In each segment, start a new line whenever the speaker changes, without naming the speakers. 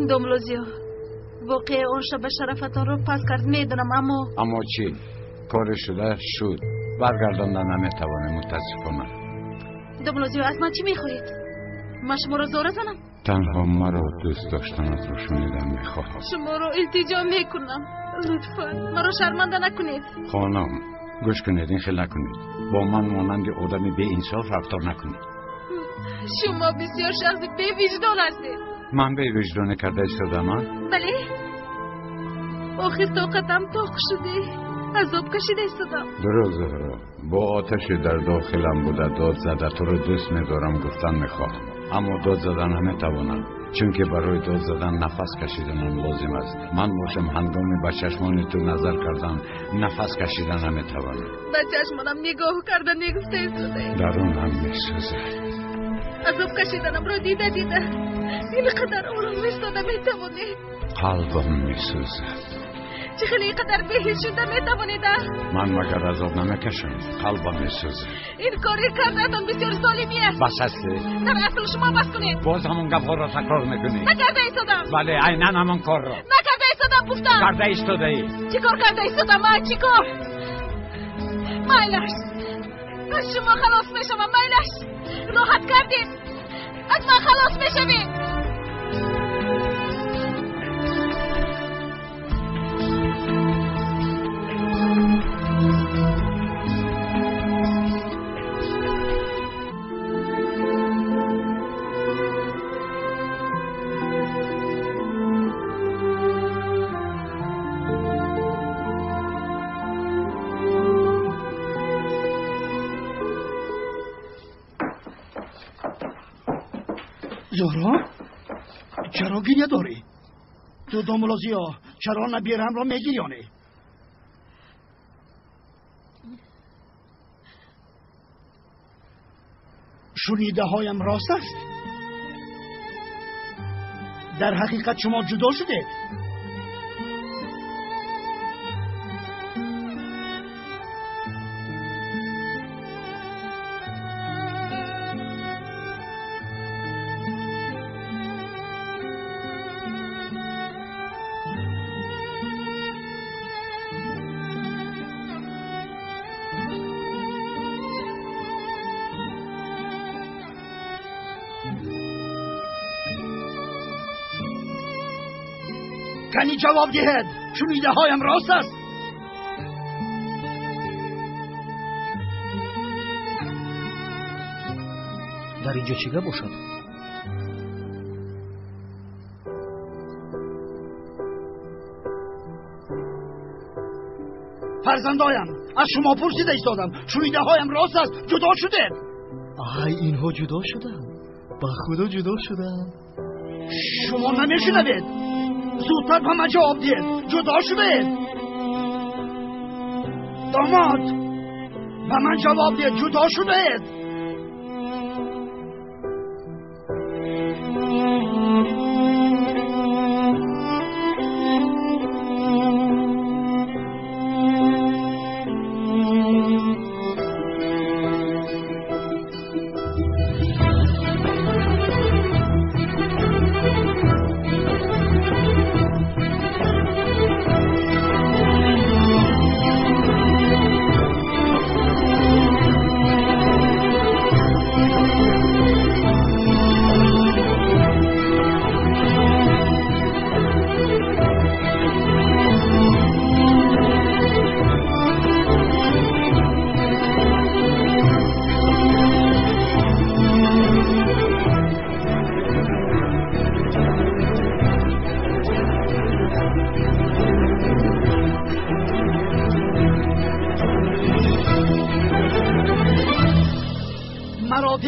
Домла Зиё, воқеа он шаба шарафатонро пас кард, медонам, аммо
аммо чӣ? Кори шуда шуд, баргардонда наметавонем, мутаассифона.
Домла Зиё, аз ман чӣ мехоҳед? Ман шуморо зора занам?
Танҳо маро дӯст доштанатро шунидан мехоҳам.
Шуморо илтиҷо мекунам, лутфан маро шарманда накунед.
Хонум, гӯш кунед, ин хел накунед. Бо ман монанди одами беинсоф рафтор накунед.
Шумо бисёр шахси бевиҷдон ҳастед.
Ман бевиҷдонӣ карда истодам, а?
Бале, охир тоқатам тоқ шуде, азоб кашида истодам.
Дуруст, Зуҳро, бо оташи дар дохилам буда дод зада туро дӯст медорам гуфтан мехоҳам, аммо дод зада наметавонам, чунки барои дод задан нафас кашиданам лозим аст. Ман бошам ҳангоми ба чашмони ту назар кардан нафас кашида наметавонам.
Ба чашмонам нигоҳ карда негуфта истодаед.
Дарунам месӯзад.
Азоб кашиданамро дида дида ин қадар ором истода метавонед?
Қалбам месӯзад.
Чӣ хеле ин қадар беҳис шуда метавонед, а?
Ман магар азоб намекашам? Қалбам месӯзад.
Ин кори кардаатон бисёр золимӣ аст.
Бас аст.
Дар асл шумо бас кунед.
Боз ҳамон гапҳоро такрор мекунӣ.
Накарда истодам.
Бале, айнан ҳамон корро.
Накарда истодам, гуфтам.
Карда истодаӣ.
Чӣ кор карда истодам, а? Чӣ кор? Майлаш, аз шумо халос мешавам, майлаш. Роҳат кардед, аз ман халос мешавед.
Зуҳро, чаро гиря дорӣ? Ту домла Зиё, чаро набирамро мегирёнӣ? Шунидаҳоям рост аст? Дар ҳақиқат шумо ҷудо шудед? Кани ҷавоб диҳед, шунидаҳоям рост аст?
Дар инҷо чӣ гап бошад?
Фарзандоям, аз шумо пурсида истодам, шунидаҳоям рост аст? Ҷудо шудед?
Ай, инҳо ҷудо шуданд, ба худо ҷудо шуданд.
Шумо намешунавед? Зудтар ба ман ҷавоб диҳед, ҷудо шудед? Домод, ба ман ҷавоб диҳед, ҷудо шудед?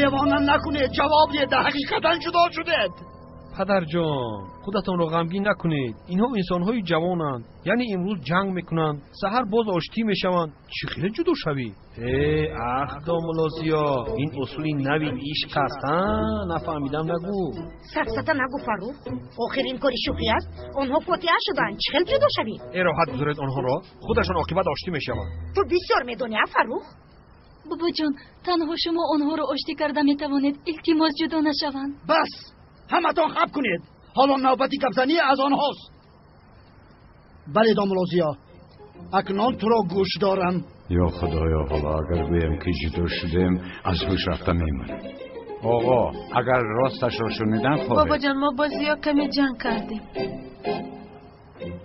Девона накунед, ҷавоб диҳед, дар ҳақиқатан ҷудо шудед?
Падарҷон, худатонро ғамгин накунед. Инҳо инсонҳои ҷавонанд, яъне имрӯз ҷанг мекунанд, саҳар боз оштӣ мешаванд. Чӣ хеле ҷудо шавӣ? Э, ах, домла Зиё, ин усули нави ишқ аст, а? Нафаҳмидам нагӯ.
Сафсата нагӯ, Фаррух. Охир ин кори шӯхӣ аст. Онҳо фотиҳа шуданд, чӣ хел ҷудо шавӣ?
Э, роҳат гузоред онҳоро, худашон оқибат оштӣ мешаванд.
Ту бисёр медонӣ, а, Фаррух?
Бобоҷон, танҳо шумо онҳоро оштӣ карда метавонед. Илтимос, ҷудо нашаванд.
Бас, ҳаматон хаб кунед. Ҳоло навбати гапзанӣ аз онҳост. Бале, домулло Зиё, акнун туро гӯш дорам.
Ё худоё, ҳоло агар гӯям ки ҷудо шудем, аз ҳуш рафта мемонем. Оғо, агар росташро шунидан хоҳед.
Бобоҷон, мо бо Зиё каме ҷанг кардем.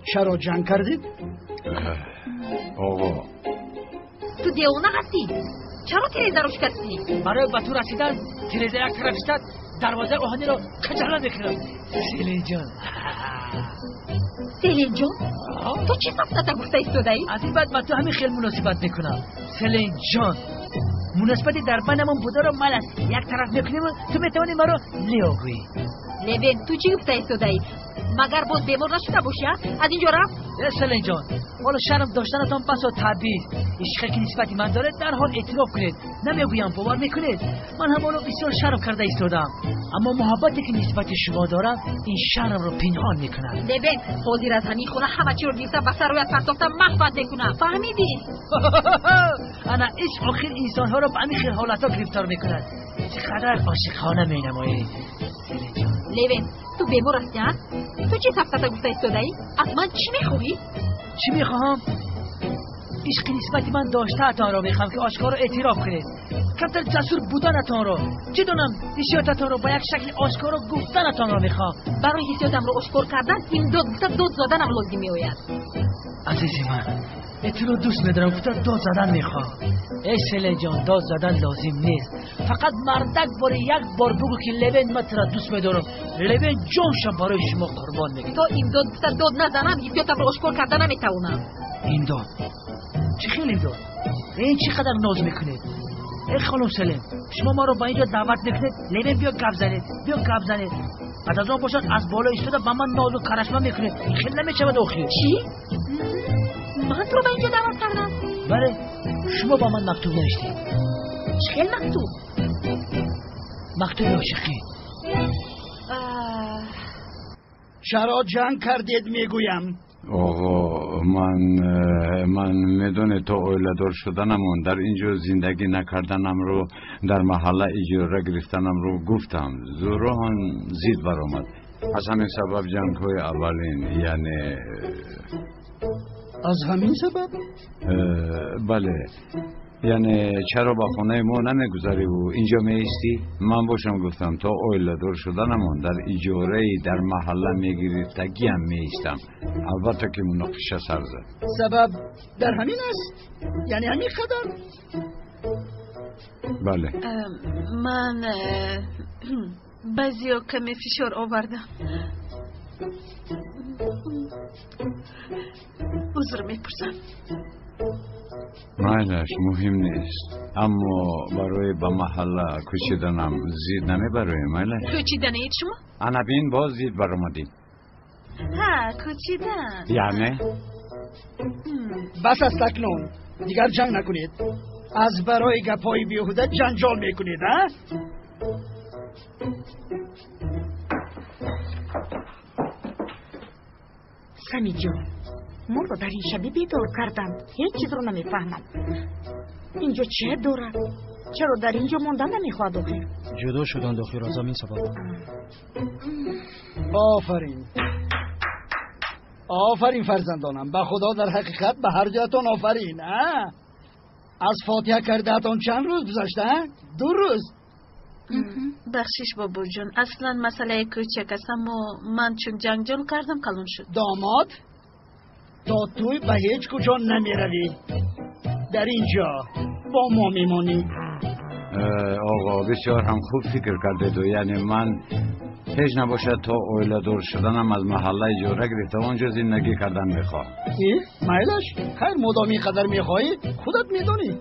Чаро ҷанг кардед?
Оғо,
ту девона ҳастӣ? Чаро тирезаро шикастӣ?
Барои ба ту расидан тиреза як тараф истад, дарвозаи оҳаниро каҷала мекунам. Селинҷон.
Селинҷон? Ту чӣ сафсата гуфта истодаӣ?
Аз ин баъд ба ту ҳамин хел муносибат мекунам. Селинҷон, муносибати дар байнамон бударо ман аз як тараф мекунем, ту метавонӣ маро Лео гӯӣ.
Левен, ту чӣ гуфта истодаӣ? Магар боз бемор нашуда бошӣ? Аз инҷо рафт?
Селинҷон, ҳоло шарм доштанатон басо табиист. Ишқе ки нисбати ман доред, дарҳол эътироф кунед. Намегӯям, бовар мекунед? Ман ҳам ҳоло бисёр шарм карда истодаам, аммо муҳаббате ки нисбати шумо дорам ин шармро пинҳон мекунад.
Левен, ҳозир аз ҳамин хона ҳама чиро гирифта ба сарроят партофта маҳфат мекунам. Фаҳмидӣ?
Ана ишқ охир инсонҳоро ба ҳамин хел ҳолатҳо гирифтор мекунад. Чӣ қадар ошиқона менамоед, Селинҷон.
Левен, ту бемор ҳастӣ, а? Ту чӣ сафсата гуфта истодаӣ? Аз ман чӣ мехоҳӣ?
Чӣ мехоҳам? Ишқи нисбати ман доштаатонро мехоҳам ки ошкоро эътироф кунед. Камтар ҷасур буданатонро, чӣ донам, ҳиссиётатонро ба як шакли ошкоро гуфтанатонро мехоҳам.
Барои ҳиссиётамро ошкор кардан имдод гуфта дод заданам лозим меояд.
Азизи ман, туро дӯст медорам, гуфта дод задан мехоҳам. Эй Селинҷон, дод задан лозим нест. Фақат мардак бори як бор бугӯ ки Левен, ман туро дӯст медорам. Левен ҷоншам барои шумо қурбон мекунад.
То имдод гуфта дод назанам, ҳиссиётамро ошкор карда наметавонам.
Имдод? Чӣ хел имдод? Ин чӣ қадар ноз мекунед? Эй хонум Селин, шумо маро ба инҷо даъват мекунед, Левен биё гап занед, биё гап занед. Баъд аз он бошад аз боло истода ба ман нозу карашма мекунед. Ин хел намешавад охир.
Чӣ? Ман туро ба инҷо даъват кардам?
Бале, шумо ба ман мактуб навиштед.
Чӣ хел мактуб?
Мактуби ошиқӣ.
Чаро ҷанг кардед, мегӯям?
Оғо, ман медонед, то оиладор шуданамон дар инҷо зиндагӣ накарданамро, дар маҳалла иҷора гирифтанамро гуфтам. Зӯроҳон зид баромад. Аз ҳамин сабаб ҷангҳои аввалин, яъне
аз ҳамин сабаб?
Бале, яъне чаро ба хонаи мо намегузариву инҷо меистӣ? Ман бошам гуфтам, то оиладор шуданамон дар иҷораи дар маҳалла мегирифтагиам меистам. Албатта ки муноқиша сар зад.
Сабаб дар ҳамин аст? Яъне ҳамин қадар?
Бале.
Ман ба Зиё каме фишор овардам. Узр мепурсам.
Майлаш, муҳим нест, аммо барои ба маҳалла кӯчиданам зид намебароем, майлаш?
Кӯчиданаед шумо?
Ана бин, боз зид баромадӣ.
Ҳа, кӯчидан.
Яъне?
Бас аст акнун, дигар ҷанг накунед. Аз барои гапҳои беҳуда ҷанҷол мекунед, а?
Самиҷон, моро дар ин шаби бедор карданд. Ҳеҷ чизро намефаҳмам. Инҷо чӣ дорад? Чаро дар инҷо монда намехоҳад охир?
Ҷудо шуданд охир аз ҳамин сабаб.
Офарин, офарин фарзандонам, ба худо дар ҳақиқат ба ҳар ҷоятон офарин. Аз фотиҳа кардаатон чанд рӯз гузашта? 2 рӯз.
Бахшиш бобоҷон, аслан масъалаи кӯчак аст, аммо ман чун ҷанҷол кардам калон шуд.
Домод, то туй ба ҳеҷ куҷо намеравӣ. Дар инҷо бо мо мемонӣ.
Оғо, бисёр ҳам хуб фикр кардеду. Яъне ман ҳеҷ набошад то оиладор шуданам аз маҳалла иҷора гирифта онҷо зиндагӣ кардан мехоҳам.
Майлаш, хайр, модом ин қадар мехоҳӣ, худат медонӣ.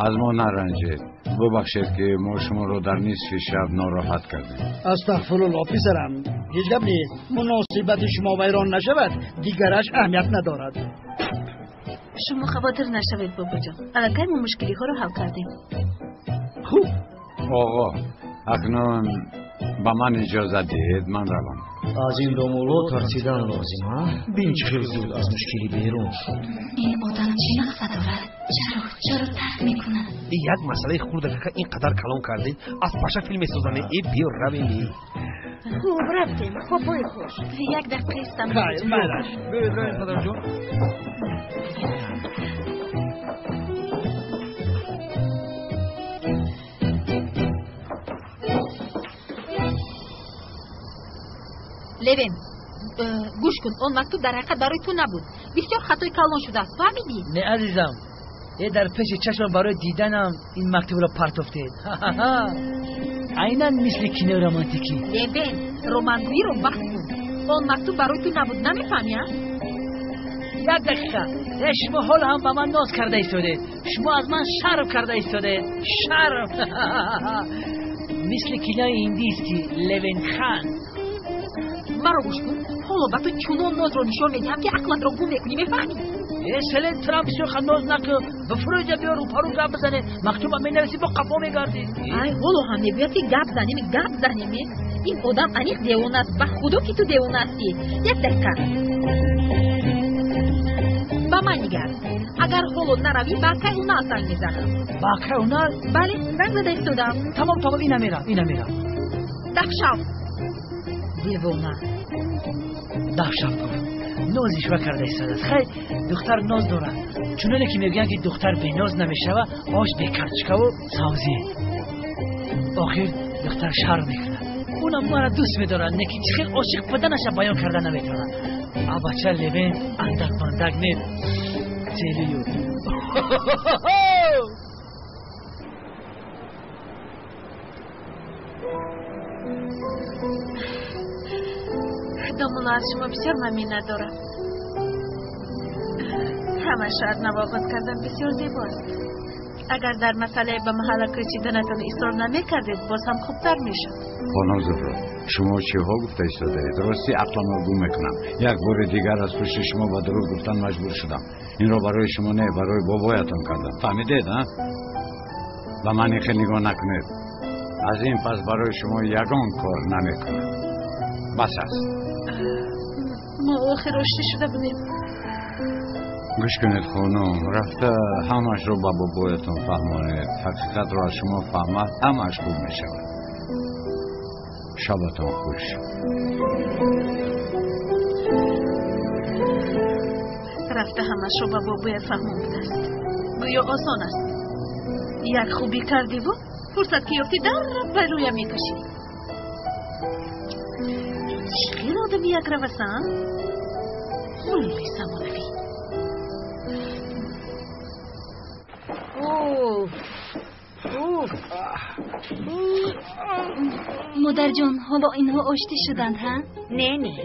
Аз мо наранҷед. Бубахшед ки мо шуморо дар нисфи шаб нороҳат кардем.
Астағфирулло писарам, ҳеҷ гап нест. Муносибати шумо вайрон нашавад, дигараш аҳамият надорад.
Шумо хавотир нашавед бобоҷон, аллакай мо мушкилиҳоро ҳал кардем.
Хуб.
Оғо, акнун ба ман иҷоза диҳед, ман равам.
Аз ин домулло тарсидан лозим, а? Бин чӣ хел зуд аз мушкилӣ берун шуд.
Ин одам чӣ мақсад дорад? Чаро тарк мекунад?
Як масъалаи хурда кака ин қадар калон кардед, аз паша филм месозаме. Э, биё равем.
Хуб, рафтем. Хобҳои хуш.
Як дақиқа истам.
Хайр, майлаш.
Биёед равем, падарҷон.
Левен, гӯш кун, он мактуб дар ҳақиқат барои ту набуд. Бисёр хатои калон шудааст, фаҳмидӣ?
Не, азизам, дар пеши чашмам барои диданам ин мактубро партофтед. Айнан мисли кинои романтикӣ.
Левен, романгӯиро баҳс кун. Он мактуб барои ту набуд, намефаҳмӣ, а?
Як дақиқа. Шумо ҳоло ҳам ба ман ноз карда истодед. Шумо аз ман шарм карда истодед. Шарм. Мисли кинои индийский Левен Хан.
Маро гӯш кун. Ҳоло ба ту чунон нозро нишон медиҳам, ки ақлатро гум мекунӣ, мефаҳмӣ?
Селен, тура бисёр ноз накун. Ба фурӯҷа биё, рӯпарӯ гап бизанед. Мактуба менависӣ, бо қафо мегардӣ.
Ай, ҳоло ҳам мегӯяд, ки гап занем, гап занем. Ин одам аниқ девона аст. Ба худо ки ту девона ҳастӣ. Як дақиқа. Ба ман нигар. Агар ҳоло наравӣ, ба акай Унал занг мезанам.
Ба акай Унал?
Бале, занг зада истодам.
Тамом, тамом, ина мерам, ина мерам.
Дафшав. Девона.
Дафшав гуфт. Ноз ишва карда истодааст. Хай, духтар ноз дорад. Чуноне ки мегӯянд, ки духтар беноз намешава, ош бекарчкаву савзӣ. Охир духтар шарм мекунад. Унам мара дӯст медорад, не ки чӣ хел ошиқ буданаша баён карда наметавонад. А бача Левен андак бандак не целию.
Домулло аз шумо бисёр ман миннатдорам. Ҳамаашро аз нав оғоз кардан бисёр зебост. Агар дар масъалаи ба маҳалла кӯчиданатон исрор намекардед, боз ҳам хубтар мешуд.
Хонум Зуҳро, шумо чиҳо гуфта истодаед? Рости ақламро гум мекунам. Як бори дигар аз пушти шумо ба дурӯғ гуфтан маҷбур шудам. Инро барои шумо не, барои бобоятон кардам. Фаҳмидед, а? Ба ман ин хел нигоҳ накунед. Аз ин пас барои шумо ягон кор намекунам. Бас аст.
Мо охир оштӣ шуда будем.
Гӯш кунед, хонум, рафта ҳамаашро ба бобоятон фаҳмонед. Ҳақиқатро аз шумо фаҳмад, ҳамааш хуб мешавад. Шабатон хуш.
Рафта ҳамаашро ба бобоят фаҳмон будааст. Гӯё осон аст. Як хубӣ кардиву фурсат ки ёфтӣ, дар ба рӯя мекашӣ. Чӣ хел одами якравасан? Муллои замонавӣ.
Модарҷон, ҳоло инҳо оштӣ шуданд, ҳа?
Не, не,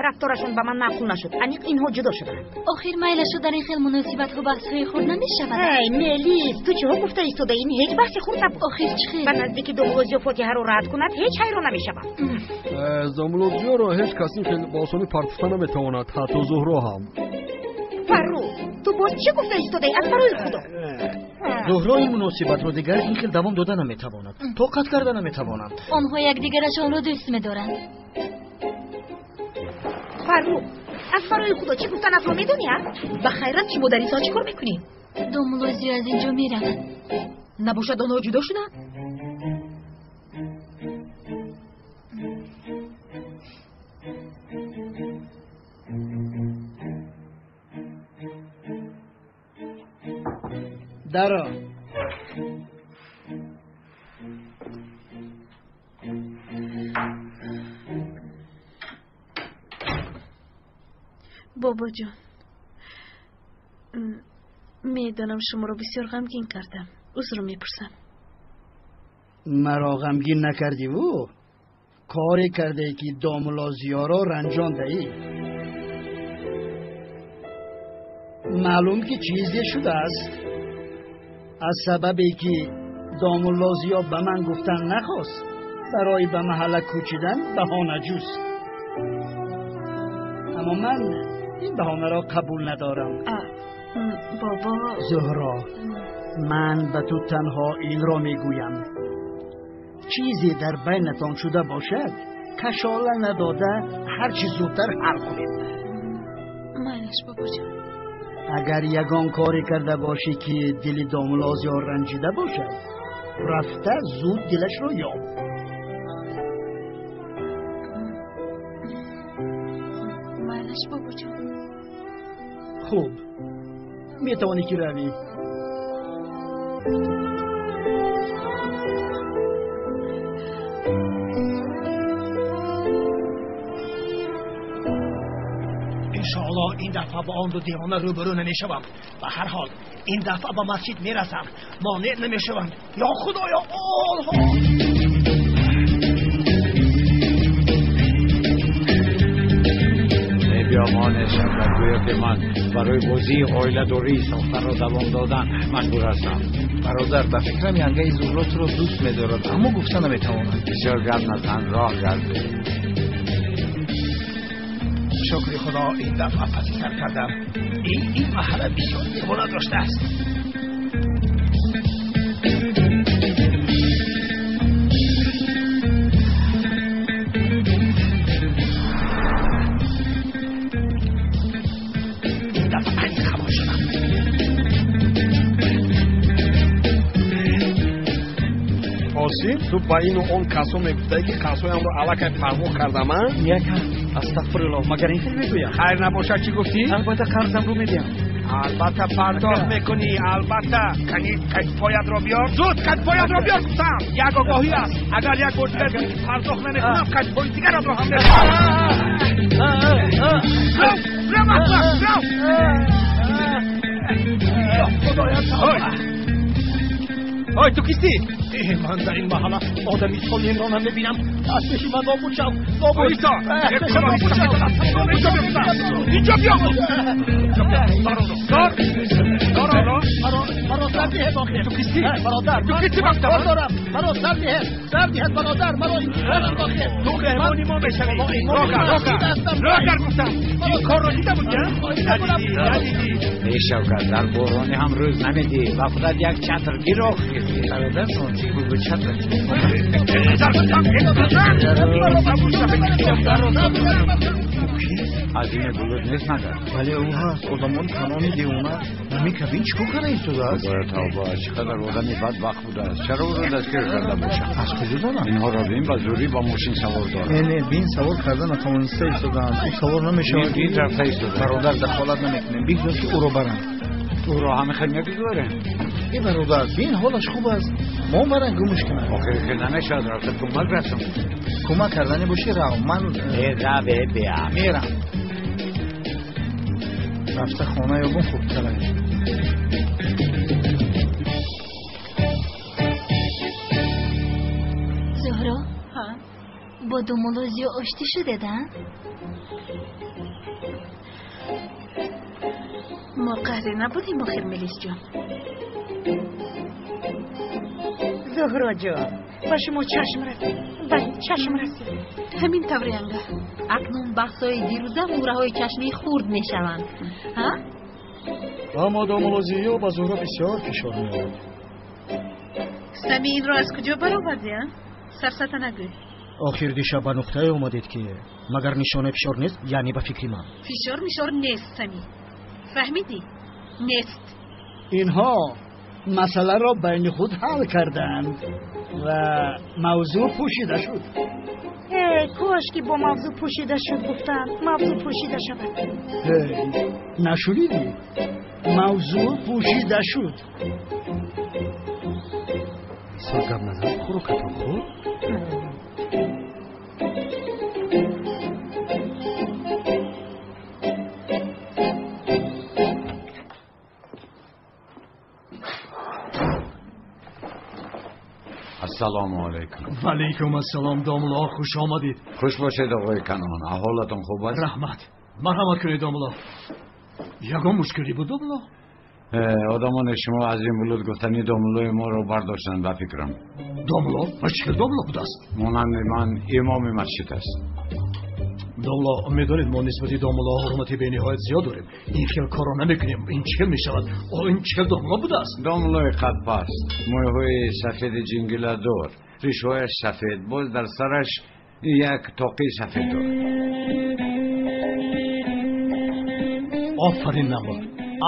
рафторашон ба ман маъқул нашуд. Аниқ инҳо ҷудо шуданд.
Охир майлашу дар ин хел муносибатҳо баҳсҳои хурд намешавад.
Ай, Мелис, ту чиҳо гуфта истода? Ин ҳеҷ баҳси хурд набуд.
Охир чӣ хел?
Ба наздики домулло Зиё фотиҳаро рад кунад, ҳеҷ ҳайрон намешавам.
Домулло Зиёро ҳеҷ кас ин хел ба осонӣ партофта наметавонад, ҳатто Зуҳро ҳам.
Фаррух, ту боз чӣ гуфта истодаӣ? Аз барои худо.
Зуҳро ин муносибатро дигар ин хел давом дода наметавонад, тоқат карда наметавонад.
Онҳо якдигарашонро дӯст медоранд.
Фаррух, аз барои худо чӣ гуфтанатро медонӣ, а?
Ба хайрат, шумо дар инсон чӣ кор мекунӣ?
Домулло Зиё аз инҷо меравад.
Набошад онҳо ҷудо шуданд?
Даро.
Бобоҷон, медонам шуморо бисёр ғамгин кардам. Узр мепурсам.
Маро ғамгин накардиву коре кардае ки домулло Зиёро ранҷондаӣ. Маълум ки чизе шудааст. Аз сабабе ки домулло Зиё ба ман гуфтан нахост, барои ба маҳалла кӯчидан баҳона ҷуст. Аммо ман ин баҳонаро қабул надорам.
Бобо.
Зуҳро, ман ба ту танҳо инро мегӯям. Чизе дар байнатон шуда бошад, кашола надода ҳарчи зудтар ҳал кунед.
Майлаш, бобоҷон.
Агар ягон коре карда бошӣ ки дили домулло Зиё ранҷида бошад, рафта зуд дилашро ёб.
Майлаш бобоҷон.
Хуб, метавонӣ ки равӣ.
Иншоаллоҳ ин дафъа ба он ду девона рӯбарӯ намешавам. Ба ҳар ҳол ин дафъа ба масҷид мерасам, монеъ намешаванд. Ё Худоё, олҳо!
Биё монеъ шавад, гӯё ки ман барои бозии оиладории сохтаро давом додан маҷбур ҳастам.
Бародар, ба фикрам янгаи Зуҳро туро дӯст медорад, аммо гуфта наметавонад.
Бисёр гап назан, роҳ гарде.
Шукри Худо ин дафъа паси сар кардам. Ин маҳалла бисёр девона доштааст. Ин дафъа аниқ хабар шудам.
Осим, ту ба ину он касо мегуфтаӣ ки қасоямро аллакай парвоҳ кардам, а?
Яка, астағфируллоҳ, магар ин хел мегӯям?
Хайр набошад, чӣ гуфтӣ?
Албатта қарзамро медиҳам.
Албатта пардохт мекунӣ, албатта. Кани катпоятро биёр, зуд катпоятро биёр гуфтам. Як огоҳӣ аст, агар як бор дигар гӯӣ ки пардохт намекунам, катпои дигарамро ҳам мехӯрам. Рав, рав, аҳмақ, рав!
Ё Худоя, тавба!
Ой, ту кистӣ?
Ман дар ин маҳалла одами солимро намебинам. Аз пеши ман нобуд шав, нобуд.
Исо, инҷо биё, инҷо биё. Дор, дор, дор.
Маро сар диҳед охир.
Ту кистӣ?
Бародар,
ту кистӣ?
Кор дорам. Маро сар диҳед, сар диҳед бародар, маро расид охир.
Ту меҳмони мо мешавӣ. Роҳ кар, роҳ кар гуфтам. Ин корро дида будӣ? Надидӣ, надидӣ.
Эй Шавкат, дар борони ҳам рӯз намедиҳӣ, ба худат як чатр гир охир.
Бародар, чӣ буд чатр?
Аз ин булут нест магар?
Бале, ӯ ҳаст.
Одамон канони девона намекабин чӣ кор карда истодааст?
Худоё тавба, чӣ қадар одами бадбахт будааст. Чаро ӯро дастгир карда бошанд?
Аз куҷо донам?
Инҳоро бин, ба зӯрӣ ба мошин савор доранд.
Не, не, бин, савор карда натавониста истодаанд. Ӯ савор намешавад.
Бин, рафта истодааст.
Бародар, дахолат намекунем, бигзор ки ӯро баранд.
Ӯро ҳама хел мегузорем.
Э бародар, бин, ҳолаш хуб аст. Мо баран гумш кунам.
Охир ки намешавад, рафта кӯмак расонем.
Кӯмак кардани бошӣ, рав. Ман
э раве бия.
Мерам. Рафта хона ёбум хубтар аст.
Зуҳро, бо домулло Зиё оштӣ шудед, а?
Мо қаҳре набудем охир, Мелисҷон.
Зуҳроҷон, ба шумо чашм расид. Бале, чашм расид.
Ҳамин тавр, янга.
Акнун баҳсҳои дирӯза мӯраҳои чашмии хурд мешаванд. Ҳа?
Аммо домулло Зиё ба Зуҳро бисёр фишор меорад.
Сами, инро аз куҷо баровардӣ, а? Сафсата нагӯй.
Охир дишаб ба нуқтае омадед ки магар нишонаи фишор нест, яъне ба фикри ман.
Фишор мишор нест, Сами. Фаҳмидӣ? Нест.
Инҳо масъаларо байни худ ҳал карданд ва мавзӯъ пӯшида шуд.
Э, кош ки бо мавзӯъ пӯшида шуд гуфтам, мавзӯъ пӯшида шавад.
Нашунидӣ? Мавзӯъ пӯшида шуд.
Бисёр гап назан, хӯрокатро хӯр.
Ассалому алайкум.
Ва алайкум ассалом, домулло, хуш омадед.
Хуш бошед, оқои Канон. Аҳолатон хуб аст?
Раҳмат. Марҳамат кунед, домулло. Ягон мушкилӣ буд, домулло?
Одамони шумо аз ин булут гуфтани домуллои моро бардоштанд, ба фикрам.
Домулло? Ба чӣ хел домулло будааст?
Монанди ман имоми масҷид аст.
Домулло, медонед, мо нисбати домулло ҳурмати бениҳоят зиёд дорем. Ин хел корро намекунем. Ин чӣ хел мешавад? О, ин чӣ хел домулло будааст?
Домуллои қадпаст, мӯйҳои сафеди ҷингиладор, ришҳояш сафед, боз дар сараш як тоқии сафед дорад.
Офарин намуд,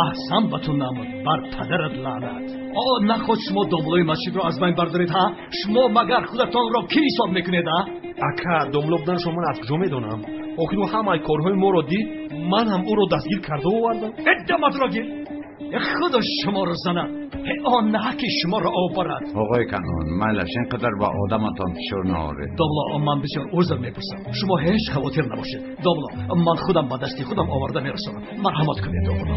аҳсан ба ту намуд, бар падарат лаънат. О, нахоҳ шумо домуллои масҷидро аз байн бардоред, ҳа? Шумо магар худатонро кӣ ҳисоб мекунед, а?
Ака, домло буданашро ман аз куҷо медонам? Охир ӯ ҳамаи корҳои моро дид, ман ҳам ӯро дастгир карда овардам.
Даматро гир! Худо шуморо занад, он ки шуморо оварад.
Оғои Канон, майлаш, ин қадар ба одаматон фишор наоред.
Домло, ман бисёр узр мепурсам. Шумо ҳеҷ хавотир набошед. Домло, ман худам ба дасти худам оварда мерасонам. Марҳамат кунед, домло.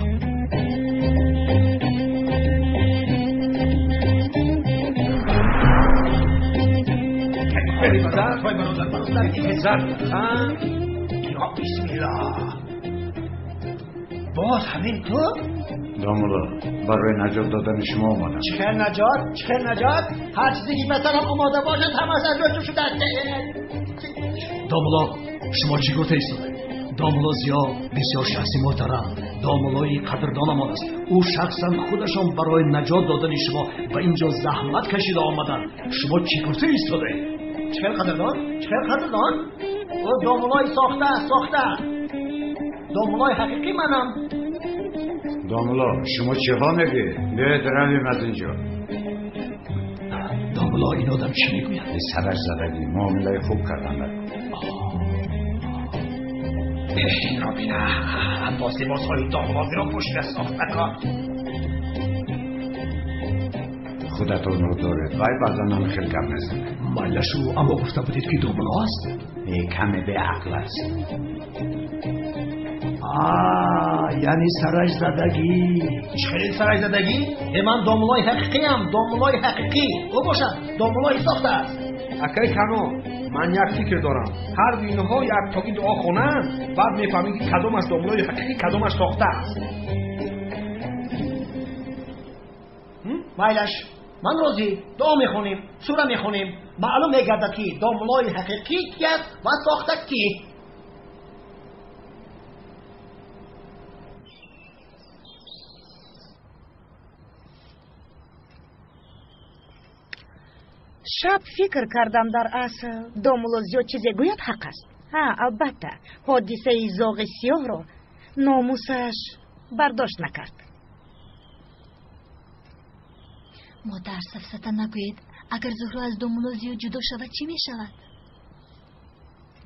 Боз ҳамин ту?
Домло, барои наҷот додани шумо омадам.
Чӣ хел наҷот? Чӣ хел наҷот? Ҳар чизе ки ба сарам омода бошад, ҳамааш аз ҷои ту шудааст.
Домло, шумо чӣ гуфта истодаед? Домло Зиё бисёр шахси муҳтарам, домлои қадрдонамон аст. Ӯ шахсан худашон барои наҷот додани шумо ба ин ҷо заҳмат кашида омаданд. Шумо чӣ гуфта истодаед?
Чӣ хел қадрдон? Чӣ хел қадрдон? Ӯ домлои сохта, сохта. Домлои ҳақиқӣ манам.
Домло, шумо чиҳо мегӯед? Биёед равем аз ин ҷо.
Домло, ин одам чӣ мегӯяд?
Сараш задагӣ, муомилаи хуб карданд.
Инро бина, боз либосҳои домлозиро пӯшида сохтакор.
Худатонро доред, вай баъзан ҳам хел гап мезанад.
Майлашу, аммо гуфта будед ки домло аст?
Каме беақл аст.
Яъне сараш задагӣ.
Чӣ хел сараш задагӣ? Ман домлои ҳақиқиам, домлои ҳақиқӣ. Ӯ бошад домлои сохта аст.
Акаи Канон, ман як фикр дорам. Ҳар ду инҳо яктогӣ дуо хонанд, баъд мефаҳмем ки кадомаш домлои ҳақиқӣ, кадомаш сохта аст.
Майлаш, ман розӣ. Дуо мехонем, сура мехонем. Маълум мегардад ки домлои ҳақиқӣ ки аст ва сохта кӣ.
Шаб фикр кардам, дар асл домло зиёд чизе гӯяд ҳақ аст. Ҳа, албатта, ҳодисаи зоғи сиёҳро номусаш бардошт накард.
Модар, сафсата нагӯед. Агар Зуҳро аз домло зиёд ҷудо шавад, чӣ мешавад?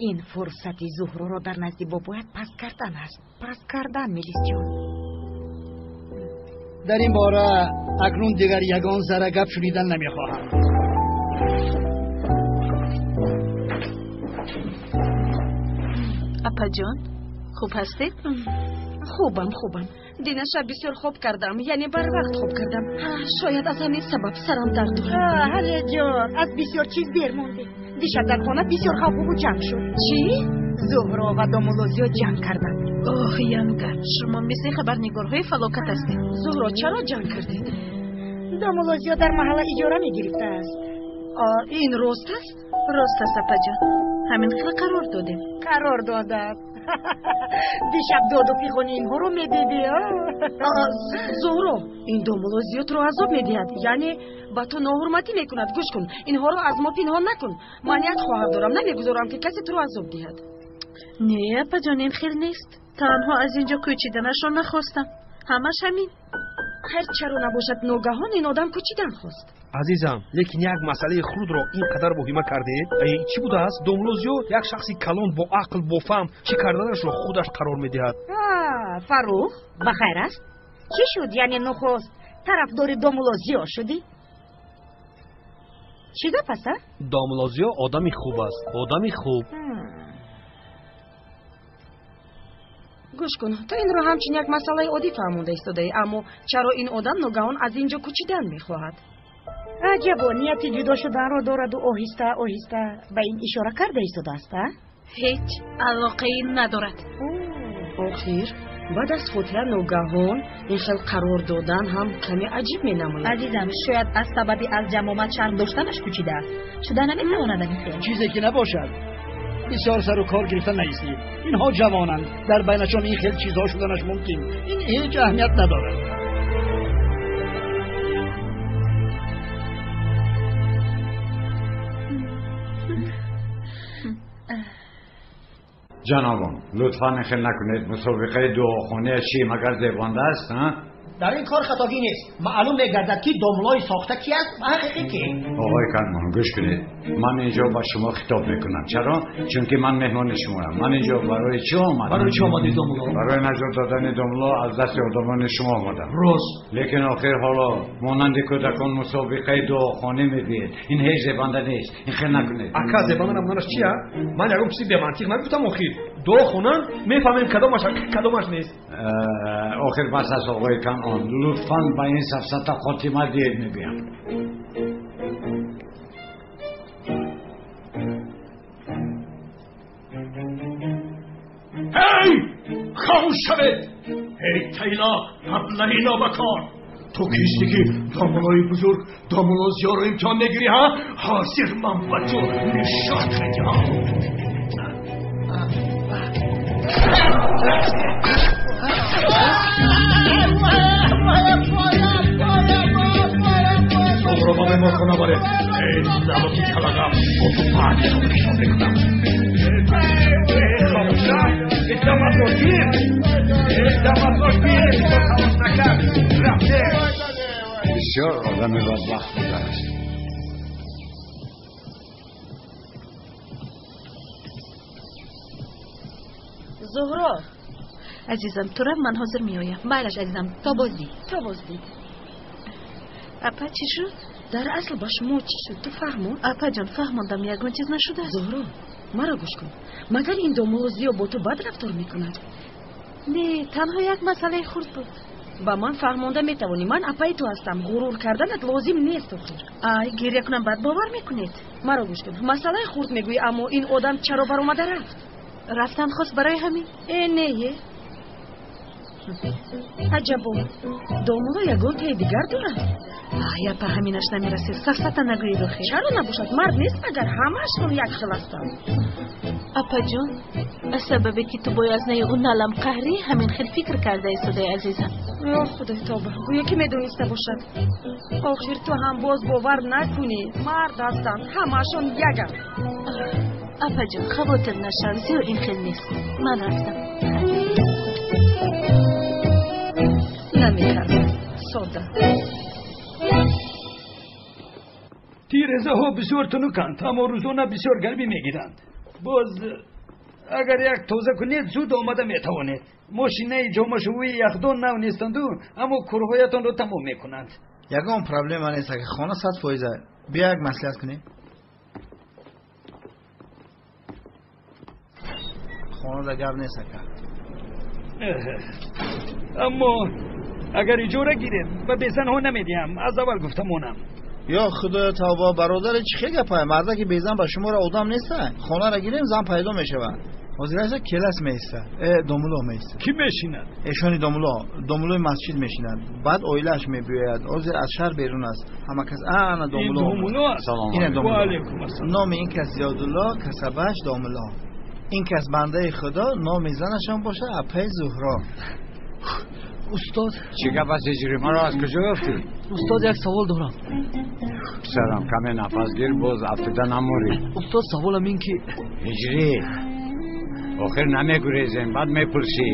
Ин фурсати Зуҳроро дар назди бобоят паст кардан аст. Паст кардан, Мелисҷон.
Дар ин бора акнун дигар ягон зарра гап шунидан намехоҳам.
Апаҷон, хуб ҳастед?
Хубам, хубам. Дина шаб бисёр хоб кардам, яъне барвақт хоб кардам. Шояд аз ҳамин сабаб сарам дард дорад.
Ҳалеҷон, аз бисёр чиз дер мондем. Дишаб дар хона бисёр хавфу ҷанг шуд.
Чӣ?
Зуҳро ва домулло зиёд ҷанг карданд.
Оҳ, янга, шумо мисли хабарнигорҳои фалокат ҳастед.
Зуҳро, чаро ҷанг кардед?
Домулло зиёд дар маҳалла иҷора мегирифтааст.
Ин рост аст?
Рост аст, апаҷон. Ҳамин хел қарор додем.
Қарор додад. Дишаб доду фиғони инҳоро медидӣ.
Зуҳро, ин домулло зиёдро азоб медиҳад, яъне ба ту ноҳурматӣ мекунад. Гӯш кун, инҳоро аз мо пинҳон накун. Ман як хоҳар дорам, намегузорам ки касе туро азоб диҳад.
Не, апаҷон, ин хел нест. Танҳо аз инҷо кӯчиданашро нахостам. Ҳамаш ҳамин.
Ҳар чаро набошад, ногаҳон ин одам кӯчидан хост.
Азизам, лекин як масъалаи хурдро ин қадар воҳима кардед. Чӣ будааст? Домулло зиёд як шахси калон, бо ақл, бо фаҳм, чӣ карданашро худаш қарор медиҳад.
Фаррух, ба хайр аст? Чӣ шуд? Яъне нухост тарафдори домулло зиёд шудӣ? Чӣ гап аст, а?
Домулло зиёд одами хуб аст, одами хуб.
Гӯш кун, ту инро ҳамчун як масъалаи оддӣ фаҳмонда истодаӣ, аммо чаро ин одам ногаҳон аз ин ҷо кӯчидан мехоҳад?
Аҷабо, нияти ҷудо шуданро дораду оҳиста оҳиста ба ин ишора карда истодааст, а?
Ҳеҷ алоқае надорад.
Охир, баъд аз фотиҳа ногаҳон ин хел қарор додан ҳам каме аҷиб менамояд.
Азизам, шояд аз сабаби аз ҷамоат шарм доштанаш кӯчидааст. Шуда наметавонад ин хел.
Чизе ки набошад, бисёр сару кор гирифта наистед. Инҳо ҷавонанд, дар байнашон ин хел чизҳо шуданаш мумкин. Ин ҳеҷ аҳамият надорад.
Ҷанобон, лутфан хел накунед. Мусобиқаи дуохония чӣ магар зебонда аст?
Дар ин кор хатогӣ нест. Маълум мегардад, ки домлои сохта ки аст ва ҳақиқӣ ки.
Оғои Канмон, гӯш кунед. Ман инҷо ба шумо хитоб мекунам. Чаро? Чунки ман меҳмони шумоям. Ман инҷо барои чӣ омадам?
Барои чӣ омадӣ, домло?
Барои наҷот додани домло аз дасти одамони шумо омадам.
Рост.
Лекин охир ҳоло монанди кӯдакон мусобиқаи дуохонӣ медиҳед. Ин ҳеҷ зебанда нест. Ин хел накунед.
Ака, зебанда набуданаш чия? Ман ягон чизи бемантиқ нагуфтам охир. Дуо хонанд, мефаҳмем кадомаш кадомаш нест.
Охир бас аст, оғои Канон. Лутфан ба ин сафсата хотима диҳед, мегӯям.
Эй, хомӯш шавед! Эй тайла, аблаҳи нобакор! Ту кисти, ки домулои бузург домуло Зиёро имтиҳон мегирӣ, ҳа? Ҳозир ман ба ту нишон медиҳам. Зуҳро ба меҳмонхона баред. Эй намаки калагам, бо ту баъд ҳисобу китоб мекунам. Хомӯша, даматро гир, даматро гир, то халос накард. Рафте.
Бисёр одами бадбахт будааст.
Зуҳро.
Азизам, ту рав, ман ҳозир меоям.
Майлаш, азизам, то боздид.
То боздид.
Апа, чӣ шуд?
Дар асл ба шумо чӣ шуд? Ту фаҳмон?
Апаҷон, фаҳмондам, ягон чиз нашудааст.
Зуҳро, маро гӯш кун. Магар ин домулло Зиё бо ту бад рафтор мекунад?
Не, танҳо як масъалаи хурд буд.
Ба ман фаҳмонда метавонӣ. Ман апаи ту ҳастам. Ғурур карданат лозим нест охир.
Ай, гиря кунам, бад бовар мекунед?
Маро гӯш кун. Масъалаи хурд мегӯӣ, аммо ин одам чаро баромада рафт?
Рафтан хост барои ҳамин.
Э, не. Аҷабо, домулло ягон таи дигар дорад?
Ай, апа, ҳаминаш намерасед. Сафсата нагӯед охир.
Чаро набошад? Мард нест магар? Ҳамаашон як хел ҳастанд.
Апаҷон, аз сабабе ки ту бо язнаи ӯ налам қаҳрӣ, ҳамин хел фикр карда истодаи, азизам.
Ё худои тоба, гӯё ки медониста бошад. Охир ту ҳам боз бовар накунӣ. Мард ҳастанд, ҳамаашон яганд.
Апаҷон, хавотир нашав, зиё ин хел нест. Ман рафтам.
Намекардам. Сода.
Тирезаҳо бисёр тунуканд, аммо рӯзона бисёр гармӣ мегиранд. Боз агар як тоза кунед, зуд омада метавонед. Мошинаи ҷомашувии яхдон нав нестанду, аммо корҳоятонро тамом мекунанд.
Ягон проблема нест, ака, хона 100%. Биё як маслиҳат кунем. Хонада гап нест, ака.
Аммо агар иҷора гиред, ба безанҳо намедиҳам, аз аввал гуфта монам.
Ё худоё тавба, бародаре, чӣ хел гапай? Мардаки безан ба шуморо одам неста? Хонаро гирем, зан пайдо мешавад. Ҳозираша келас меиста, домулло меиста.
Кӣ мешинад?
Эшони домулло, домуллои масҷид мешинад. Баъд оилааш мебиёяд. Ҳозир аз шаҳр берун аст. Ҳама кас ана домулло.
Домулло аст.
Ина домулло.
Ва алайкум ассалом.
Номи ин кас Зиёдулло, касабааш домулло. Ин кас бандаи худо, номи занашон бошад апаи Зуҳро.
Устод,
чӣ гап аст, ҳиҷрӣ? Маро аз куҷо ёфтӣ?
Устод, як савол дорам.
Писарам, каме нафас гир, боз афтида наморӣ.
Устод, саволам ин ки
ҳиҷрӣ, охир намегурезем, баъд мепурсӣ.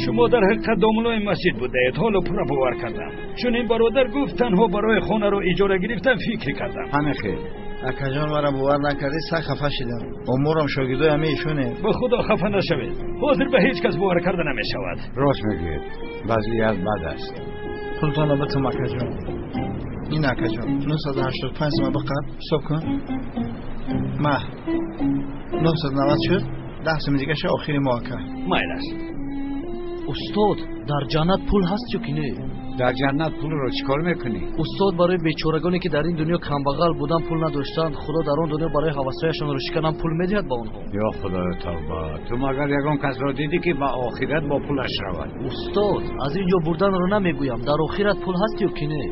Шумо дар ҳақиқат домуллои масҷид будаед. Ҳоло пурра бовар кардам. Чун ин бародар гуфт танҳо барои хонаро иҷора гирифтан фикр кардам.
Ҳамин хел.
Акаҷон, маро бовар накардӣ, сахт хафа шидам. Умурам шогирдои ҳамаи ишоне.
Ба худо хафа нашавед. Ҳозир ба ҳеҷ кас бовар карда намешавад.
Рост мегӯед, вазъият бад аст.
Пултонро битум, акаҷон. Ин, акаҷон, 985 сума биқаб, ҳисоб кун. Маҳ 990 шуд, 10 суми дигаша охири моҳ, ака.
Майлаш.
Устод, дар ҷаннат пул ҳаст ё ки не?
Дар ҷаннат пулро чӣ кор мекунӣ?
Устод, барои бечорагоне ки дар ин дунё камбағал будан, пул надоштанд, худо дар он дунё барои ҳавасҳояшонро шиканам пул медиҳад ба онҳо.
Ё худоё тавба, ту магар ягон касро дидӣ, ки ба охират бо пулаш равад?
Устод, аз ин ҷо бурданро намегӯям, дар охират пул ҳаст ё ки не?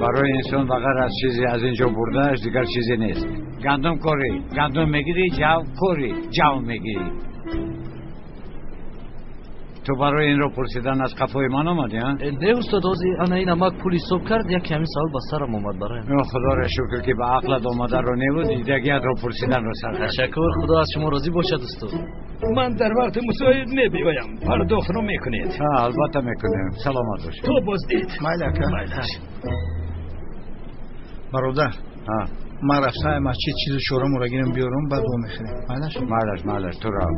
Барои инсон ба ғайр аз чизе аз ин ҷо бурдааш дигар чизе нест. Гандум корӣ, гандум мегирӣ, ҷав корӣ, ҷав мегирӣ. Ту барои инро пурсидан аз қафои ман омадӣ, а?
Не устод, ҳозир ана ин амак пул ҳисоб кард, яке ҳамин савол ба сарам омад бароям.
Худоро шукр, ки ба ақлат омадаро неву дидагиятро пурсиданро сар кард.
Ташаккур, худо аз шумо розӣ бошад устод.
Ман дар вақти мусоид мебиёям, пардохтро мекунед.
Албатта мекунем, саломат бошед.
То боздид.
Майли ака. Бародар, ман рафтам масҷид, чизу чораморо гирам биёрам, баъд во мехӯрем. Майлаш?
Майлаш, майлаш, ту рав.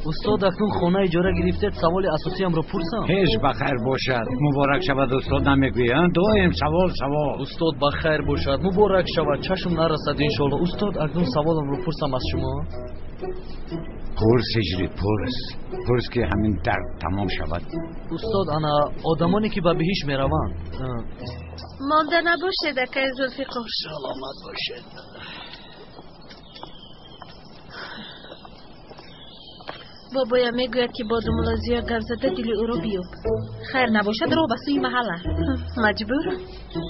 Устод, акнун хона иҷора гирифтед, саволи асосиамро пурсам?
Ҳеҷ ба хайр бошад, муборак шавад устод намегӯянд, доим савол савол.
Устод, ба хайр бошад, муборак шавад, чашм нарасад иншоалло. Устод, акнун саволамро пурсам аз шумо?
Пурс ҳиҷрӣ, пурс. Пурс, ки ҳамин дард тамом шавад.
Устод, ана одамоне ки ба биҳишт мераванд.
Монда набошед, акаи Зулфиқор.
Саломат бошед.
Бобоям мегӯяд, ки бо домулло Зиё гап зада дили ӯро биёб.
Хайр набошад, роҳ ба сӯи маҳалла.
Маҷбурам.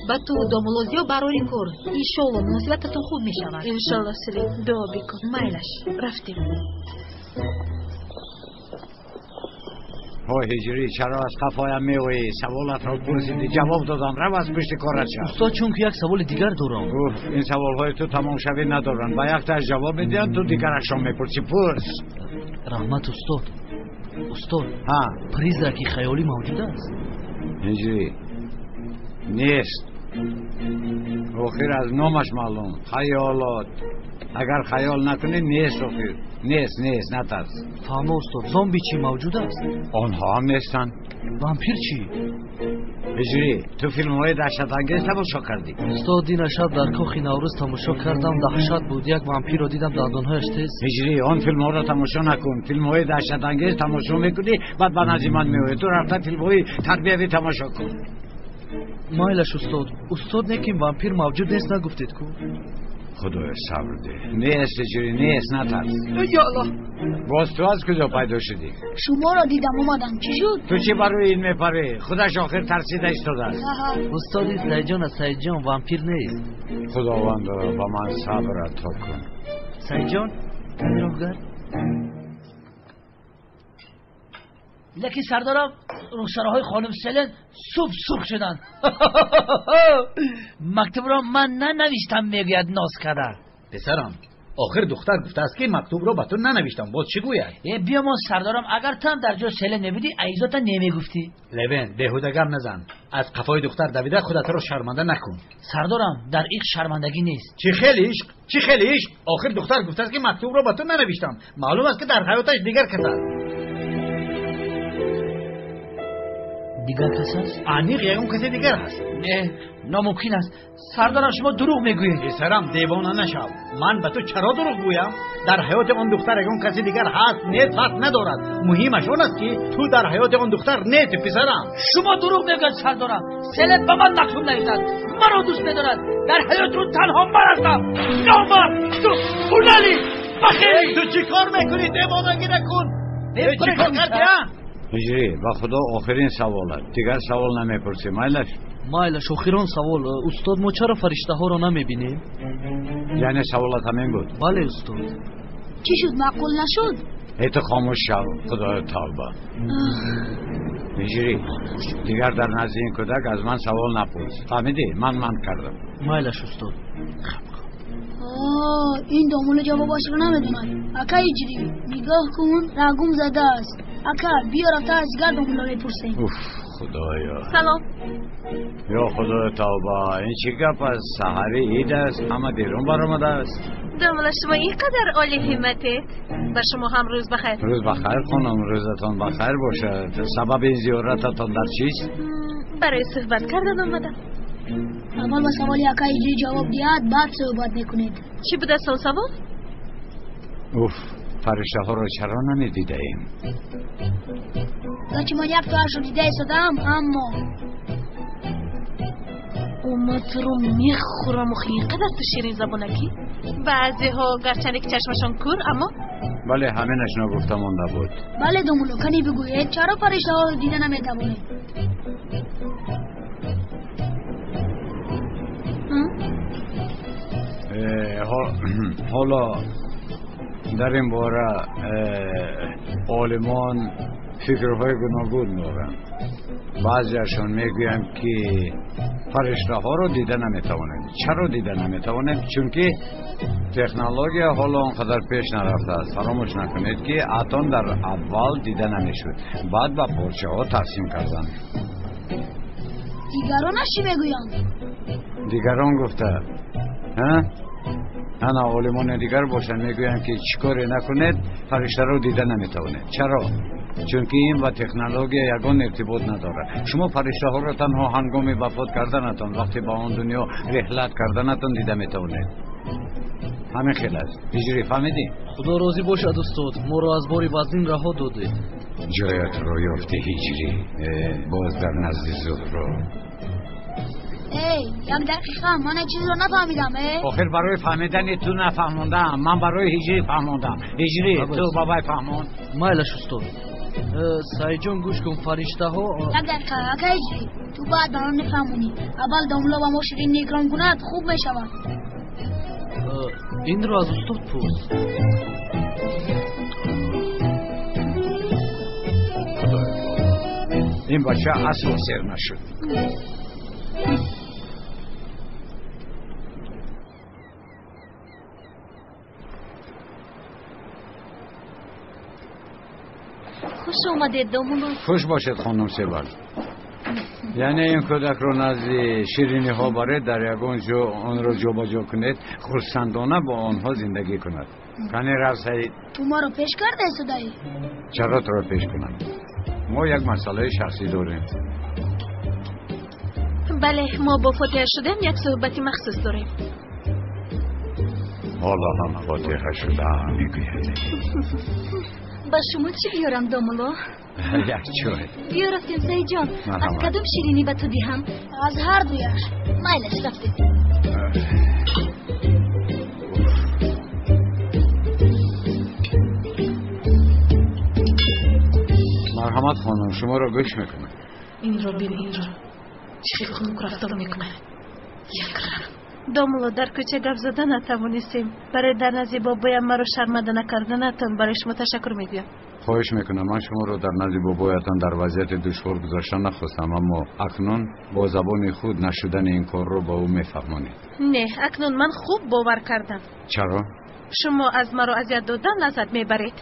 Ба ту домулло Зиё барори кор. Иншолло муносибататон хуб мешавад.
Иншолло, Селин, дуо бикун.
Майлаш.
Рафтем.
Ҳо ҳиҷрӣ, чаро аз қафоям меоӣ? Саволатро пурсидӣ, ҷавоб додам, рав аз пушти корат шав.
Устод, чунки як саволи дигар дорам.
Уф, ин саволҳои ту тамомшавӣ надоранд. Ба яктааш ҷавоб медиҳанд, ту дигарашро мепурсӣ. Пурс.
Раҳмат устод. Устод, призраки хаёлӣ мавҷуд аст?
Ҳиҷрӣ, нест. Охир аз номаш маълум, хаёлот. Агар хаёл накунӣ, нест охир. Нест, нест, натарс.
Фаҳмо устод, зомби чӣ мавҷуд аст?
Онҳо ҳам нестанд.
Вампир чӣ?
Ҳиҷрӣ, ту филмҳои даҳшатангез тамошо кардӣ?
Устод, ина шаб дар кохи Наврӯз тамошо кардам, даҳшат буд. Як вампирро дидам, дандонҳояш тез.
Ҳиҷрӣ, он филмҳоро тамошо накун. Филмҳои даҳшатангез тамошо мекунӣ, баъд ба назди ман меоӣ. Ту рафта филмҳои тарбиявӣ тамошо кун.
Майлаш устод. Устод, некин вампир мавҷуд нест нагуфтед ку?
Худоё, сабр деҳ. Нест ҳиҷрӣ, нест, натарс.
Ё Аллоҳ!
Боз ту аз куҷо пайдо шудӣ?
Шуморо дидам, омадам. Чӣ шуд?
Ту чӣ барои ин мепарӣ? Худаш охир тарсида истодааст.
Устод, ин Саидҷон аст, Саидҷон, вампир нест.
Худовандо, ба ман сабр ато кун.
Саидҷон, кани роҳгар?
Лекин сардорам, рухсораҳои хонум Селен суб сурх шуданд. Мактубро ман нанавиштам, мегӯяд ноз карда.
Писарам, охир духтар гуфтааст, ки мактубро ба ту нанавиштам, боз чӣ гӯяд?
Э, биёмон сардорам, агар ту ҳам дар ҷои Селен мебудӣ, аизота намегуфтӣ.
Левен, беҳуда гап назан. Аз қафои духтар давида худатро шарманда накун.
Сардорам, дар ишқ шармандагӣ нест.
Чӣ хеле ишқ, чӣ хеле ишқ? Охир духтар гуфтааст, ки мактубро ба ту нанавиштам. Маълум аст, ки дар ҳаёташ дигар кас аст.
Дигар кас аст?
Аниқ ягон касе дигар ҳаст.
Не, номумкин аст. Сардорам, шумо дурӯғ мегӯед.
Писарам, девона нашав. Ман ба ту чаро дурӯғ гӯям? Дар ҳаёти он духтар ягон каси дигар ҳаст, нест, фарқ надорад. Муҳимаш он аст, ки ту дар ҳаёти он духтар нести, писарам.
Шумо дурӯғ мегӯед, сардорам. Селен ба ман мактуб нависад, маро дӯст медорад. Дар ҳаёти ӯ танҳо ман ҳастам. Номард, ту ҳунарӣ, бахилӣ.
Ту чӣ кор мекунӣ? Девонагӣ накун. Чӣ кор кардӣ, а?
Ҳиҷрӣ, ба худо охирин савол аст. Дигар савол намепурсӣ, майлаш?
Майлаш, охирон савол. Устод, мо чаро фариштаҳоро намебинем?
Яъне саволат ҳамин буд?
Бале, устод.
Чӣ шуд, маъқул нашуд?
Э, ту хомӯш шав, худоё тавба. Ҳиҷрӣ, дигар дар назди ин кӯдак аз ман савол напурс. Фаҳмидӣ? Ман манъ кардам.
Майлаш, устод.
Ин домулло ҷавобашро намедонад. Ака ҳиҷрӣ, нигоҳ кун, рангум задааст. Ака, биё рафта аз дигар домулло мепурсем.
Уф, худоё.
Салом.
Ё худоё тавба, ин чӣ гап аст? Саҳари ид аст, ҳама берун баромадааст.
Домулло, шумо ин қадар олӣ ҳимматед. Ба шумо ҳам рӯз бахайр.
Рӯз бахайр, хонум, рӯзатон бахайр бошад. Сабаби ин зиёрататон дар чист?
Барои суҳбат кардан омадам.
Аввал ба саволи ака ҳиҷрӣ ҷавоб диҳад, баъд суҳбат мекунед.
Чӣ будааст он савол?
Уф, фариштаҳоро чаро намедидаем?
Гарчи ман яктоашро дида истодаам, аммо
Ма туро мехӯрам, охи ин қадар ту ширинзабонакӣ. Баъзеҳо гарчанде ки чашмашон кур, аммо
Бале, ҳаминаш ногуфта монда буд.
Бале, домулло, кани бигӯед, чаро фариштаҳоро дида наметавонем?
Ҳоло дар ин бора Олимон фикрҳои гуногун доранд. Баъзеашон мегӯянд, ки фариштаҳоро дида наметавонем. Чаро дида наметавонем? Чунки технология ҳоло он қадар пеш нарафтааст. Фаромӯш накунед, ки атом дар аввал дида намешуд, баъд ба порчаҳо тақсим карданд.
Дигаронаш чӣ мегӯянд?
Дигарон гуфта, ана олимони дигар бошанд, мегӯянд, ки чӣ коре накунед, фариштаро дида наметавонед. Чаро? Чунки ин ба технология ягон иртибот надорад. Шумо фариштаҳоро танҳо ҳангоми вафот карданатон, вақте ба он дунё реҳлат карданатон дида метавонед. Ҳамин хел аст. Ҳиҷрӣ, фаҳмидӣ?
Худо розӣ бошад, устод, моро аз бори вазнин раҳо додед.
Ҷоятро ёфти, Ҳиҷрӣ, боз дар назди Зуҳро.
Эй, як дақиқа, ман як чизро нафаҳмидам.
Охир барои фаҳмидани ту нафаҳмондам, ман барои Ҳиҷрӣ фаҳмондам. Ҳиҷрӣ, ту ба вай фаҳмон.
Майлаш, устод. Саидҷон, гӯш кун, фариштаҳо.
Як дақиқа, ака Ҳиҷрӣ, ту баъд ба ман мефаҳмонӣ. Аввал домло ба мо ширинӣ икром кунад, хуб мешавад.
Инро аз устод пурс.
Ин бача асл сер нашуд.
Хуш омадед, домулло.
Хуш бошед, хонум Себал. Яъне ин кӯдакро назди шириниҳо баред, дар ягон ҷо онро ҷобаҷо кунед, хурсандона бо онҳо зиндагӣ кунад. Кани рафт, Саид?
Ту маро пеш кардаи, судаӣ?
Чаро туро пеш кунам? Мо як масъалаи шахсӣ дорем.
Бале, мо бо фотиҳа шудем, як суҳбати махсус дорем.
Ҳоло ҳам фотиҳа шудаам, мегӯяд.
Ба шумо чӣ биёрам, домулло?
Як чой.
Биё, рафтем, Саидҷон. Аз кадом ширинӣ ба ту диҳам?
Аз ҳар дуяш.
Майлаш, рафтем.
Марҳамат, хонум, шуморо гӯш мекунам.
Инро бин, инро. Чӣ хел хунук рафтор мекунад. Якрам. Домулло, дар кӯча гап зада натавонистем. Барои дар назди бобоям маро шарманда накарданатон барои шумо ташаккур мегӯям.
Хоҳиш мекунам, ман шуморо дар назди бобоятон дар вазъияти душвор гузошта нахостам, аммо акнун бо забони худ нашудани ин корро ба ӯ мефаҳмонед.
Не, акнун ман хуб бовар кардам.
Чаро?
Шумо аз маро азият додан лаззат мебаред.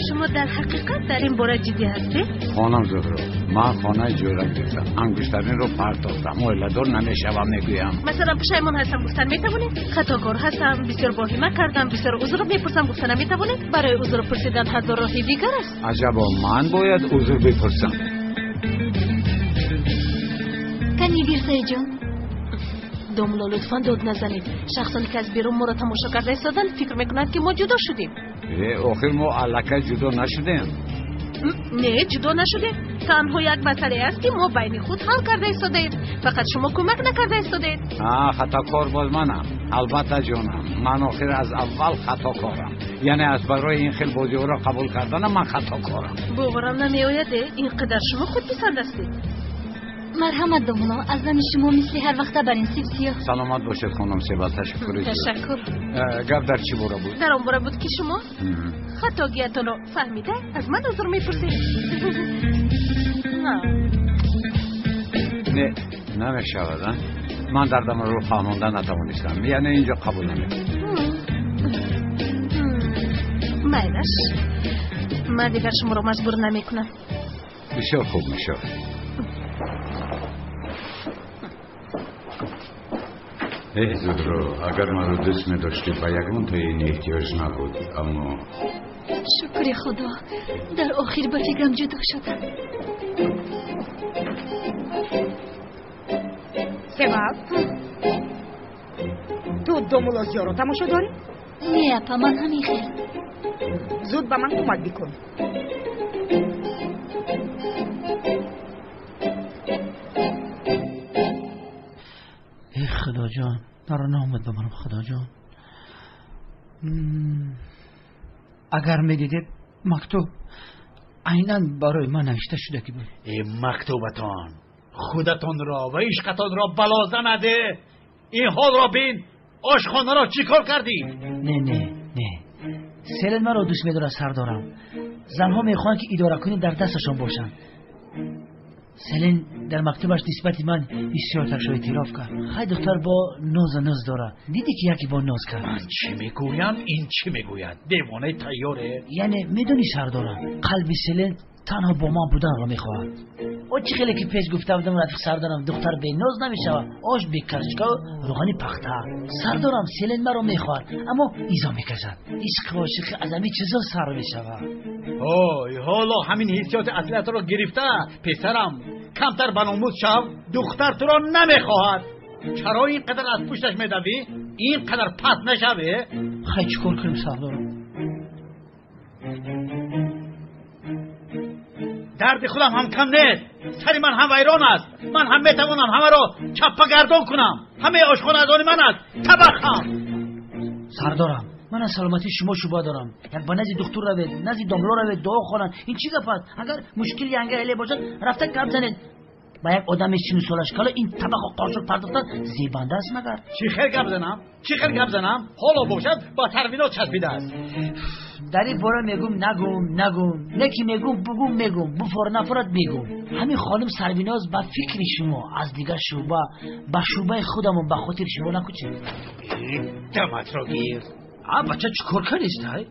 Шумо дар ҳақиқат дар ин бора ҷиддӣ ҳастед?
Хонум Зуҳро, ман хонаи ҷӯра гирифтам, ангуштаринро партофтам, оиладор намешавам, мегӯям.
Масалан, пушаймон ҳастам гуфтан метавонед? Хатокор ҳастам, бисёр воҳима кардам, бисёр узр мепурсам гуфта наметавонед? Барои узр пурсидан ҳазор роҳи дигар аст.
Аҷабо, ман бояд узр бипурсам.
Кани бир, Саидҷон.
Домулло, лутфан дод назанед. Шахсоне ки аз берун моро тамошо карда истоданд, фикр мекунанд, ки мо ҷудо шудем.
Охир мо аллакай ҷудо нашудем.
Не, ҷудо нашудем. Танҳо як масъалае аст, ки мо байни худ ҳал карда истодаем. Фақат шумо кӯмак накарда истодаед.
Хатокор боз манам. Албатта, ҷонам, ман охир аз аввал хатокорам. Яъне аз барои ин хел бозиҳоро қабул карданам ман хатокорам.
Боварам намеояд, ин қадар шумо худписанд ҳастед.
Марҳамат, домулло, аз нами шумо мисли ҳар вақта бар ин сиб сиёҳ.
Саломат бошед, хонум Себал, ташаккури зиёд.
Ташаккур.
Гап дар чӣ бора буд?
Дар он бора буд, ки шумо хатогиятонро фаҳмида аз ман узр мепурсед.
Не, намешавад, а? Ман дардамро фаҳмонда натавонистам, яъне инҷо қабул намекунам.
Майлаш, ман дигар шуморо маҷбур намекунам.
Бисёр хуб мешавад. Эй Зуҳро, агар маро дӯст медоштӣ, ба ягон таи ин эҳтиёҷ набуд, аммо
шукри Худо, дар охир ба фикрам ҷудо шудам.
Себал, ту домулло Зиёро тамошо дорӣ?
Не, апа, ман ҳамин хел.
Зуд ба ман кӯмак бикун.
Эй Худоҷон, маро номад бимонам, Худоҷон. Агар медидед, мактуб айнан барои ман навишта шуда ки буд.
Э, мактубатон худатонро ва ишқатонро бало занаде. Ин ҳолро бин, ошхонаро чӣ кор кардӣ?
Не, не, не, Селен маро дӯст медорад, сардорам. Занҳо мехоҳанд, ки идоракунӣ дар дасташон бошанд. Селен дар мактубаш нисбати ман бисёртаршо эътироф кард. Хай, духтар бо ноза ноз дорад. Дидӣ, ки яке бо ноз кард.
Ман чӣ мегӯям, ин чӣ мегӯяд? Девонаи тайёре.
Яъне медонӣ, сардорам, қалби Селен танҳо бо ман буданро мехоҳад. О, чӣ хеле ки пеш гуфта будам, рафиқ сардорам, духтар беноз намешавад, ош бе карчкаву рӯғани пахта. Сардорам, Селен маро мехоҳад, аммо изо мекашад. Ишқи ошиқӣ аз ҳамин чизо сар мешавад.
Ой, ҳоло ҳамин ҳиссиёти аслиятро гирифта. Писарам, камтар ба номус шав. Духтар туро намехоҳад. Чаро ин қадар аз пушташ медавӣ? Ин қадар паст нашавӣ.
Хай, чӣ кор кунем, сардорам?
Дарди худам ҳам кам нест. Сари ман ҳам вайрон аст. Ман ҳам метавонам ҳамаро чаппагардон кунам. Ҳамаи ошхона аз они ман аст, табақ ҳам.
Сардорам, ман аз саломатии шумо шубҳа дорам. Як ба назди духтур равед, назди домло равед, дуо хонанд. Ин чӣ гап аст? Агар мушкили янга эле бошад, рафта гап занед ба як одами сину солаш кало. Ин табақу қошуқ пардохтан зебанда аст магар?
Чӣ хел гап занам, чӣ хел гап занам? Ҳоло бошад, ба Сарвиноз часпидааст.
Дар ин бора мегум, нагум, нагум, не ки мегум, бугум, мегум, буфор, нафорат, мегум. Ҳамин хонум Сарвиноз ба фикри шумо аз дигар шӯъба ба шӯъбаи худамон ба хотири шумо накӯчед.
Даматро гир.
А, бача, чӣ кор кардистай?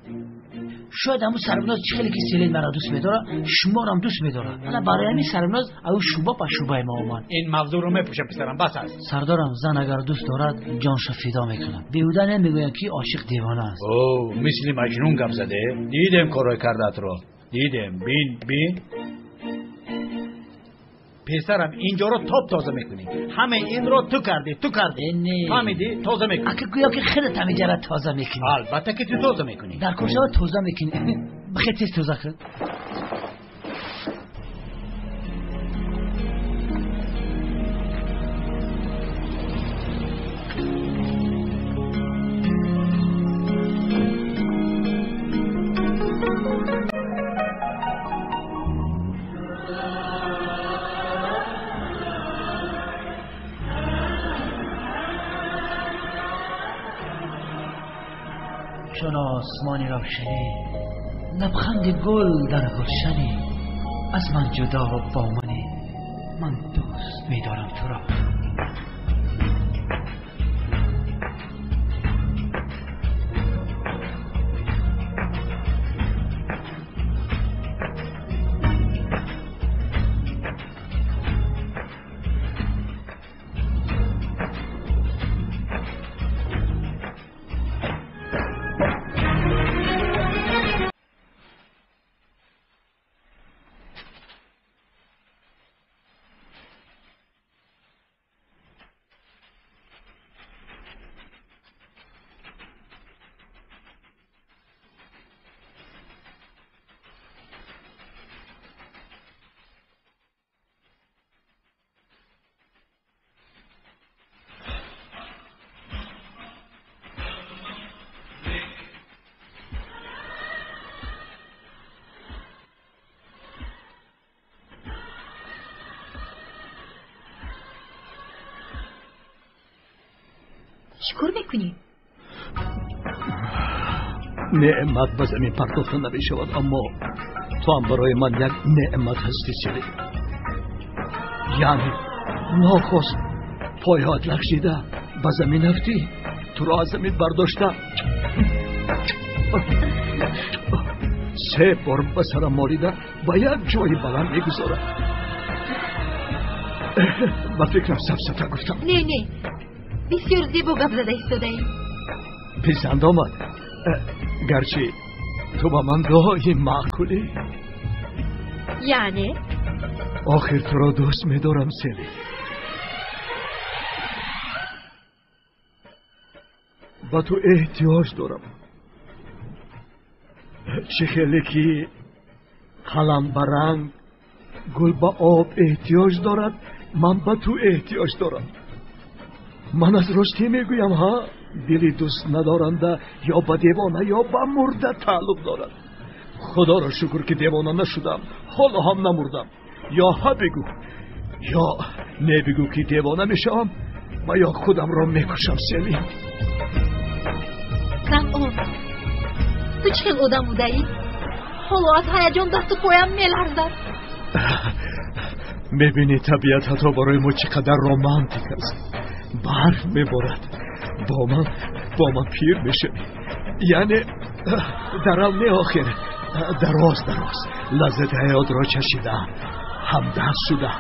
Шояд ҳамун Сарвиноз чӣ хеле ки Селен маро дӯст медорад, шуморам дӯст медорад. Ана барои ҳамин Сарвиноз аю шӯъба ба шӯъбаи мо омад.
Ин мавзӯъро мепӯшам, писарам, бас аст.
Сардорам, зан агар дӯст дорад, ҷоншо фидо мекунад. Беҳуда намегӯянд, ки ошиқ девона аст.
О, мисли маҷнун гап заде. Дидем корҳои кардаатро, дидем. Бин, бин, писарам, инҷоро топ тоза мекунӣ. Ҳамаи инро ту кардӣ, ту кардӣ, фаҳмидӣ? Тоза мекунӣ.
Ака, гӯё ки худат ҳамиҷара тоза мекунӣ.
Албатта ки ту тоза мекунӣ.
Дар кор шава, тоза мекунӣ. Бихел, тез тоза кун. Чун осмони равшанӣ, лабханди гул дар гулшанӣ, аз ман ҷудо бо манӣ, ман дӯст медорам туро.
Чӣ кор мекунӣ?
Неъмат ба замин партофта намешавад, аммо ту ҳам барои ман як неъмат ҳастӣ, Селин. Яъне нохост пойҳоят лағжида ба замин афтӣ, туро аз замин бардошта, се бор ба сарам молида, ба як ҷои баланд мегузорам. Ба фикрам, сафсата гуфтам.
Не, не, бисёр зебо гап зада истодаем.
Писанд омад. Гарчи ту ба ман доим маъқулӣ.
Яъне?
Охир туро дӯст медорам, Селин. Ба ту эҳтиёҷ дорам. Чӣ хеле ки қалам ба ранг, гул ба об эҳтиёҷ дорад, ман ба ту эҳтиёҷ дорам. Ман аз ростӣ мегӯям. Ҳа, дили дӯст надоранда ё ба девона, ё ба мурда тааллуқ дорад. Худоро шукр, ки девона нашудам, ҳоло ҳам намурдам. Ё ҳа бигӯ, ё не бигӯ, ки девона мешавам ва ё худамро мекушам, Селин.
Кам об. Ту чӣ хел одам будаӣ? Ҳоло аз ҳаяҷон дасту поям меларзад.
Мебинӣ, табиат ҳатто барои мо чӣ қадар романтик аст. Барф меборад, бо ман пир мешавӣ. Яъне дарал не, охир дароз дароз лаззати ҳаётро чашида, ҳамдаст шуда,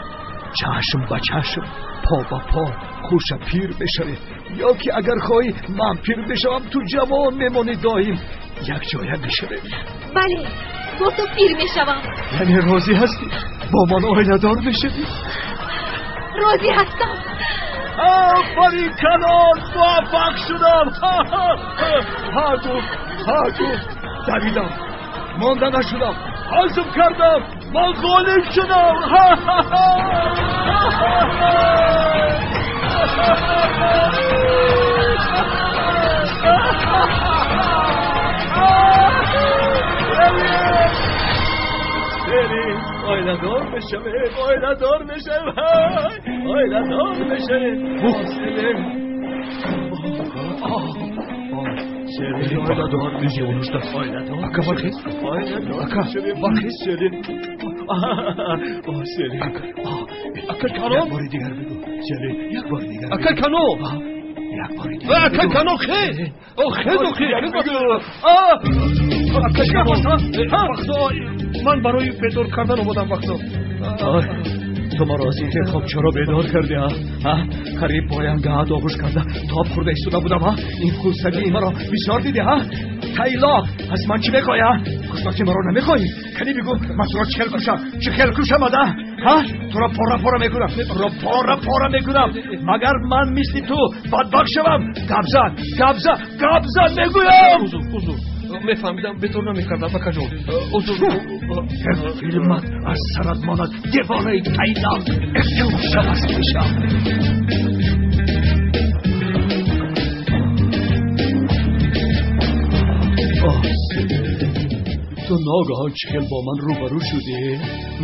чашм ба чашм, по ба по, хуша пир мешавем. Ё ки агар хоҳӣ, ман пир мешавам, ту ҷавон мемонӣ, доим якҷоя мешавем.
Бале, бо ту пир мешавам.
Яъне розӣ ҳастӣ? Бо ман оиладор мешавӣ?
Розӣ ҳастам.
Офарин калон, муваффақ шудам. Ҳа гуфт, ҳа гуфт, давидам, монда нашудам, ҳазм кардам, ман ғолиб шудам. Селин, оиладор мешавем, оиладор мешавем, оиладор мешавем. Селин, Селин, оиладор мешавем, оиладор.
Ака, бархез.
Оиладор
Ака,
мешавем.
бархез.
Селин, Селин.
Ака калон.
Як бори дигар бигӯ, Селин, як бори дигар.
Ака калон.
Як бори дигар.
Ака калон, хез. О, хез, о, хез. Ака калон. Бахто, ман барои бедор кардан омадам, бахто.
Ту маро аз ин хел хоб чаро бедор кардӣ, а? Қариб поям гаҳат оғӯш карда тоб хӯрда истода будам, а? Ин хулсагии маро бисёр дидӣ, а? Тайлоқ, аз ман чӣ мехоҳӣ, а? Хушбахти маро намехоҳӣ? Кани бигӯ, ман туро чӣ хел кушам? Чӣ хел кушам, ада? Ҳа? Туро пора пора мекунам, туро пора пора мекунам. Магар ман мисли ту бадбахт шавам? Гап зан, гап зан, гап зан мегӯям.
Узр, узр. Мефаҳмидам, бедор намекардам, акаҷон. Узр.
Филмат аз сарат монад, девонаи Таиланд. Шавас мешам. Ту ногаҳон чӣ хел бо ман рӯбарӯ шудӣ?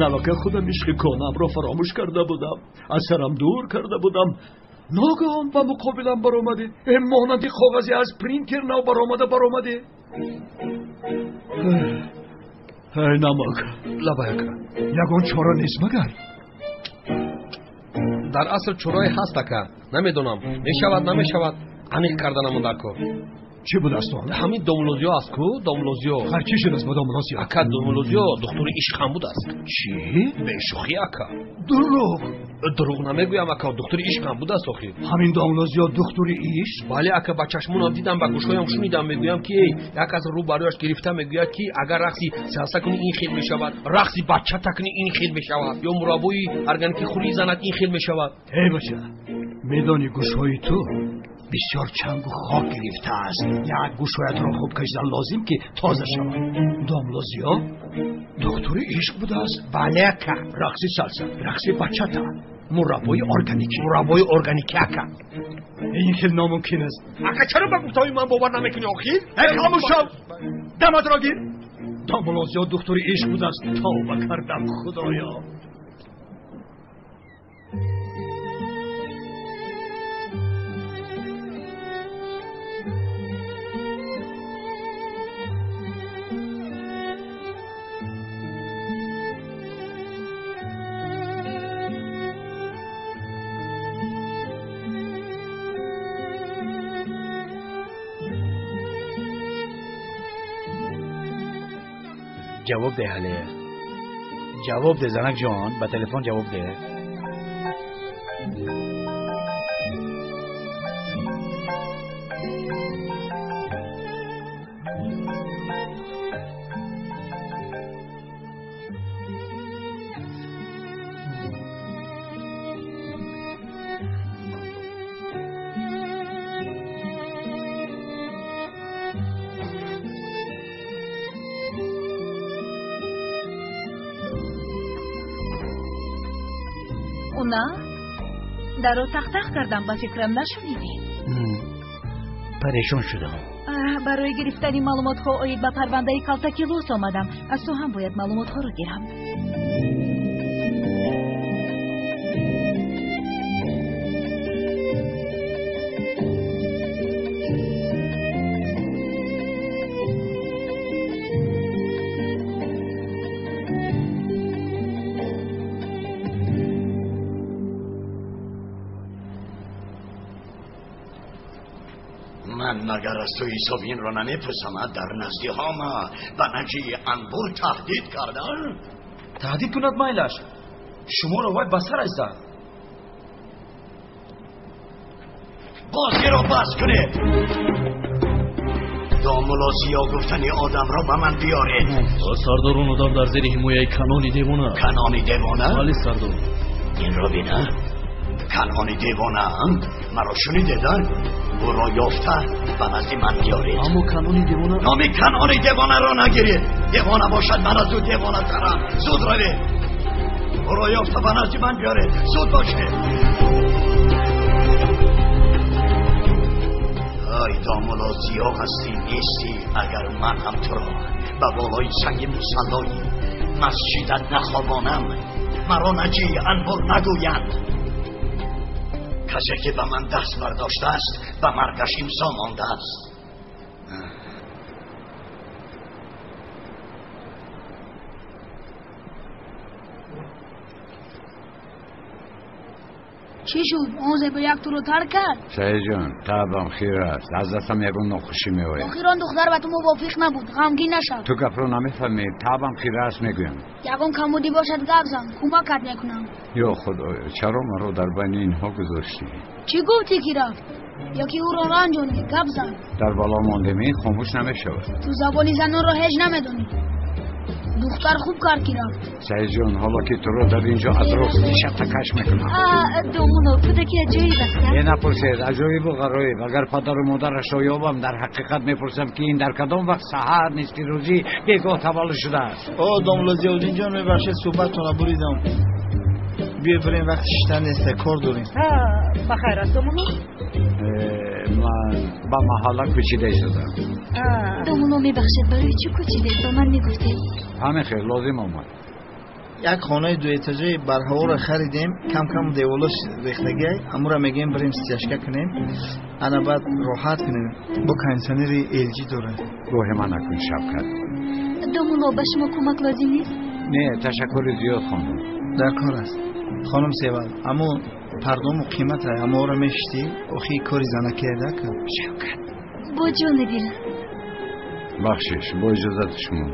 Навака худам ишқи кӯҳнаамро фаромӯш карда будам, аз сарам дур карда будам. Ногаҳон ба муқобилам баромадӣ, монанди коғазе аз принтер нав баромада баромадӣ. Эй намак,
Лабай, ака.
Ягон чора нест магар?
Дар асл чорае ҳаст, ака. Намедонам, мешавад, намешавад, аниқ карданамон дар кор.
Чӣ будааст он?
Ҳамин домулозиё аст ку, домулозиё.
Ҳар чӣ шудааст ба домулозиё?
Ака, домулозиё духтури ишқ ҳам будааст.
Чӣ?
Бешӯхӣ, ака.
Дурӯғ.
Дурӯғ намегӯям, ака, духтури ишқ ҳам будааст охир.
Ҳамин домулозиё духтури ишқ?
Бале, ака, ба чашмонам дидам, ба гӯшҳоям шунидам. Мегӯям ки эй, як аз рӯ барояш гирифта мегӯяд ки агар рақси салса кунӣ ин хел мешавад, рақси бачата кунӣ ин хел мешавад, ё мураббои органики хӯрӣ занад ин хел мешавад.
Эй бача, медонӣ гӯшҳои ту бисёр чангу хок гирифтааст. Як гӯшҳоятро хуб кашидан лозим, ки тоза шавад. Домлозиё духтури ишқ будааст?
Бале, ака.
Рақси салса, рақси бачата, мураббои органикӣ.
Мураббои органикӣ, ака.
Ин хел номумкин аст.
Ака, чаро ба гуфтаҳои ман бовар намекунӣ охир?
Эй, хомӯш шав, даматро гир. Домлозиё духтури ишқ будааст. Тавба кардам, худоё.
Ҷавоб деҳ, ҳале ҷавоб деҳ, занак ҷон, ба телефон ҷавоб деҳ.
На, даро тахтах кардам, ба фикрам нашунидӣ.
Парешон шудам.
Барои гирифтани маълумотҳо оид ба парвандаи калтаки лос омадам. Аз ту ҳам бояд маълумотҳоро гирам.
Ман магар аз ту ҳисоби инро намепурсам? Дар назди ҳама ба наҷии анбур таҳдид кардан?
Таҳдид кунад майлаш, шуморо вай ба сараш зад.
Бозиро бас кунед. Домулло Зиё гуфтани одамро ба ман биёред.
Сардор, он одам дар зери ҳимояи Канони девона.
Канони девона?
Бале, сардор.
Инро бина, Канони девонаам. Маро шунидед? Ӯро ёфта ба назди ман биёред.
Аммо Канони девона...
Номи Канони девонаро нагиред. Девона бошад, ман аз ӯ девонатарам. Зуд равед, ӯро ёфта ба назди ман биёред. Зуд бошед. Ай домулло Зиё, ҳастӣ нестӣ, агар ман ҳам туро ба болои санги мусаллои масҷидат нахобонам, маро наҷии анбур нагӯянд. Касе ки ба ман даст бардоштааст, ба маргаш имзо мондааст.
Чӣ шуд? Он зебояк туро тарк кард?
Саидҷон, табам хир аст, аз дастам ягон нохушӣ меояд.
Охир он духтар ба ту мувофиқ набуд, ғамгин нашав.
Ту гапро намефаҳмӣ, табам хир аст мегӯям.
Ягон камбудӣ бошад гап зан, кӯмакат мекунам.
Ё худоё, чаро маро дар байни инҳо гузоштӣ?
Чӣ гуфтӣ ки рафт? Ё ки ӯро ранҷонӣ? Гап зан.
Дар бало мондем, ин хомӯш намешавад.
Ту забони занонро ҳеҷ намедонӣ. Духтар хуб кард ки рафт.
Саидҷон, ҳоло ки туро дар инҷо атроф шатакаш мекунам.
Домулло, кӯдаки аҷоиб аст.
Е, напурсед, аҷоибу ғароиб. Агар падару модарашро ёбам, дар ҳақиқат мепурсам ки ин дар кадом вақт, саҳар, нисфи рӯзӣ, бегоҳ таваллуд шудааст.
О, домулло Зиёуддинҷон, мебахшед, суҳбаттонро буридам. Биё бирем, вақти шиштан нест, кор дорем.
Ба хайр аст, домулло?
Ман ба маҳалла кӯчида истодам.
Домулло, мебахшед, барои чӣ кӯчидед? Ба ман мегуфтед.
Ҳамин хел лозим омад.
Як хонаи дуэтажаи барҳаворо харидем, кам кам деволош рехтагиай, амура мегӯем бирем стяжка кунем, ана баъд роҳат кунем. Бо кондитсионери LG дорад.
Гоҳе ман накун, Шавкат.
Домулло, ба шумо кӯмак лозим нест?
Не, ташаккури зиёд, хонум.
Дар кор аст. Хонум Севал, аммо пардому қимата, аморо мешиштӣ, охи кори занакия дака.
Шавкат.
Бо ҷони дил.
Бахшиш, бо иҷозати шумо.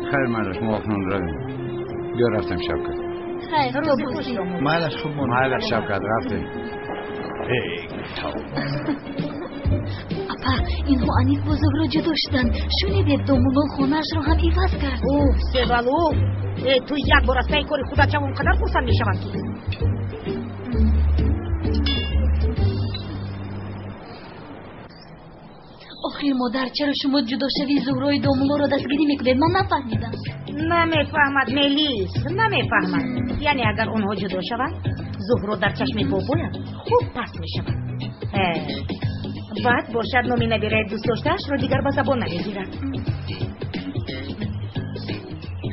Хайр, майлаш, мо акнун равем. Биё рафтем, Шавкат.
Хайр, то бозӣ.
Майлаш, хуб монед.
Майлаш, Шавкат, рафтем. Эй, тавба.
Апа, инҳо аниқ бо Зуҳро ҷудо шуданд. Шунидед, домулло хонаашро ҳам иваз кард.
Уф, Севал, уф. Э, ту як бор аз пайи кори худат шав, он қадар хурсанд мешавам ки.
Охир, модар, чаро шумо ҷудошавии Зуҳрои домуллоро дастгирӣ мекунед? Ман нафаҳмидам.
Намефаҳмад, Мелис, намефаҳмад. Яъне агар онҳо ҷудо шаванд, Зуҳро дар чашми бобоям хуб паст мешавад. Баъд бошад номи набираи дӯстдоштаашро дигар ба забон намегирад.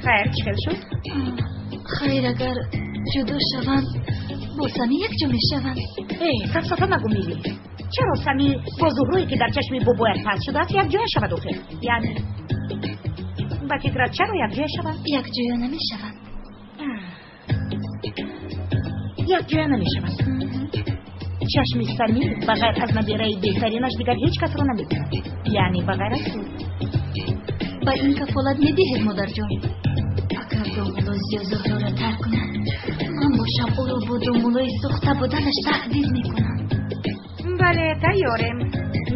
Хайр, чӣ хел шуд?
Хайр, агар ҷудо шаванд, бо Сами якҷо мешаванд.
Э, сафсафа нагӯ, Мелис. Чаро Сами бо Зуҳрое ки дар чашми бобоят паст шудааст якҷоя шавад охир? Яъне ба фикрат чаро якҷоя шаванд?
Якҷоя намешаванд.
Якҷоя намешаванд. Чашми Сами ба ғайр аз набираи беҳтаринаш дигар ҳеҷ касро намебинад. Яъне ба ғайр аз ту.
Ба ин кафолат медиҳед, модарҷон? Агар домулло Зиё Зуҳроро тарк кунад, ман бошам ӯро бо домуллои сӯхта буданаш таҳдид мекунам.
Бале, тайёрем.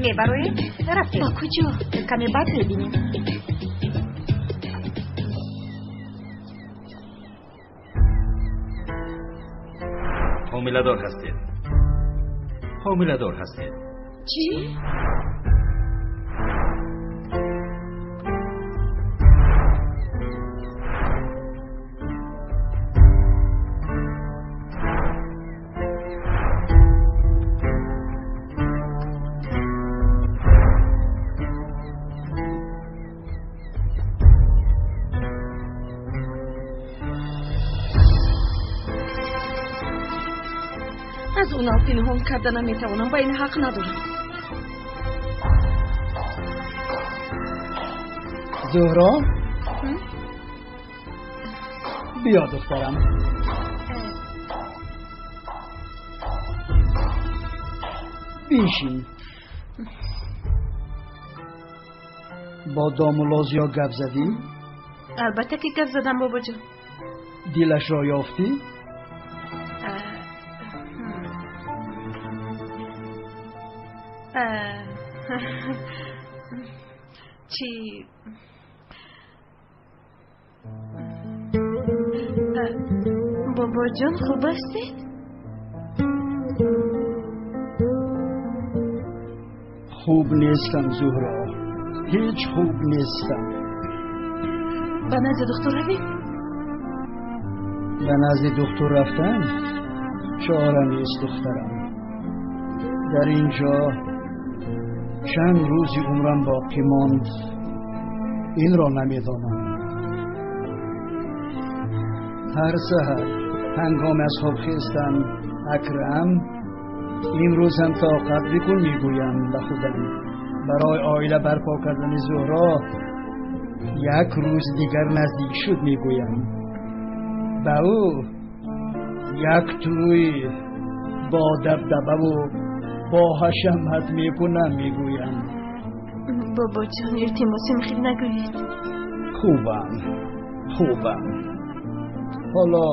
Мебароем? Рафтем.
Ба куҷо?
Каме баъд мебинем.
Ҳомиладор ҳастед. Ҳомиладор ҳастед.
Чӣ?
Аз онав пинҳон карда наметавонам, ба ин ҳақ надорам.
Зуҳро, биё духтарам. Биншин. Бо домулло Зиё гап задӣ?
Албатта ки гап задам, бобоҷон.
Дилашро ёфтӣ?
Чӣ? Бобоҷон, хуб ҳастед?
Хуб нестам, Зуҳро, ҳеҷ хуб нестам.
Ба назди духтур равем?
Ба назди духтур рафтан чора нест, духтарам. Дар ин ҷо чанд рӯзи умрам боқӣ монд, инро намедонам. Ҳар саҳар ҳангоми аз хоб хестан, Акрам, имрӯзам тоқат бикун, мегӯям ба худам. Барои оила барпо кардани Зуҳро як рӯз дигар наздик шуд, мегӯям. Ба ӯ як тӯй бо дабдабаву бо ҳашамат мекунам, мегӯям.
Бобоҷон, илтимосим, хел нагӯед.
Хубам, хубам. Ҳоло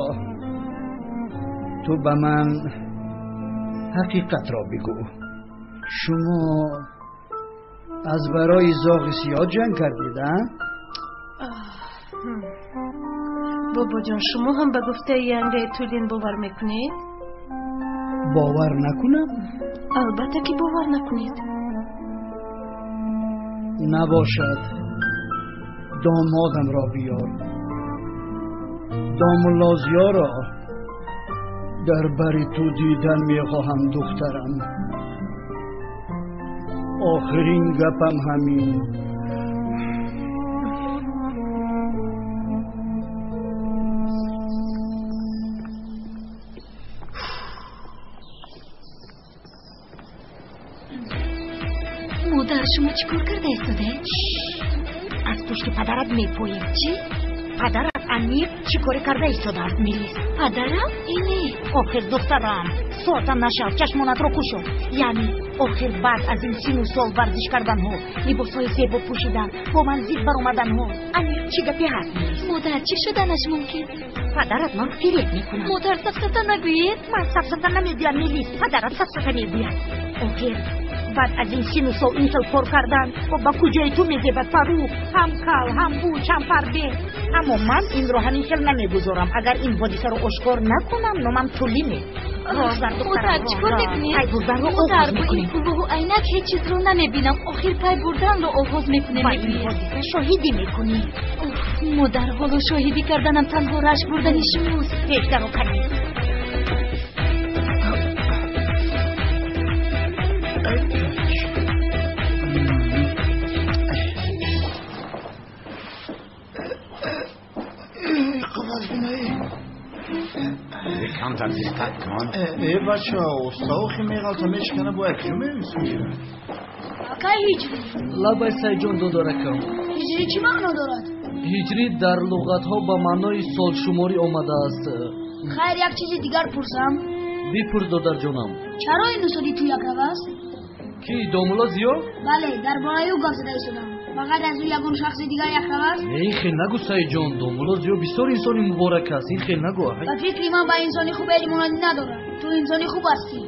ту ба ман ҳақиқатро бигӯ. Шумо аз барои зоғи сиёҳ ҷанг кардед, а?
Бобоҷон, шумо ҳам ба гуфтаи янгаи Тулин бовар мекунед?
Бовар накунам?
Албатта ки бовар накунед.
Набошад, домодамро биёр. Домулло Зиёро дар бари ту дидан мехоҳам, духтарам. Охирин гапам ҳамин.
Модар, шумо чӣ кор карда истодаед?
Аз пушти падарат мепоем.
Чӣ?
Падарат аниқ чӣ коре карда истодааст, Мелис?
Падарам? Ине.
Охир, духтарам, соата нашав, чашмонатро кушо. Яъне охир баъд аз ин сину сол варзиш карданҳо, либосҳои зебо пӯшидан, бо ман зид баромаданҳо, аниқ чӣ гапе ҳаст, Мелис?
Модар, чӣ шуданаш мумкин?
Падарат маро фиреб мекунад.
Модар, сафсата нагӯед.
Ман сафсата намегӯям, Мелис, падарат сафсата мегӯяд. Охир баъд аз ин сину сол ин хел кор кардан ба куҷои ту мезебад, Фарух? Ҳам кал, ҳам буч, ҳам фарбе. Аммо ман инро ҳамин хел намегузорам. Агар ин ҳодисаро ошкор накунам, номам Тулине.
Модар, чӣ кор мекунед?
Пай бурданро
Модар,
оғоз
бо ин
мекунем.
кулоҳу айнак ҳеҷ чизро намебинам. Охир пай бурданро оғоз мекунем,
Ба ин
мегӯед.
ҳодиса шоҳидӣ мекунӣ.
Уф, модар, ҳоло шоҳидӣ карданам танҳо рашк бурдани шумост.
Пешдаро кардӣ.
Камтар диққат кун.
Э, бача, устохи меғалта, мешикана, бо якҷо мевисмеша.
Акай Ҳиҷрӣ.
Лабай, Сайҷон, додаракам.
Ҳиҷрӣ чӣ маъно дорад?
Ҳиҷрӣ дар луғатҳо ба маънои солшуморӣ омадааст.
Хайр, як чизи дигар пурсам.
Бипурс, додарҷонам.
Чаро ин устоди ту якрав аст?
Ки, домулло Зиё?
Бале, дар бораи ӯ гап зада истодам. Ба ғайр аз ӯ ягон шахси дигар якрав аст?
Не, ин хел нагӯ, Сайҷон. Домулло Зиё бисёр инсони муборак аст, ин хел нагӯ.
Ба фикри ман ба инсони хуб ҳеҷ монандӣ надорад. Ту инсони хуб ҳастӣ.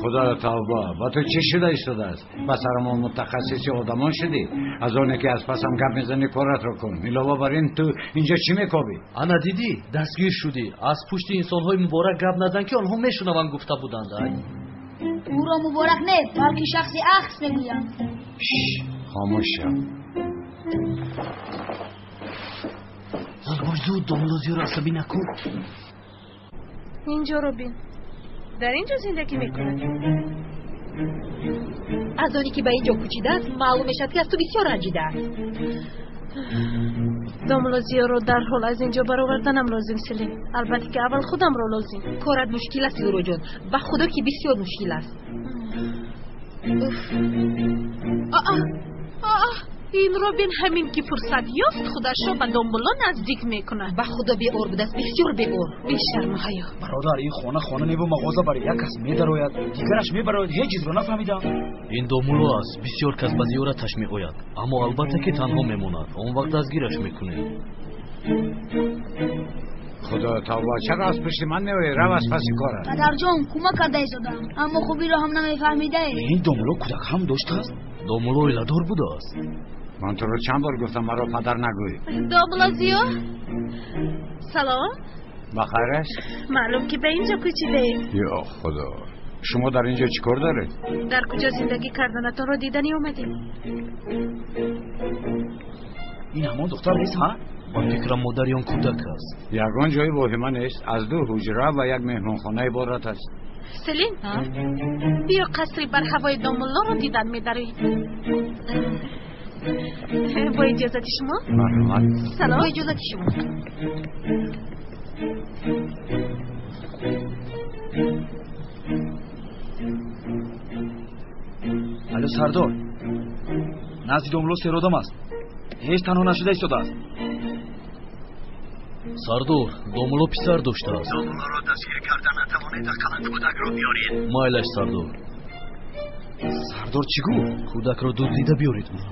Худоё, тавба, ба ту чӣ шуда истодааст? Ба сарамон мутахассиси одамон шудӣ? Аз оне ки аз пасам гап мезанӣ, коратро кун. Илова бар ин, ту инҷо чӣ мекобӣ?
Ана дидӣ, дастгир шудӣ. Аз пушти инсонҳои муборак гап назан, ки онҳо мешунаванд, гуфта буданд. Ай.
Ӯро муборак не, балки шахси ахс мегӯянд.
Хомӯш шав.
Зуд бош, зуд, домулло Зиёро асабӣ накун.
Инҷоро бин. Дар ин ҷо зиндагӣ мекунад.
Аз оне ки ба ин ҷо кӯчидааст, маълум мешавад, ки аз ту бисёр ранҷидааст.
Домулло Зиёро дарҳол аз ин ҷо бароварданам лозим, Селим. Албатта ки аввал худамро лозим.
Корат мушкил аст, Зуҳроҷон. Ба худо ки бисёр мушкил аст.
Уф. Аа! Аа! Ин Робин ҳамин ки фурсат ёфт, худашро ба домулло наздик мекунад.
Ба худо беор будааст, бисёр беор.
Бешарму ҳаё.
Бародар, ин хона хона небу мағоза бари як кас медарояд, дигараш мебарояд, ҳеҷ чизро нафаҳмидам.
Ин домулло аст, бисёр кас ба зиёраташ меояд, аммо албатта ки танҳо мемонад. Он вақт дастгираш мекунем.
Худо тавба, чаро аз пушти ман меоӣ? Рав аз паси корат.
Падарҷон, кӯмак карда истодам, аммо хубиро ҳам намефаҳмидаед.
Ин домулло кӯдак ҳам доштааст?
Домулло оиладор будааст.
Ман туро чанд бор гуфтам, маро падар нагӯй.
Домулло Зиё, салом.
Ба хайр аст?
Маълум ки ба инҷо кӯчидаед.
Ё худо, шумо дар инҷо чӣ кор доред?
Дар куҷо зиндагӣ карданатонро диданӣ омадем.
Ин ҳамон духтар нест, ҳа?
Ба фикрам модари он кӯдак аст.
Ягон ҷои воҳима нест, аз ду ҳуҷра ва як меҳмонхона иборат аст.
Селин, биё қасри барҳавои домуллоро дидан медарем. Бо иҷозати шумо?
Марҳамат.
Салом.
Бо иҷозати шумо.
Алло, сардор, назди домулло серодам аст, ҳеҷ танҳо нашуда истодааст.
Сардор, домулло писар доштааст.
Домуллоро дастгир карда натавонед, ақаллан кӯдакро биёред.
Майлаш, сардор.
Сардор чӣ гуфт?
Кӯдакро дуздида биёред гуфт.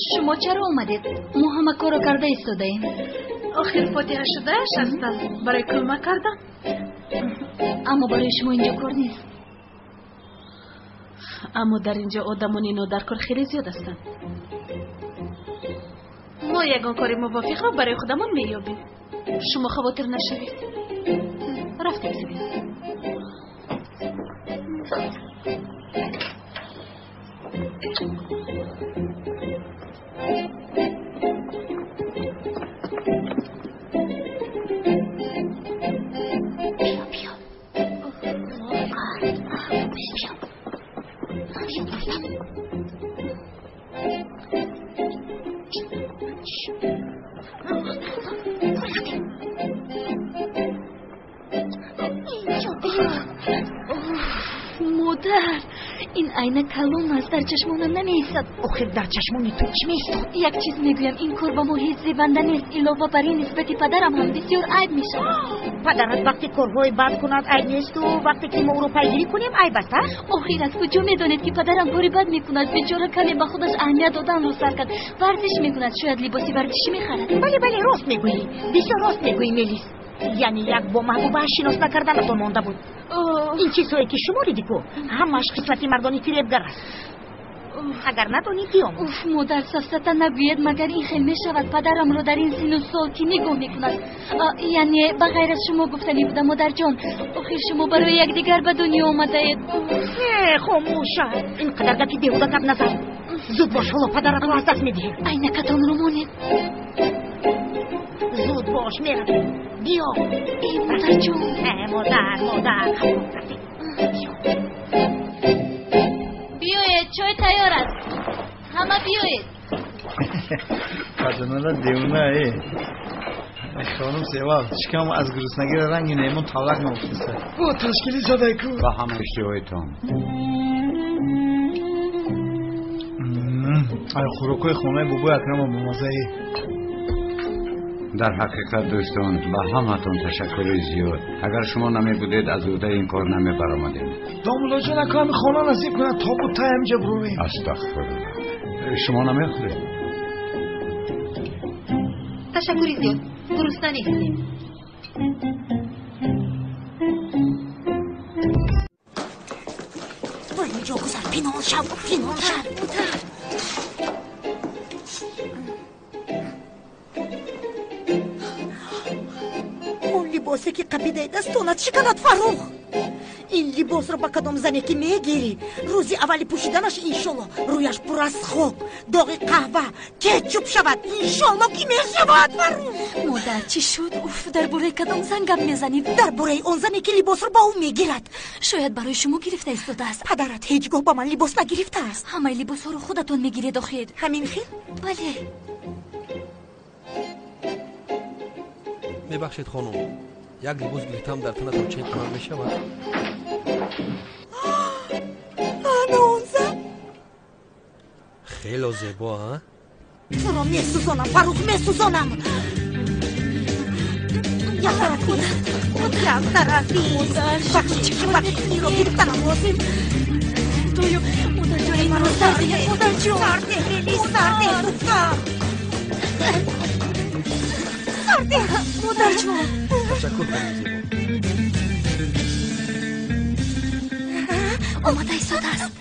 Шумо чаро омадед? Мо ҳама корро карда истодаем.
Охир фотиҳа шудааш ҳастам, барои кӯмак кардан.
Аммо барои шумо инҷо кор нест.
Аммо дар инҷо одамони нодаркор хеле зиёд ҳастанд. Мо ягон кори мувофиқро барои худамон меёбем. Шумо хавотир нашавед. Рафтем, Селин.
Модар, ин айна калон аст, дар чашмонам намеистад.
Охир дар чашмони ту чӣ меистод?
Як чиз мегӯям, ин кор ба мо ҳеҷ зебанда нест. Илова бар ин нисбати падарам ҳам бисёр айб мешавад.
Падарат вақте корҳои бад кунад айб несту, вақте ки мо ӯро пайгирӣ кунем айб аст, а?
Охир аз куҷо медонед ки падарам кори бад мекунад? Бечора каме ба худаш аҳамият доданро сар кард. Варзиш мекунад, шояд либоси варзишӣ мехарад.
Бале, бале, рост мегӯӣ, бисёр рост мегӯӣ, Мелис. Яъне як бо маҳбубааш шинос накарданатон монда буд. Ин чизҳое ки шуморидӣ ку, ҳамааш хислати мардони фиребгар аст. Агар надонӣ, биём.
Уф, модар, сафсата нагӯед, магар ин хел мешавад? Падарамро дар ин сину сол кӣ нигоҳ мекунад? Яъне ба ғайр аз шумо гуфтанӣ буда, модарҷон. Охир шумо барои якдигар ба дунё омадаед.
Э, хомӯша, ин қадар гапи беҳуда гап назан. Зуд бош, ҳоло падаратро аз даст медиҳем.
Айнакатонро монед.
Зуд бош, меравем. Биё.
Э, модарҷон.
Э, модар, модар, рафтем. Биё.
Биёед, чой тайёр аст. Ҳама биёед.
Фарзанала девона э. Хонум Севал, шикам аз гуруснагӣ ранги немон тавлак наофтиста.
Бо ташкили задай ку.
Ба ҳама иштиҳоятон.
Ай хӯрокҳои хонаи бобои Акрама бомаззаи.
Дар ҳақиқат дӯстон, ба ҳаматон ташаккури зиёд. Агар шумо намебудед, аз уҳдаи ин кор намебаромадем.
Домуллоҷон, ака ҳами хона насиб кунад, то буд та ҳаминҷа буровем.
Астағфируллоҳ. Шумо намехӯред?
Ташаккури зиёд, гурусна нестем.
Ба инҷо гузар, пинҳон шав, пинҳон шав. Он либоси Либосе ки қапидаи дастонат шиканад, Фаррух. Ин либосро ба кадом зане ки мегирӣ, рӯзи аввали пӯшиданаш иншолло рӯяш пур аз хок, доғи қаҳва, кетчуп шавад. Иншолло ки мешавад, Фаррух.
Модар, чӣ шуд? Уф, дар бораи кадом зан гап мезанед?
Дар бораи он зане ки либосро ба ӯ мегирад.
Шояд барои шумо гирифта истодааст.
Падарат ҳеҷ гоҳ ба ман либос нагирифтааст.
Ҳамаи либосҳоро худатон мегиред охир.
Ҳамин хел?
Бале.
Мебахшед хонум, як либос гирифтам дар танатон чен кунам мешавад?
Ана он зан.
Хело зебо, а?
Туро месӯзонам, Фаррух, месӯзонам. Як тараф бист, як тараф бист. Бахшиш, бахшиш, инро гирифтанам лозим.
Худоё, модарҷон, инро сар диҳед, модарҷон.
Сар деҳ, Мелис, сар деҳ, духтар. Сар деҳ,
модарҷон.
Ташаккур, хонум зебо.
Омада истодааст.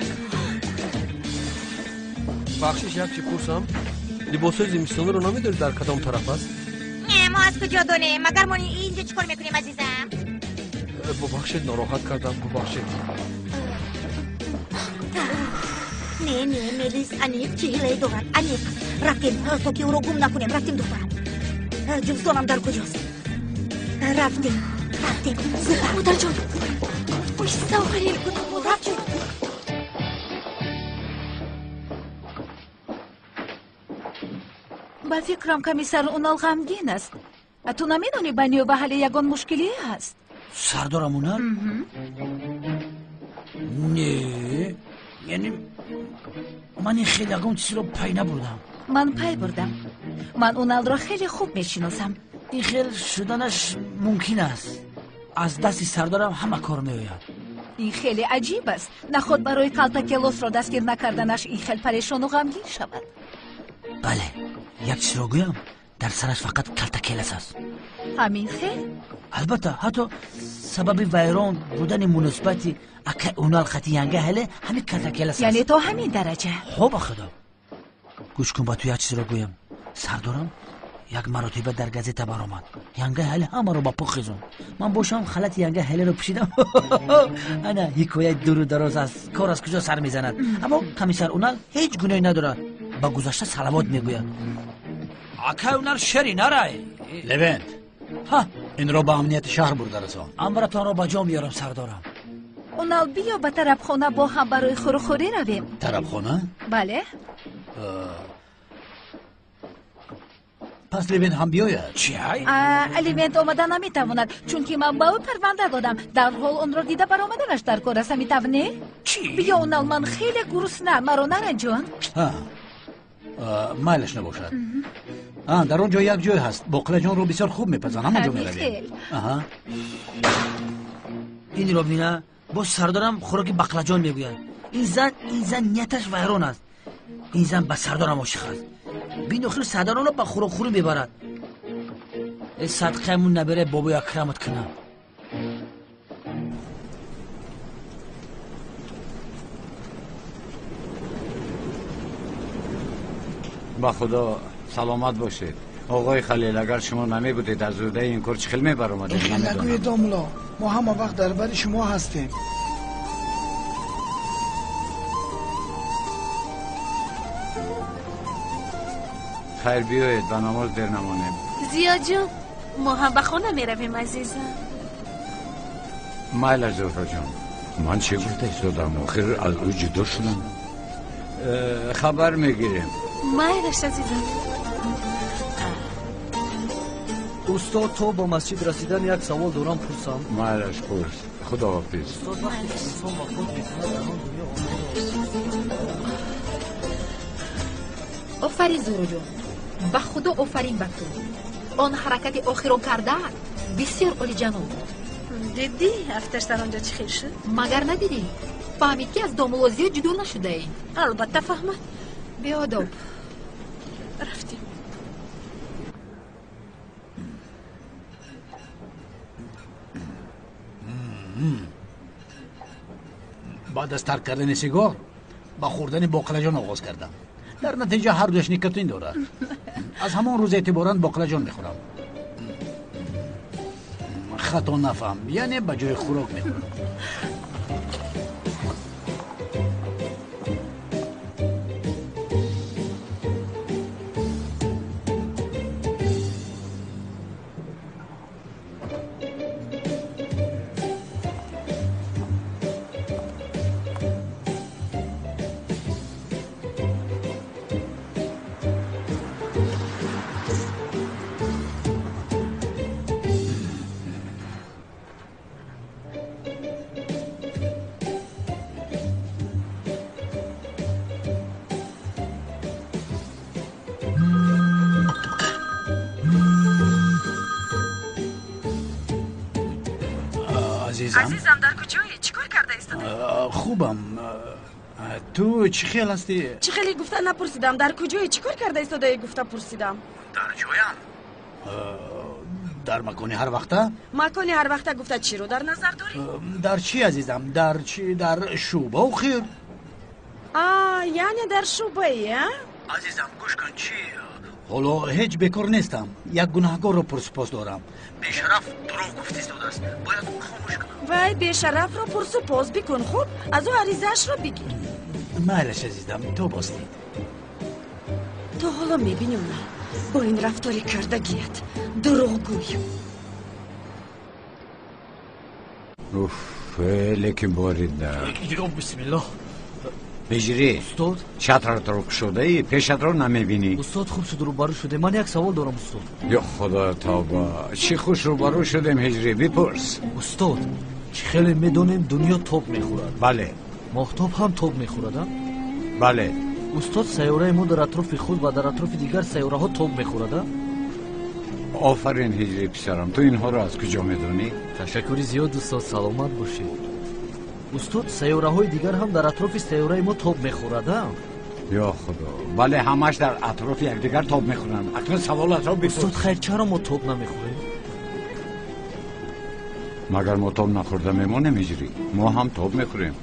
Бахшиш, як чӣ пурсам? Либосҳои зимистониро намедонед дар кадом тараф аст?
Не, мо аз куҷо донем? Магар мо инҷо чӣ кор мекунем, азизам?
Бубахшед, нороҳат кардам, бубахшед.
Не, не, Мелис, аниқ чӣ ҳилае дорад, аниқ. Рафтем, то ки ӯро гум накунем. Рафтем, духтарам. Ҷуздонам дар куҷост? Рафтем, рафтем. Зудтар.
Модарҷон, оҳиста охирин.
Рафтем.
Ба фикрам комиссар Унал ғамгин аст. Ту намедонӣ байни ӯ ва Ҳале ягон мушкилие ҳаст?
Сардорам Унал? Не, яъне ман ин хел ягон чизро пай набурдам.
Ман пай бурдам. Ман Уналро хеле хуб мешиносам.
Ин хел шуданаш мумкин аст. Аз дасти сардорам ҳама кор меояд.
Ин хеле аҷиб аст. Наход барои калтакелосро дастгир накарданаш ин хел парешону ғамгин шавад.
Бале, як чизро гӯям, дар сараш фақат калтакелас аст.
Ҳамин хел?
Албатта, ҳатто сабаби вайрон будани муносибати акай Унал хати янга ҳале ҳамин калтакелас аст.
Яъне то ҳамин дараҷа?
Хо, ба худо. Гӯш кун, ба ту як чизро гӯям. Сардорам як маротиба дар газета баромад. Янга ҳале ҳамаро ба пӯ хезонд. Ман бошам халати янга ҳалеро пӯшидам. Ана ҳикояи дуру дароз аст, кор аз куҷо сар мезанад. Аммо комиссар Унал ҳеҷ гуноҳе надорад. Ба гузашта салавот мегӯяд. Акай Унал шери нарай.
Левент, инро ба амнияти шаҳр бурда расон.
Амратонро ба ҷо меорам, сардорам.
Унал, биё ба тарабхона бо ҳам барои хӯрухӯрӣ равем.
Тарабхона?
Бале.
Пас Левент ҳам биёяд.
Чи?
Левент омада наметавонад, чунки ман ба ӯ парванда додам. Дарҳол онро дида баромаданаш дар кор аст, ҳамин тавр не?
Чӣ?
Биё, Унал, ман хеле гурусна, маро наранҷон.
Майлаш набошад. Дар он ҷо як ҷой ҳаст, боқилаҷонро бисёр хуб мепазанд, ҳамон ҷо меравем.
Инро бина, боз сардорам хӯроки бақлаҷон мегӯяд. Ин зан нияташ вайрон аст. Ин зан ба сардорам ошиқ аст. Бинохир сардаронро ба хӯрокхӯрӣ мебарад. Э садқаамун набере бобои Акрамат кунам.
Ба худо саломат бошед. Оғои Халил, агар шумо намебудед аз уҳдаи ин кор чӣ хел мебаромадед?
Хел нагӯед, домло, мо ҳама вақт дар бари шумо ҳастем.
Хайр, биёед, ба намоз дер намонем.
Зиёҷон, мо ҳам ба хона меравем, азизам.
Майлаш, Зуҳроҷон. Ман чӣ гуфта истодам? Охир аз ӯ ҷудо шудам. Хабар мегирем.
Майлаш, азизам.
Устод, то ба масҷид расидан як савол дорам пурсам.
Майлаш, пурс. Худоҳофиз.
Устод, вақте ки инсон вафот мекунад, дар он дунё
Офарин, Зуҳроҷон, ба худо офарин ба ту. Он ҳаракати охиро кардаат бисёр олиҷаноб буд.
Дидӣ афташ дар он ҷо чӣ хел шуд?
Магар надидӣ? Фаҳмид ки аз домулло зиёд ҷудо нашудаем.
Албатта фаҳмад.
Беодоб.
Рафтем.
Баъд аз тарк кардани сигор ба хӯрдани боқилаҷон оғоз кардам. Дар натиҷа ҳар дуяш никотин дорад. Аз ҳамон рӯз эътиборан боқилаҷон мехӯрам.
Хато нафаҳм, яъне ба ҷои хӯрок мехӯрам.
Азизам, дар куҷое? Чӣ кор карда истодаӣ?
Хубам. Ту чӣ хел ҳастӣ?
Чӣ хеле гуфта напурсидам. Дар куҷое? Чӣ кор карда истодаӣ гуфта пурсидам.
Дар ҷоям. Дар макони ҳар вақта?
Макони ҳар вақта гуфта чиро дар назар дорӣ?
Дар чӣ, азизам? Дар чӣ? Дар шӯъба охир.
Яъне дар шӯъбаи, а?
Азизам, гӯш кун, чӣ? Ҳоло ҳеҷ бекор нестам. Як гунаҳгорро пурсупос дорам. Бешараф дурӯғ гуфт истодааст. Бояд хомӯш кунам.
Вай, бешарафро пурсупос бикун, хуб? Аз ӯ аризаашро бигир.
Майлаш, азизам, то боздид.
То ҳоло мебинем на бо ин рафтори кардагият. Дурӯғгӯй.
Уф, лекин борида.
Ё бисмиллоҳ.
Ҳиҷрӣ,
устод,
чатратро кушодаӣ, пешатро намебинӣ.
Устод, хуб шуд рӯбарӯ шудем. Ман як савол дорам, устод.
Ё худо тавба, чӣ хуш рӯбарӯ шудем, ҳиҷрӣ, бипурс.
Устод, чӣ хеле медонем дунё тоб мехӯрад.
Бале.
Моҳтоб ҳам тоб мехӯрад, а?
Бале.
Устод, сайёраи мо дар атрофи худ ва дар атрофи дигар сайёраҳо тоб мехӯрад, а?
Офарин, ҳиҷрӣ писарам, ту инҳоро аз куҷо медонӣ?
Ташаккури зиёд, устод, саломат бошед. Устод, сайёраҳои дигар ҳам дар атрофи сайёраи мо тоб мехӯрад, а?
Ё худо, бале, ҳамаш дар атрофи якдигар тоб мехӯранд. Акнун саволатро бипурс.
Устод, хайр, чаро мо тоб намехӯрем?
Магар мо тоб нахӯрда мемонем, ҳиҷрӣ? Мо ҳам тоб мехӯрем,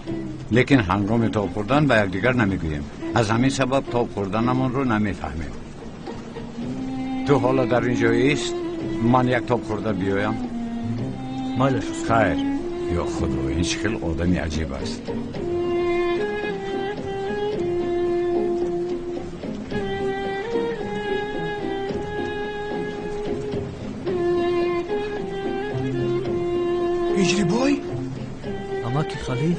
лекин ҳангоми тоб хӯрдан ба якдигар намегӯем. Аз ҳамин сабаб тоб хӯрданамонро намефаҳмем. Ту ҳоло дар ин ҷо ист, ман як тоб хӯрда биёям.
Майлаш, устод.
Хайр. Ё худо, ин чӣ хел одами аҷиб аст.
Ҳиҷрибой?
Амаки Халил?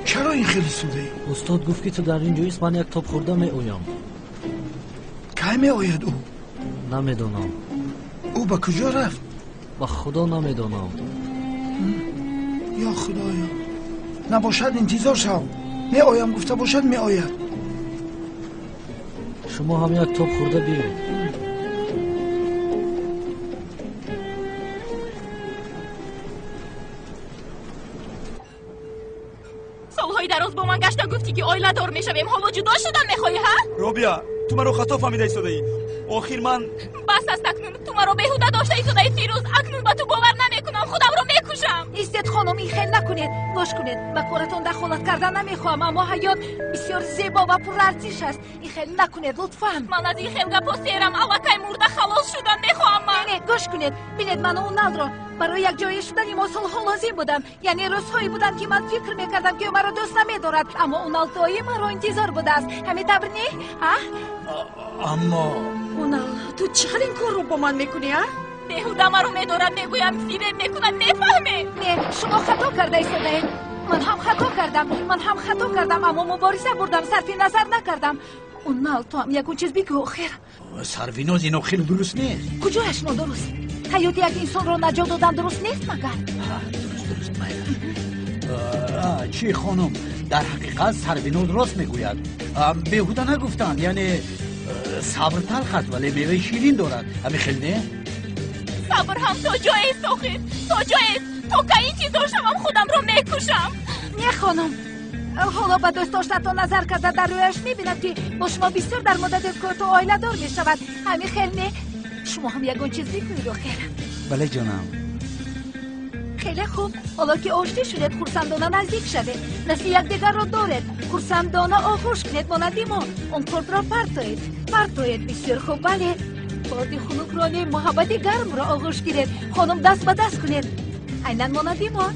Чаро ин хел истодаӣ?
Устод гуфт ки ту дар ин ҷо ист, ман як тоб хӯрда меоям.
Кай меояд ӯ?
Намедонам.
Ӯ ба куҷо рафт?
Ба худо намедонам.
Ё худоё, набошад интизор шав. Меоям гуфта бошад, меояд.
Шумо ҳам як тоб хӯрда биёед.
Солҳои дароз бо ман гашта гуфтӣ ки оиладор мешавем. Ҳоло ҷудо шудан мехоҳӣ, ҳа?
Робия, ту маро хато фаҳмида истодаӣ. Охир ман
бас аст акнун. Ту маро беҳуда дошта истодаӣ, Фирӯз. Акнун ба ту бовар намекунам, худамро мекушам.
Истед, хонум, ин хел накунед. Гӯш кунед, ба коратон дахолат кардан намехоҳам, аммо ҳаёт бисёр зебо ва пурарзиш аст. Ин хел накунед, лутфан.
Ман аз ин хел гапҳо серам. Аллакай мурда халос шудан мехоҳам ман.
Не, гӯш кунед. Бинед, ману Уналро барои якҷоя шудани мо солҳо лозим буданд. Яъне рӯзҳое буданд, ки ман фикр мекардам, ки ӯ маро дӯст намедорад, аммо Унал доим маро интизор будааст. Ҳамин тавр не? А?
Аммо
Унал, ту чӣ хел ин корро бо ман мекунӣ, а?
Беҳуда маро медорад, мегӯям, фиреб мекунад, мефаҳмед?
Не, шумо хато карда истодаед. Ман ҳам хато кардам, ман ҳам хато кардам, аммо мубориза бурдам, сарфи назар накардам. Унал, ту ҳам ягон чиз бигӯ, охир.
Сарвиноз, ин охир дуруст нест.
Куҷояш нодуруст? Ҳаёти як инсонро наҷот додан дуруст нест, магар?
Дуруст, дуруст, майла. Чӣ, хонум, дар ҳақиқат Сарвиноз рост мегӯяд. Беҳуда нагуфтанд, яъне сабр талх аст, вале меваи ширин дорад. Ҳамин хел не?
Сабр ҳам то ҷоест, охир, то ҷоест. То кай интизор шавам, худамро мекушам.
Не, хонум, ҳоло ба дӯст доштатон назар карда дар рӯяш мебинад, ки бо шумо бисёр дар муддати кӯтоҳ оиладор мешавад. Ҳамин хел не? Шумо ҳам ягон чиз бигӯед, охир.
Бале, ҷонам.
Хеле хуб. Ҳоло ки оштӣ шудед, хурсандона наздик шавед. Насли якдигарро доред. Хурсандона оғӯш кунед, монанди мо. Он кортро партоед. Партоед, бисёр хуб, бале. Боди хунукро не, муҳаббати гармро оғӯш гиред. Хонум, даст ба даст кунед. Айнан монанди мо.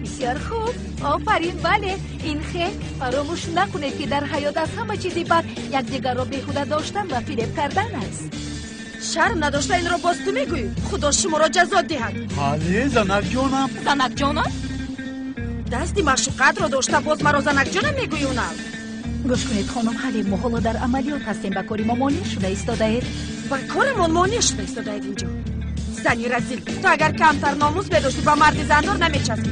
Бисёр хуб. Офарин, бале. Ин хел фаромӯш накунед, ки дар ҳаёт аз ҳама чизи бад якдигарро беҳуда доштан ва фиреб кардан аст.
Шарм надошта инро боз ту мегӯӣ? Худо шуморо ҷазо диҳад.
Ҳале, занакҷонам.
Занакҷонам? Дасти маъшуқатро дошта боз маро занакҷонам мегӯӣ, Унал?
Гӯш кунед, хонум Ҳалим, мо ҳоло дар амалиёт ҳастем, ба кори мо монеъ шуда истодаед.
Ба корамон монеъ шуда истодаед инҷо. Зани разил, ту агар камтар номус медоштӣ, ба марди зандор намечаспӣ.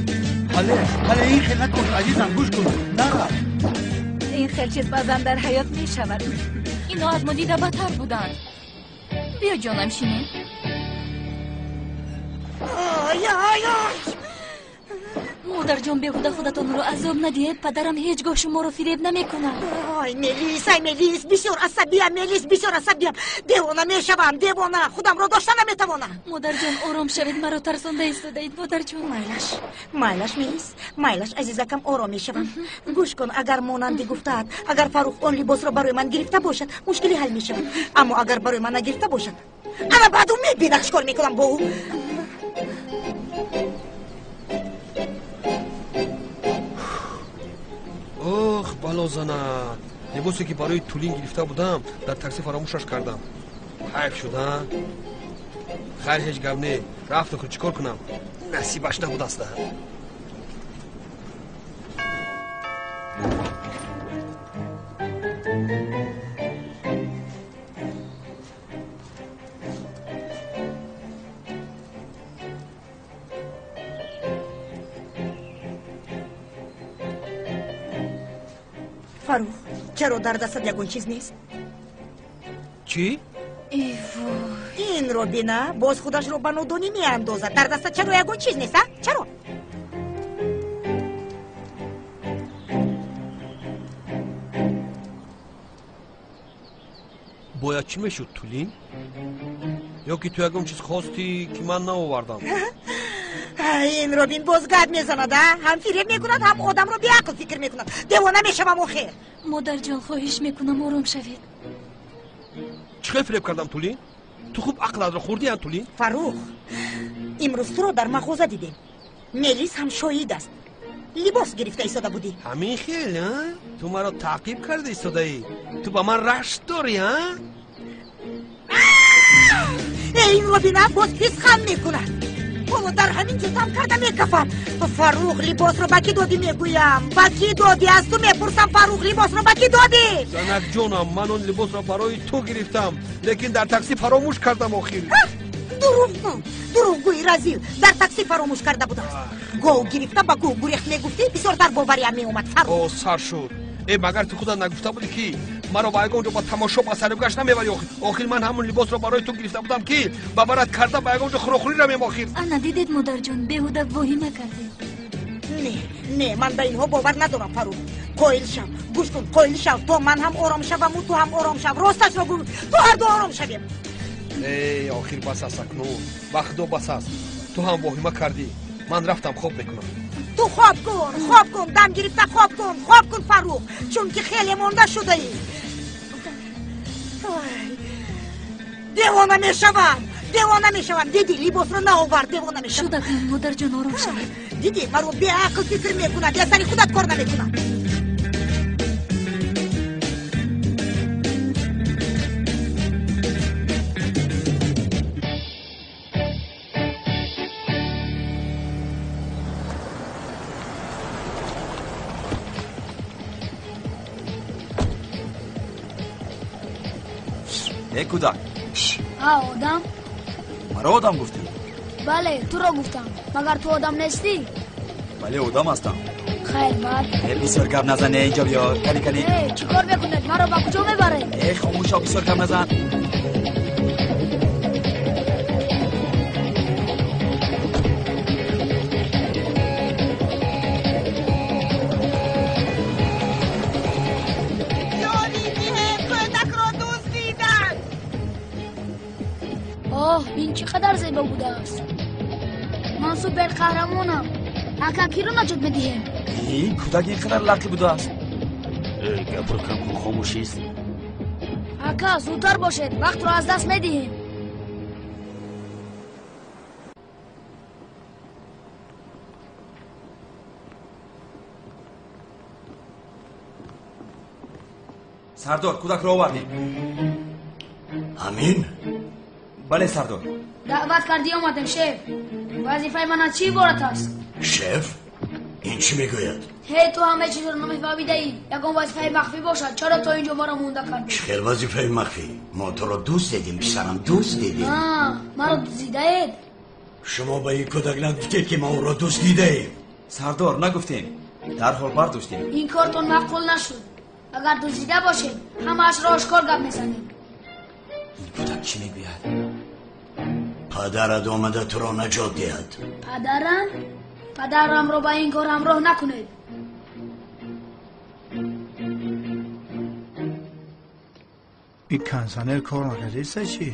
Ҳале, ҳале, ин хел накун, азизам, гӯш кун, нара.
Ин хел чиз баъзан дар ҳаёт мешавад.
Ино аз мо дида бадтар буданд. Биё, ҷонам, шинем.
Ай, ай, ай!
Модарҷон, беҳуда худатонро азоб надиҳед. Падарам ҳеҷ гоҳ шуморо фиреб намекунад.
Ай, Мелис, ай, Мелис, бисёр асабиям, Мелис, бисёр асабиям. Девона мешавам, девона, худамро дошта наметавонам.
Модарҷон, ором шавед, маро тарсонда истодаед, модарҷон.
Майлаш, майлаш, Мелис, майлаш, азизакам, ором мешавам. Гӯш кун, агар монанди гуфтаат, агар Фарух он либосро барои ман гирифта бошад, мушкилӣ ҳал мешавад. Аммо агар барои ман нагирифта бошад, ана баъд ӯ мебинад чӣ кор мекунам бо ӯ.
Ох, бало занад. Либосе ки барои Тулин гирифта будам, дар такси фаромӯшаш кардам. Ҳайф шуд, а? Хайр, ҳеҷ гап не. Рафту ку, чӣ кор кунам? Насибаш набудаст.
Фарух, чаро дар дастат ягон чиз нест?
Чӣ?
Инро бина, боз худашро ба нодонӣ меандозад. Дар дастат чаро ягон чиз нест, а? Чаро?
Бояд чӣ мешуд, Тулин? Ё ки ту ягон чиз хостӣ, ки ман наовардам?
Ин робин боз гап мезанад, а? Ҳам фиреб мекунад, ҳам одамро беақл фикр мекунад. Девона мешавам охир.
Модарҷон, хоҳиш мекунам, ором шавед.
Чӣ хел фиреб кардам, Тулин? Ту хуб ақлатро хӯрдӣ, а, Тулин?
Фарух, имрӯз туро дар мағоза дидем. Мелис ҳам шоҳид аст. Либос гирифта истода будӣ.
Ҳамин хел, а? Ту маро таъқиб карда истодаӣ. Ту ба ман рашк дорӣ, а?
Ин робина боз писхан мекунад. Ҳоло дар ҳамин ҷо дам карда мекафам. Фарух, либосро ба кӣ додӣ мегӯям? Ба кӣ додӣ? Аз ту мепурсам, Фарух, либосро ба кӣ додӣ?
Занакҷонам, ман он либосро барои ту гирифтам, лекин дар такси фаромӯш кардам охир.
Дурӯғгӯ, дурӯғгӯи разил, дар такси фаромӯш карда будааст. Гов гирифта ба кӯҳ гурехт мегуфтӣ, бисёртар бовариам меомад, Фарух.
О, сар шуд. Э, магар ту худат нагуфта будӣ, ки маро ба ягон ҷо ба тамошо ба саргашт намебарӣ охир? Охир ман ҳамон либосро барои ту гирифта будам, ки ба барат карда ба ягон ҷо хӯрохӯрӣ равем охир.
Ана дидед, модарҷон, беҳуда воҳима кардед.
Не, не, ман ба инҳо бовар надорам, Фарух. Қоил шав, гӯш кун, қоил шав, то ман ҳам ором шаваму ту ҳам ором шав. Росташро гӯ, то ҳарду ором шавем.
Эй, охир бас аст акнун, ба худо бас аст. Ту ҳам воҳима кардӣ. Ман рафтам, хоб мекунам.
Ту хоб кун, хоб кун, дам гирифта хоб кун, хоб кун, Фарух, чунки хеле монда шудаӣ. Девона мешавам, девона мешавам. Дидӣ, либосро наовард, девона мешавам.
Шуд акнун, модарҷон, ором шавед.
Дидӣ, маро беақл фикр мекунад, я сари худат кор намекунад.
Э, кӯдак.
Ҳа, одам.
Маро одам гуфтӣ?
Бале, туро гуфтам. Магар ту одам нестӣ?
Бале, одам ҳастам.
Хайр, баъд.
Э, бисёр гап назан, э, инҷо биё. Кани, кани.
Э, чӣ кор мекунед? Маро ба куҷо мебаред?
Э, хомӯш шав, бисёр гап назан.
Оҳ, ин чӣ қадар зебо будааст. Ман суперқаҳрамонам. Ака, киро наҷот медиҳем?
Ин кӯдак ин қадар лақӣ будааст.
Гапро кам кун, хомӯшист.
Ака, зудтар бошед, вақтро аз даст медиҳем.
Сардор, кӯдакро овардем.
Амин?
Бале, сардор.
Даъват кардӣ, омадем, шеф. Вазифаи ман аз чӣ иборат аст?
Шеф? Ин чӣ мегӯяд?
Ҳей, ту ҳамаи чизро намефаҳмидаӣ. Ягон вазифаи махфӣ бошад, чаро то инҷо маро монда кардӣ?
Чӣ хел вазифаи махфӣ? Мо туро дӯст дидем, писарам, дӯст дидем.
Маро дуздидаед?
Шумо ба ин кӯдак нагуфтед, ки мо ӯро дуздидаем.
Сардор, нагуфтем. Дарҳол бардоштем.
Ин кортон маъқул нашуд. Агар дуздида бошед, ҳамаашро ошкор гап мезанем.
Ин кӯдак чӣ мегӯяд?
Падарат омада туро наҷот диҳад.
Падарам? Падарамро ба ин кор ҳамроҳ накунед.
Ин кондиционер кор накардиста чӣ?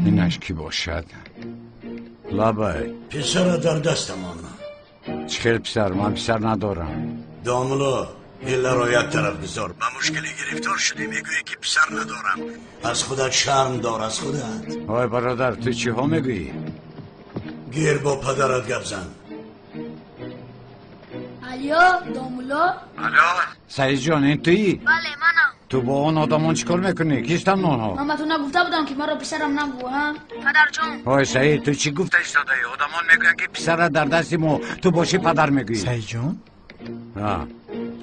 Инаш кӣ бошад? Лабай.
Писара дар дастамон.
Чӣ хел писар? Ман писар надорам.
Домулло, ҳилларо як тараф гузор. Ба мушкиле гирифтор шудӣ, мегӯӣ ки писар надорам. Аз худат шарм дор, аз худат.
Ой бародар, ту чиҳо мегӯӣ?
Гир бо падарат гап зан.
Алё, домулло.
Алё, Саидҷон, ин туӣ?
Бале, манам.
Ту бо он одамон чӣ кор мекунӣ? Кистанд онҳо?
Ман ба ту нагуфта будам, ки маро писарам нагӯ, ҳа? Падарҷон.
Ой Саид, ту чӣ гуфта истодаӣ? Одамон мегӯянд, ки писарат дар дасти мо, ту бошӣ падар мегӯӣ.
Саидҷон?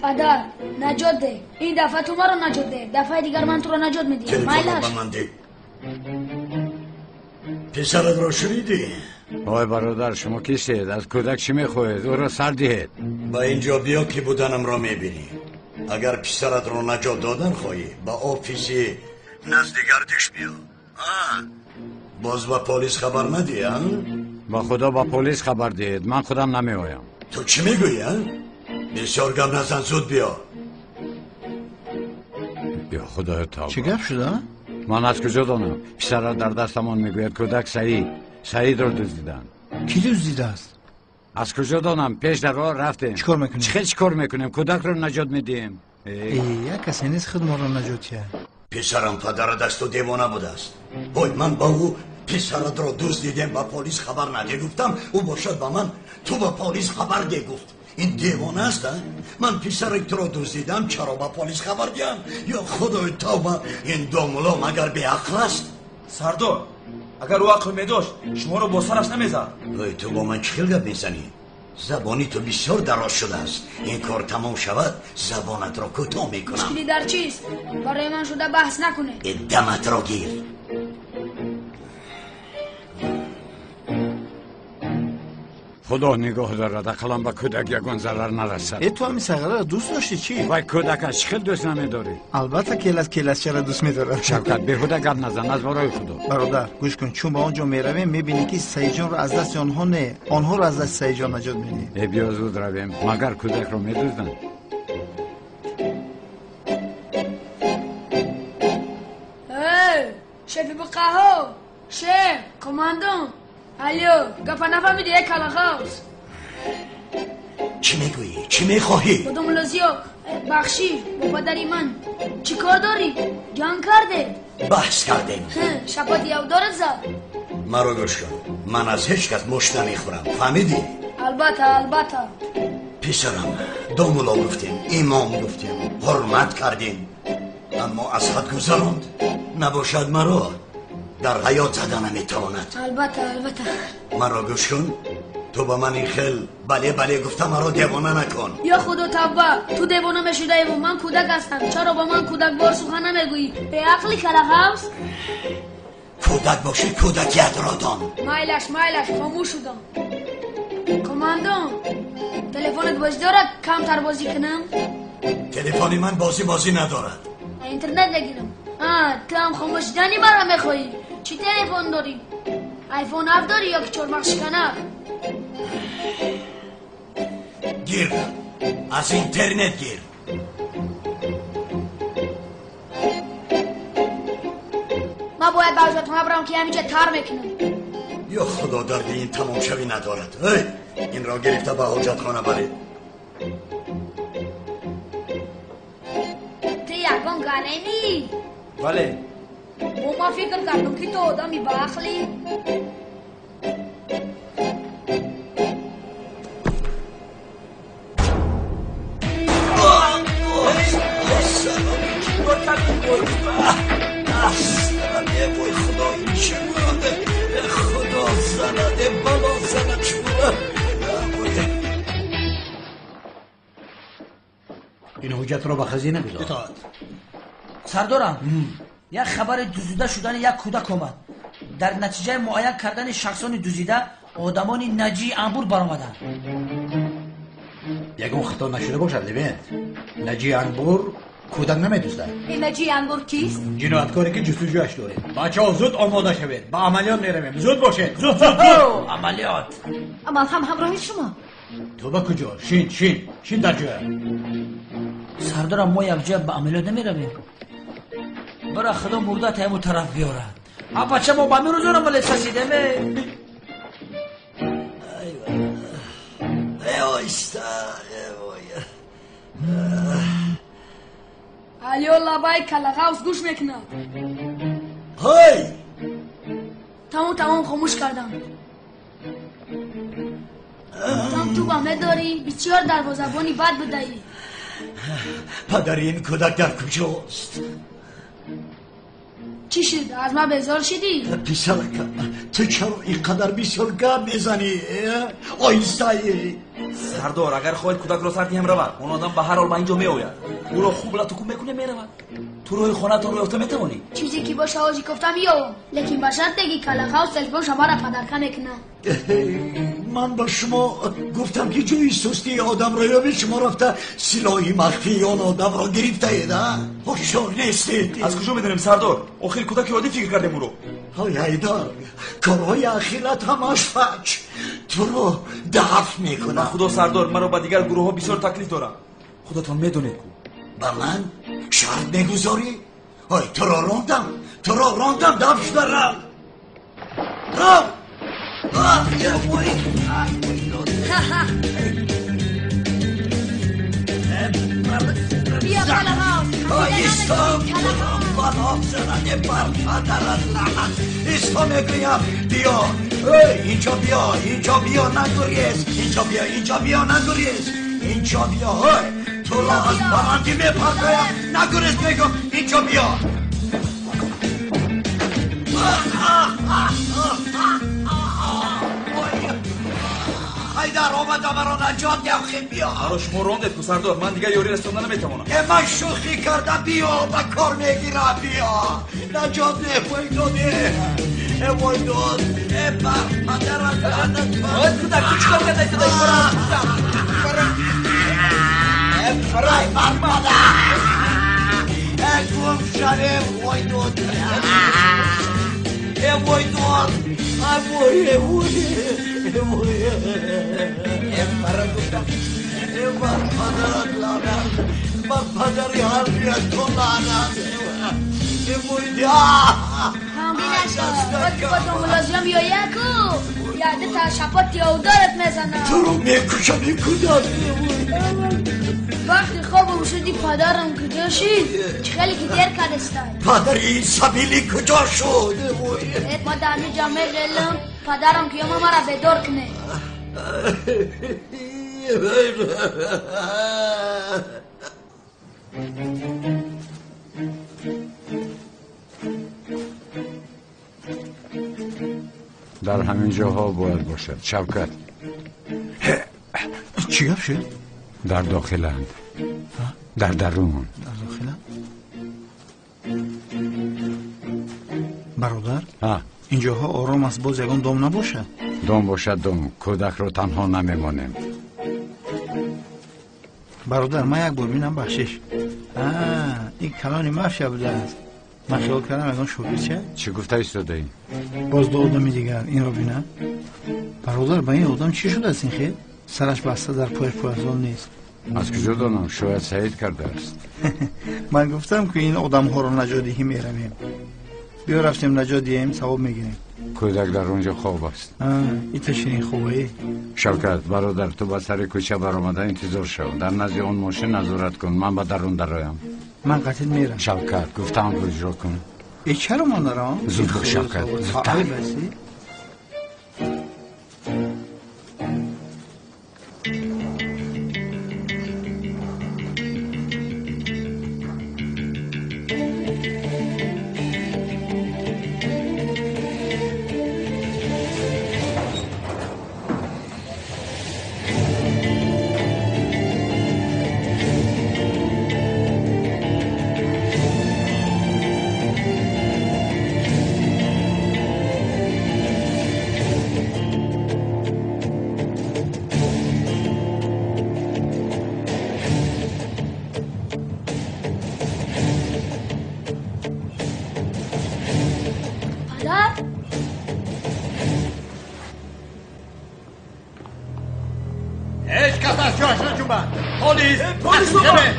Падар, наҷот деҳ. Ин дафъа ту маро наҷот деҳ, дафъаи дигар ман туро наҷот медиҳам.
Телефонро ба ман деҳ. Писаратро шунидӣ?
Ой бародар, шумо кистед? Аз кӯдак чӣ мехоҳед? Ӯро сар диҳед.
Ба инҷо биё, ки буданамро мебинӣ. Агар писаратро наҷот додан хоҳӣ, ба офиси назди гардиш биё. Боз ба полис хабар надиҳ, а?
Ба худо ба полис хабар диҳед, ман худам намеоям.
Ту чӣ мегӯӣ, а? Бисёр гап назан, зуд биё.
Ё худоё тавба.
Чӣ гап шуда?
Ман аз куҷо донам? Писарат дар дастамон мегӯяд кӯдак Саид. Саидро дуздиданд.
Кӣ дуздидааст?
Аз куҷо донам? Пеш дар роҳ рафтем.
Чӣ кор мекунем?
Чӣ хел чӣ кор мекунем? Кӯдакро наҷот медиҳем.
Як касе нест худ моро наҷот диҳад.
Писарам падарат аз ту девона будааст. Ой, ман ба ӯ писаратро дуздидем, ба полис хабар надеҳ гуфтам. Ӯ бошад ба ман ту ба полис хабар деҳ гуфт. Ин девона аст, а? Ман писари туро дуздидам, чаро ба полис хабар диҳам? Ё худои тавба, ин домулло магар беақл аст?
Сардор, агар ӯ ақл медошт, шуморо бо сараш намезад.
Ой, ту бо ман чӣ хел гап мезанӣ? Забони ту бисёр дароз шудааст. Ин кор тамом шавад, забонатро кӯтоҳ мекунам.
Мушкилӣ дар чист? Барои ман шуда баҳс накунед.
Даматро гир.
Худо нигоҳ дорад, ақаллан ба кӯдак ягон зарар нарасад.
Э, ту ҳамин сағираро дӯст доштӣ чӣ?
Вай кӯдак аст, чӣ хел дӯст намедорӣ?
Албатта, келас келасчаро дӯст медорад.
Шавкат, беҳуда гап назан, аз борои худо.
Бародар, гӯш кун, чун ба он ҷо меравем, мебинӣ ки Саидҷонро аз дасти онҳо не, онҳоро аз дасти Саидҷон наҷот медиҳем.
Э, биё зуд равем, магар кӯдакро медузданд?
Э, шефи буқаҳо, шеф, командон. Алё, гапа нафаҳмидӣ, э калахавс.
Чӣ мегӯӣ? Чӣ мехоҳӣ?
Домулло Зиё, бахшиш, бо падари ман чӣ кор дорӣ? Ҷанг кардед?
Баҳс кардем.
Шапати явдорат зад?
Маро гӯш кун, ман аз ҳеҷ кас мушт намехӯрам, фаҳмидӣ?
Албатта, албатта.
Писарам, домулло гуфтем, имом гуфтем, ҳурмат кардем, аммо аз ҳад гузаронд. Набошад маро дар ҳаёт зада наметавонад.
Албатта, албатта.
Маро гӯш кун, ту ба ман ин хел бале бале гуфта маро девона накун.
Ё худо тавба, ту девона мешудаеву ман кӯдак ҳастам. Чаро ба ман кӯдакбор сухан намегӯӣ? Беақли калахавс?
Кӯдак бошӣ, кӯдакиятро дон.
Майлаш, майлаш, хомӯш шудам. Командон, телефонат бозӣ дорад, камтар бозӣ кунам?
Телефони ман бозӣ бозӣ надорад.
Интернет нагирам. Ту ҳам хомӯш шудани маро мехоҳӣ? Чӣ телефон дорӣ? Айфон 7 дорӣ ё ки чормағзшиканак?
Гир, аз интернет гир.
Ман бояд ба ҳоҷатхона барам, ки ҳаминҷа тар мекунам.
Ё худо, дарди ин тамомшавӣ надорад. Эй, инро гирифта ба ҳоҷатхона баред.
Ту ягон гаремӣ?
Бале.
Бо ман фикр кардам, ки ту одами баақлӣ.
Ҳуҷҷатро ба хазина гузор.
Итоат. Сардорам, як хабари дуздида шудани як кӯдак омад. Дар натиҷаи муайян кардани шахсони дуздида одамони наҷии анбур баромаданд.
Ягон хато нашуда бошад, Левент. Наҷии анбур кӯдак намедуздад.
Наҷии анбур кист?
Ҷинояткоре ки ҷустуҷӯяш дорем. Бачаҳо, зуд омода шавед, ба амалиёт меравем. Зуд бошед, зуд, зуд, зуд.
Амалиёт.
Ман ҳам ҳамроҳи шумо.
Ту ба куҷо? Шин, шин, шин дар ҷоя.
Сардорам, мо якҷоя ба амалиёт намеравем. Бара худо мурда таяму тараф биёрад. А бача, мо ба ҳамин рӯзон амалиёт сасидем.
Алё, лабай, калағавз гӯш мекунад.
Ҳай!
Тамом, тамом, хомӯш кардам. Там ту ба медорӣ, бисёр дарвозабони бад будаӣ.
Падари ин кӯдак дар куҷост?
Чӣ шуд, аз ман безор шидӣ?
Писаракам, ту чаро ин қадар бисёр гап мезанӣ? Оҳистаи.
Сардор, агар хоҳед кӯдакро сар диҳем, равад. Он одам ба ҳар ҳол ба инҷо меояд. Ӯро хуб латукӯб мекунем, меравад. Ту роҳи хонаатонро ёфта метавонӣ?
Чизе ки боша, ҳоҷи кофта меёвам, лекин ба шарте ки калағавз телефон шамара падарка мекунад.
Ман ба шумо гуфтам ки ҷои сустии одамро ёбед, шумо рафта силоҳи махфии он одамро гирифтаед, а? Ҳушёр нестед.
Аз куҷо медонем, сардор? Охир кӯдаки оддӣ фикр кардем ӯро.
Ҳой, Ҳайдар, корҳои ахират ҳамаш фаҷ. Туро дафт мекунам.
Ба худо, сардор, маро ба дигар гурӯҳҳо бисёр таклиф дорам. Худатон медонед ку.
Ба ман шарт мегузорӣ? Ҳой, туро рондам, туро рондам, дафт шуда рав. Рав!
Бия, калағавз.
Исто, балофзанаде бар падарат лаънат. Исто мегӯям, биё. Эй, инҷо биё, инҷо биё, нагурез. Инҷо биё, инҷо биё, нагурез. Инҷо биё, ой, туро аз баландӣ мепартоям. Нагурез, мегӯм, инҷо биё. Ҳайдар, омада маро наҷот диҳам, хел биё.
Маро шумо рондед ку, сардор, ман дигар ёрӣ расонда наметавонам.
Э, ман шӯхӣ карда, биё, ба кор мегирам, биё. Наҷот вой доде. Э, вой дод. Э, бар падарат лаънат.
Ой, кӯдак, ту чикор кардаи?
Э, фарай бар падар. Э, гум шаве, вой дод. Э, вой дод. Ай, вой, э, вой. Э, вой. Э, фарай гуфтам. Э, бар падарат лаънат. Бар падари ҳар дуятон лаънат. Э, вой да.
Домулозиём биёя ку, яде та шапот ёвдорат мезанам.
Туро мекушам, ин кӯдак.
Вақти хобам шуди, падарам куҷо шид? Чӣ хеле ки дер кардестай.
Падари ин сабили куҷо шуд?
Ма дар ҳамин ҷо меғелам, падарам ки ёма мара бедор куне.
Дар ҳамин ҷоҳо бояд бошад, Шавкат.
Чӣ гап шуд?
Дар дохиланд, дар дарун.
Дар дохиланд? Бародар, инҷоҳо ором аст, боз ягон дом набошад?
Дом бошад, дом. Кӯдакро танҳо намемонем.
Бародар, ман як бор бинам, бахшиш. Ин калони мафия будааст. Ман хиёл кардам ягон шогирдча.
Чӣ гуфта истодаӣ?
Боз ду одами дигар, инро бина. Бародар, ба ин одам чӣ шудааст ин хел? Сараш баста, дар пояш пойафзол нест.
Аз куҷо донам? Шояд Саид кардааст.
Ман гуфтам ки ин одамҳоро наҷот диҳӣ, меравем. Биё, рафтем, наҷот диҳем, савоб мегирем.
Кӯдак дар он ҷо хоб аст.
Ита ширин хобаӣ.
Шавкат, бародар, ту ба сари кӯча баромада интизор шав. Дар назди он мошин назорат кун, ман ба дарун дароям.
Ман қатил мерам.
Шавкат, гуфтаамро иҷро кун.
Э, чаро ман дарам?
Зуд бош, Шавкат, зудтар.
омад. Полис!
Полис омад!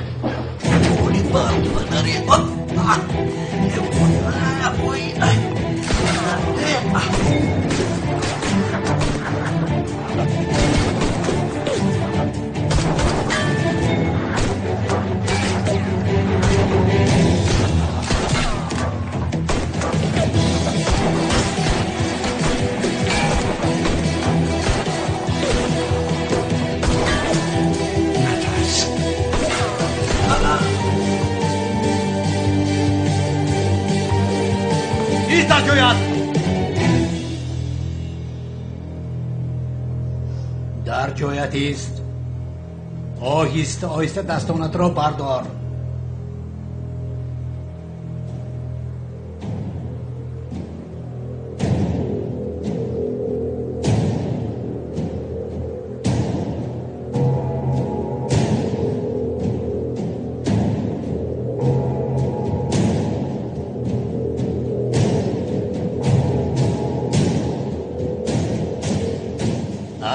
Дар ҷоят ист. Оҳиста оҳиста дастонатро бардор.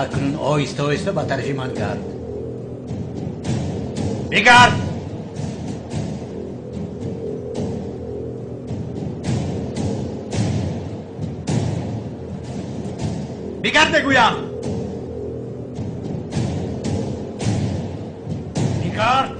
Акнун оҳиста оҳиста ба тарафи ман гард. Бигард! Бигард мегӯям! Бигард!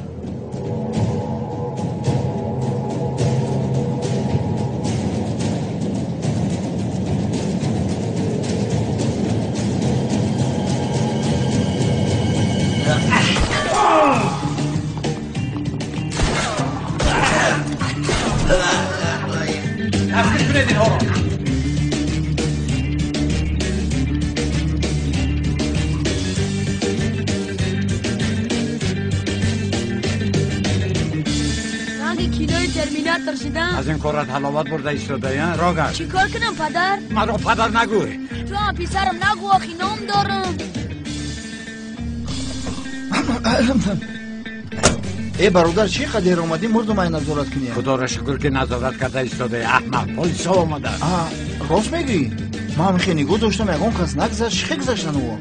Дастгир кунед инҳоро.
Ранги кинои Терминатор шудам.
Аз ин корат ҳаловат бурда истодаӣ, Рогар?
Чӣ кор кунам, падар?
Маро падар нагӯй.
Ту ҳам писарам нагӯ, охи ном дорам.
Э бародар, чӣ қадер омадӣ мурдум ай назорат кунӣ?
Худоро шукр ки назорат карда истодаи, аҳмақ, полисҳо омаданд.
Рост мегӯӣ? Ман хе нигоҳ доштам, ягон кас нагзашт, чӣ хел гузаштан ӯ?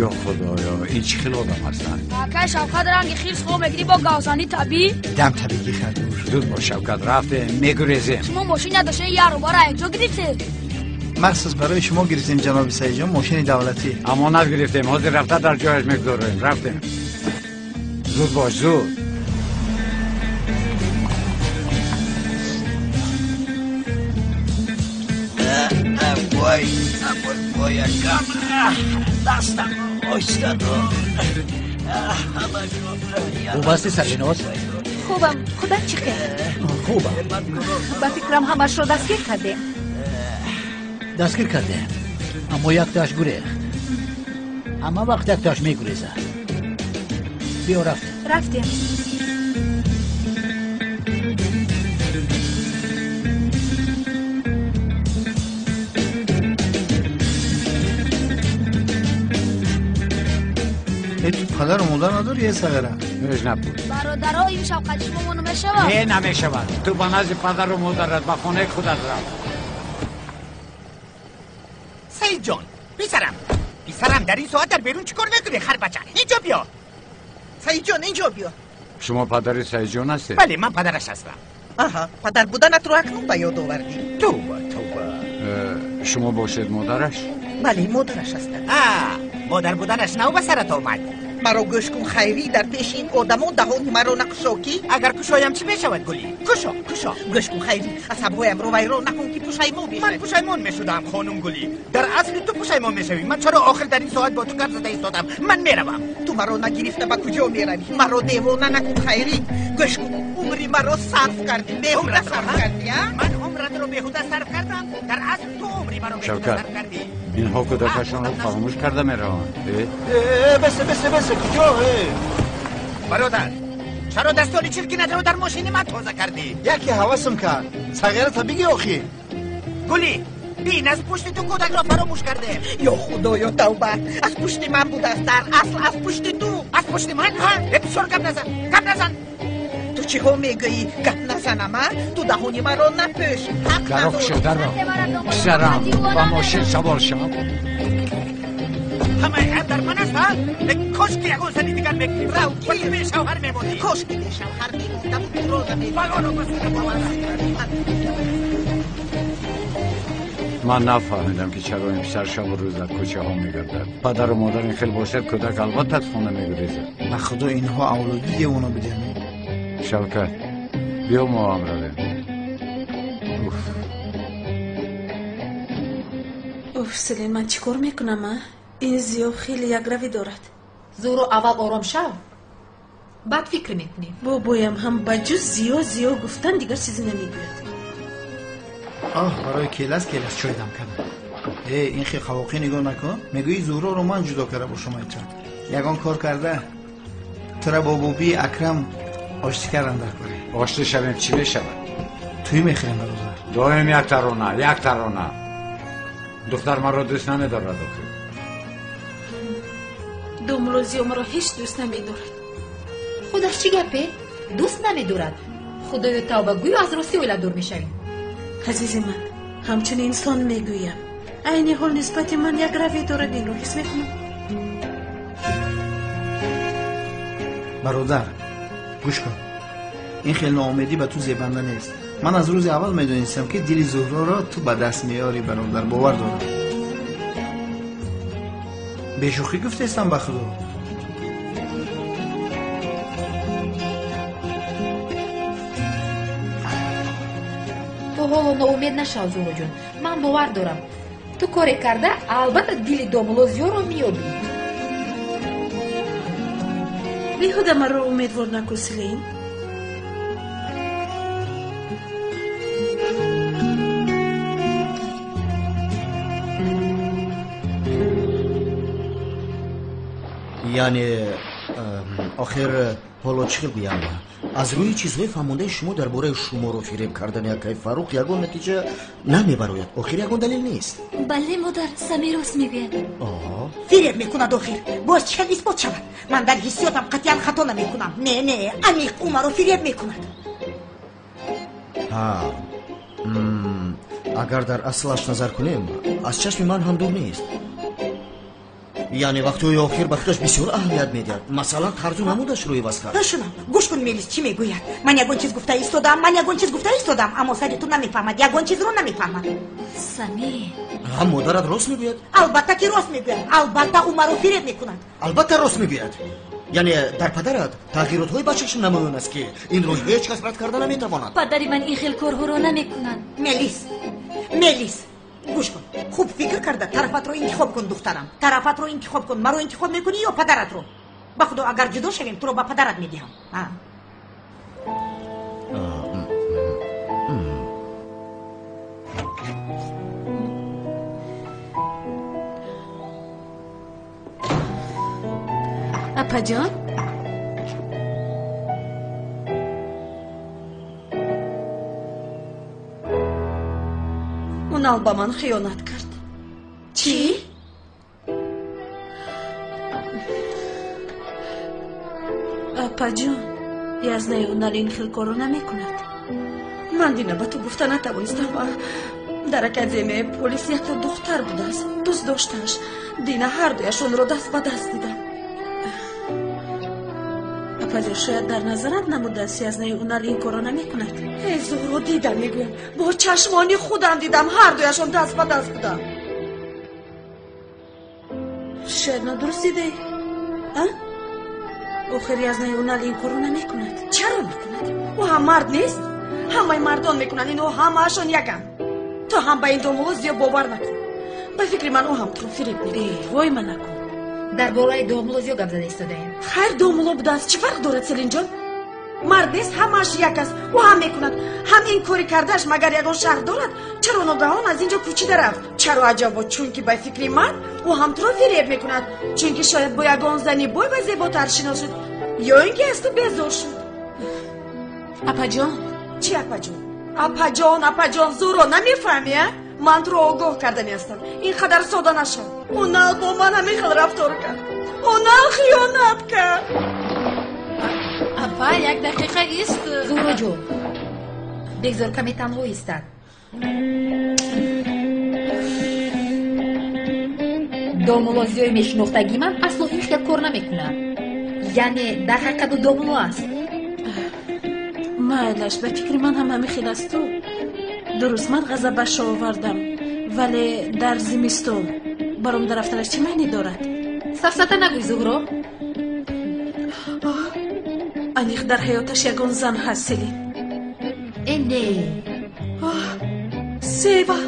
Ё худоё, ин чӣ хел одам ҳастанд?
Акай Шавкат ранги хирс хоб мегирӣ бо гавзани табиӣ?
Дам табиӣ хардуш.
Зуд бош Шавкат, рафтем, мегурезем.
Шумо мошин надоштед, як рӯбара якҷо гирифтед?
Махсус барои шумо гирифтем, ҷаноби Саидҷон, мошини давлатӣ.
Амонат гирифтем, ҳозир рафта дар ҷояш мегузорем. Рафтем. Зуд бош, зуд.
Вой, вой, акам, дастам оҳиста дор.
Хуб ҳасти, Сарвиноз?
Хубам, худат чӣ хел?
Хубам.
Ба фикрам ҳамашро дастгир кардем.
Дастгир кардем, аммо яктоаш гурехт. Ҳама вақт яктоаш мегурезад. Биё рафтем.
Рафтем.
Падару модар надорӣ, е сағира?
Ҳеҷ набуд.
Бародаро, ин шавқати шумо моно мешавад?
Не, намешавад. Ту ба назди падару модарат, ба хонаи худат рав.
Саидҷон, писарам, писарам, дар ин соат дар берун чӣ кор мекунӣ, харбача? Инҷо биё.
Саидҷон, инҷо биё.
Шумо падари Саидҷон ҳастед?
Бале, ман падараш ҳастам.
Аҳа, падар буданатро акнун ба ёд овардӣ.
Тавба, тавба.
Шумо бошед модараш?
Бале, модараш ҳастам.
Модар буданаш нав ба сарат омад.
Маро гӯш кун, Хайрӣ, дар пеши ин одамо даҳони маро накушо, ки
агар кушоям чӣ мешавад, Гулӣ? Кушо, кушо.
Гӯш кун, Хайрӣ, асабҳоямро вайрон накун, ки пушаймон бишавӣ.
Ман пушаймон мешудам, хонум Гулӣ. Дар асли ту пушаймон мешавӣ. Ман чаро охир дар ин соат бо ту гап зада истодам? Ман меравам.
Ту маро нагирифта ба куҷо меравӣ? Маро девона накун, Хайрӣ. Гӯш кун, умри маро сарф кардӣ, беҳуда сарф кардӣ, а?
Ман умратро беҳуда сарф кардам? Дар асл ту умри маро беҳуда сарф кардӣ.
Инҳо кӯдакашонро фаромӯш карда мераванд.
Бесе, бесе, бесе, куҷо?
Бародар, чаро дастони чиркинатро дар мошини ман тоза кардӣ?
Яке ҳавасам кард. Сағирата бигӣ охи.
Гулӣ, бин, аз пушти ту кӯдакро фаромӯш кардем.
Ё худоё, тавба, аз пушти ман будааст, дар асл аз пушти ту.
Аз пушти ман? Бисёр гап назан, гап назан.
Ту чиҳо мегӯӣ? Гап назанам, а? Ту даҳони маро напӯш. Ҳақ
Даро
надорӣ.
кушо, даро. Писарам, ба мошин савор шав.
Ҳамаи айб дар ман аст, ҳа? Лекин кош ки ягон зани дигар мегирифтам ва ту бешавҳар мемондӣ.
Кош ки бешавҳар мемондам, туро намедидам.
Балоро ба сӯи бовар.
Ман нафаҳмидам ки чаро ин писар шабу рӯз дар кӯчаҳо мегардад. Падару модар ин хел бошад, кӯдак албатта аз хона мегурезад.
Ба худо инҳо авлоди девона буданд.
Шавкат, биё мо ҳам равем. Уф.
Уф, Селин, ман чӣ кор мекунам, а? Ин Зиё хеле якравӣ дорад.
Зӯро, аввал ором шав, баъд фикр мекунем.
Бобоям ҳам ба ҷуз Зиё Зиё гуфтан дигар чизе намегӯяд.
Оҳ, барои келас келас чой дам кардам. Э, ин хел қавоқӣ нигоҳ накун. Мегӯӣ Зуҳроро ман ҷудо карда бошам айтон. Ягон кор карда тура бо бобии Акрам оштӣ кардан дар корӣ.
Оштӣ шавем, чӣ мешавад?
Тӯй мехӯрем, бародар.
Доим як тарона, як тарона. Духтар маро дӯст намедорад охир.
Домулло Зиё маро ҳеҷ дӯст намедорад.
Худаш чӣ гапе? Дӯст намедорад. Худоё тавба, гӯё аз рости оила дур мешавем.
Азизи ман, ҳамчун инсон мегӯям, айни ҳол нисбати ман як равӣ дорад, инро ҳис мекунам.
Бародар, гӯш кун. Ин хел ноумедӣ ба ту зебанда нест. Ман аз рӯзи аввал медонистам, ки дили Зуҳроро ту ба даст меёрӣ, бародар, бовар дорам. Бешӯхӣ гуфтестам ба худо.
Ту ҳоло ноумед нашав, Зуҳроҷон. Ман бовар дорам, ту коре карда албатта дили домулло Зиёро меёбӣ.
Беҳуда маро умедвор накун, Селин.
Яъне охир ҳоло чӣ хел гӯям, аз рӯи чизҳои фаҳмондаи шумо дар бораи шуморо фиреб кардани акаи Фаррух ягон натиҷа намебарояд. Охир ягон далел нест.
Бале, модар, Самир рост мегӯяд.
Фиреб мекунад охир. Боз чӣ хел исбот шавад? Ман дар ҳиссиётам қатъиян хато намекунам. Не, не, аниқ ӯ маро фиреб мекунад.
Ҳа, агар дар аслаш назар кунем, аз чашми ман ҳам дур нест. Яъне вақтҳои охир ба худаш бисёр аҳамият медиҳад. Масалан, тарзу намудашро иваз кард.
Шунам, гӯш кун, Мелис чӣ мегӯяд. Ман ягон чиз гуфта истодам, ман ягон чиз гуфта истодам, аммо сари ту намефаҳмад, ягон чизро намефаҳмад.
Самир.
Ҳа, модарат рост мегӯяд?
Албатта ки рост мегӯяд. Албатта ӯ маро фиреб мекунад.
Албатта рост мегӯяд. Яъне дар падарат тағйиротҳои ба чашм намоён аст, ки инро ҳеҷ кас рад карда наметавонад.
Падари ман ин хел корҳоро намекунад.
Мелис, Мелис, гӯш кун, хуб фикр карда тарафатро интихоб кун, духтарам. Тарафатро интихоб кун. Маро интихоб мекунӣ ё падаратро? Ба худо, агар ҷудо шавем, туро ба падарат медиҳам.
Апаҷон,
Унал ба ман хиёнат кард.
Чӣ?
Апаҷон, язнаи Унал ин хел корро намекунад.
Ман дина ба ту гуфта натавонистам. Дар академияи полис якто духтар будааст, дӯст доштааш. Дина ҳардуяшонро даст ба даст дидам.
Апаҷон, шояд дар назарат намудааст, язнаи Унал ин корро намекунад.
Эй Зуҳро, дидам, мегӯям, бо чашмони худам дидам, ҳардуяшон даст ба даст буданд.
Шояд нодуруст дидаӣ, а? Охир язнаи Унал ин корро намекунад.
Чаро накунад? Ӯ ҳам мард нест? Ҳамаи мардон мекунанд, инҳо ҳамаашон яканд. Ту ҳам ба ин домулло зиёд бовар накун. Ба фикри ман, ӯ ҳам туро фиреб мекунад.
Вой, ман накун.
Дар бораи домулло зиёд гап зада истодаем.
Хайр, домулло будааст, чӣ фарқ дорад, Селинҷон? Мард нест, ҳамааш як аст. Ӯ ҳам мекунад. Ҳам ин кори кардааш магар ягон шарҳ дорад? Чаро ногаҳон аз ин ҷо кӯчида рафт? Чаро аҷабо? Чунки ба фикри ман ӯ ҳам туро фиреб мекунад. Чунки шояд бо ягон зани бой ва зеботар шинос шуд, ё ин ки аз ту безор шуд.
Апаҷон.
Чӣ апаҷон? Апаҷон, апаҷон, Зуро намефаҳмӣ, а? Ман туро огоҳ кардани ҳастам. Ин қадар сода нашав. Унал бо ман ҳамин хел рафтор кард. Унал хиёнат кард.
Апа, як дақиқа ист.
Зуҳроҷон, бегзор каме танҳо истад. Домулло Зиёи мешинохтагии ман асло ин хел кор намекунад. Яъне дар ҳақиқат ӯ домулло аст.
Майлаш, ба фикри ман ҳам ҳамин хел асту. Дуруст, ман ғазабашро овардам, вале дар зимистон баромада рафтанаш чӣ маъне дорад?
Сафсата нагӯй, Зуҳро.
Аниқ дар ҳаёташ ягон зан ҳаст, Селин.
Э, не.
Сева.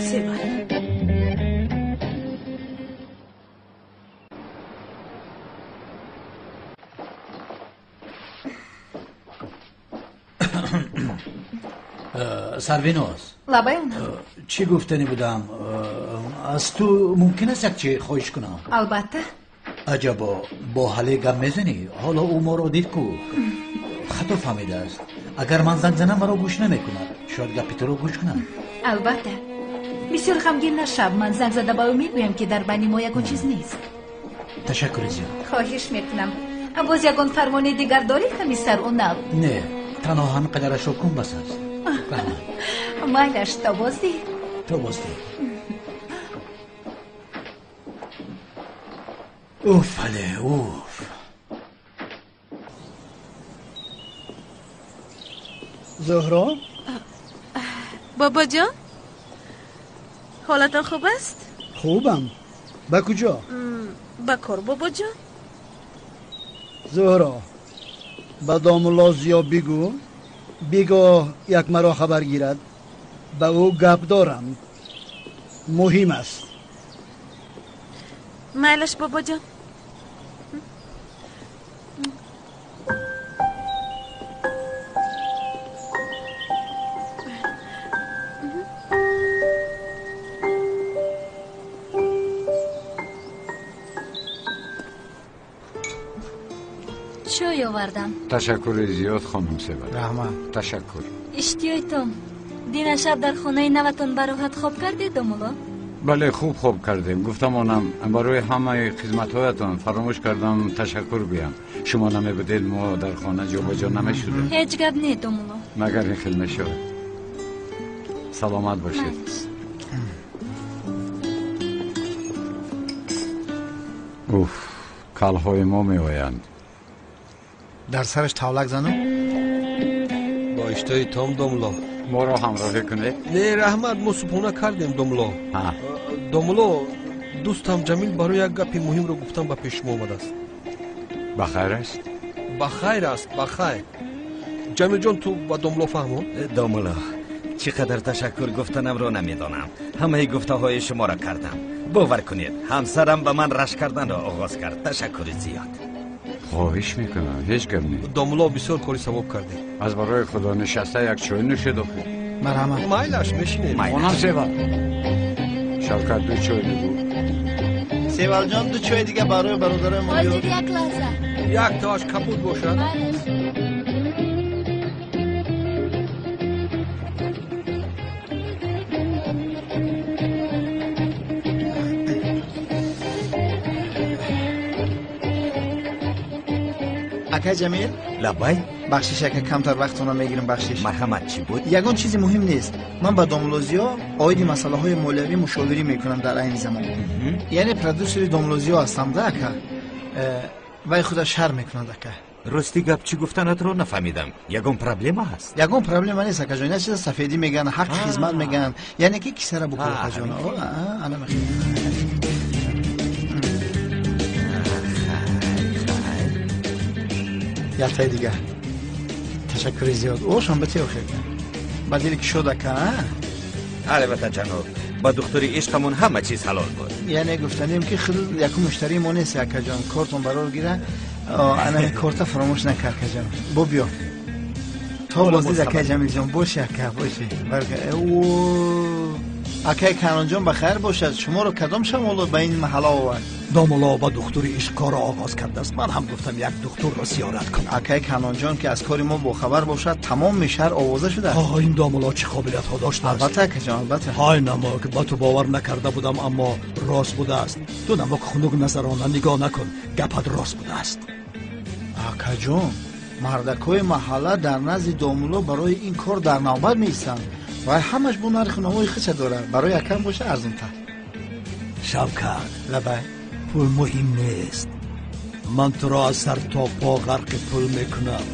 Сева.
Сарвиноз.
Лабай онам.
Чӣ гуфтанӣ будам? Аз ту мумкин аст як чӣ хоҳиш кунам?
Албатта.
Аҷабо, бо ҳале гап мезанӣ? Ҳоло ӯ моро дид ку. Хато фаҳмидааст. Агар ман занг занам, маро гӯш намекунад. Шояд гапи туро гӯш кунад.
Албатта. Бисёр ғамгин нашав. Ман занг зада ба ӯ мегӯям, ки дар байни мо ягон чиз нест.
Ташаккури зиёд.
Хоҳиш мекунам. Боз ягон фармони дигар дорӣ, комиссар Унал?
Не, танҳо ҳамин қадарашро кун, бас аст.
Майлаш, то боздид.
То боздид. Уф, Але, уф.
Зуҳро?
Бобоҷон, ҳолатон хуб аст?
Хубам. Ба куҷо?
Ба кор, бобоҷон.
Зуҳро, ба домулло Зиё бигӯ, бигоҳ як маро хабар гирад. Ба ӯ гап дорам. Муҳим аст.
Майлаш, бобоҷон.
Чой овардам.
Ташаккури зиёд, хонум Сева.
Раҳмат.
Ташаккур.
Иштиёйтон. Дина шаб дар хонаи наватон бароҳат хоб кардед, домулло?
Бале, хуб хоб кардем. Гуфтамонам, барои ҳамаи хизматҳоятон фаромӯш кардам ташаккур гӯям. Шумо намебудед, мо дар хона ҷобаҷо намешудем.
Ҳеҷ гап не, домулло.
Магар ин хел мешавад. Саломат бошед. Уф, калҳои мо меоянд.
Дар сараш тавлак занам?
Бо иштиҳои том, домулло.
Моро ҳамроҳӣ кунед.
Не, раҳмат, мо субҳона кардем, домулло. Домулло, дӯстам Ҷамил барои як гапи муҳимро гуфтан ба пеши шумо омадааст.
Ба хайр аст?
Ба хайр аст, ба хайр. Ҷамилҷон, ту ба домулло фаҳмон?
Домулло, чӣ қадар ташаккур гуфтанамро намедонам. Ҳамаи гуфтаҳои шуморо кардам. Бовар кунед, ҳамсарам ба ман рашк карданро оғоз кард. Ташаккури зиёд.
Хоҳиш мекунам, ҳеҷ гап нест.
Домулло, бисёр кори савоб кардед.
Аз барои худо нишаста як чой нӯшед охир.
Марҳамат.
Майлаш, мешинед.
Хонам Сева. Шавкат, ду чой бигӯ.
Севалҷон, ду чой дига барои бародарои мо.
Ҳозир, як лаҳза.
Як тоаш кабуд бошад.
Акай Ҷамил?
Лабай?
Бахшиш, ака, камтар вақтона мегирам, бахшиш.
Марҳамат, чӣ буд?
Ягон чизи муҳим нест. Ман ба домулло Зиё оиди масъалаҳои молиявӣ мушовирӣ мекунам дар айни замон. Яъне продюсери домулло Зиё ҳастам да, ака. Вай худаш шарм мекунад, ака.
Рости гап, чӣ гуфтанатро нафаҳмидам. Ягон проблема ҳаст?
Ягон проблема нест, акаҷон. Як чиза сафедӣ мегӯянд, ҳаққи хизмат мегӯянд. Яъне ки кисара букун, акаҷон. Ана мехоҳам. Яктаи дигар. Ташаккури зиёд. Ошам ба те охир. Ба дили кушод, ака.
Албатта, ҷаноб. Ба духтури ишқамон ҳама чиз ҳалол буд.
Яъне гуфтанем ки худ якум муштарии мо нест, акаҷон. Кортон барор гира. Ана корта фаромӯш накард, акаҷон. Бо биё. То боздид, акаи Ҷамилҷон. Боши, ака, боши. Акаи Канонҷон, ба хайр бошад. Шуморо кадом шамоло ба ин маҳалла овард?
Домулло ба духтури ишқ корро оғоз кардааст. Ман ҳам гуфтам як духтурро зиёрат кунам.
Акаи Канонҷон, ки аз кори мо бохабар бошад, тамоми шаҳр овоза шудааст.
Ҳо, ин домулло чӣ қобилиятҳо доштааст.
Албатта, акаҷон, албатта.
Ҳай намок, ба ту бовар накарда будам, аммо рост будааст. Ту намок хунук назарона нигоҳ накун, гапат рост будааст.
Акаҷон, мардакҳои маҳалла дар назди домулло барои ин кор дар навбат меистанд. Вай ҳамаш бо нарху навои хича дорад. Барои акам боша арзонтар.
Шавкат,
лабай.
Пул муҳим нест. Ман туро аз сар то по ғарқи пул мекунам.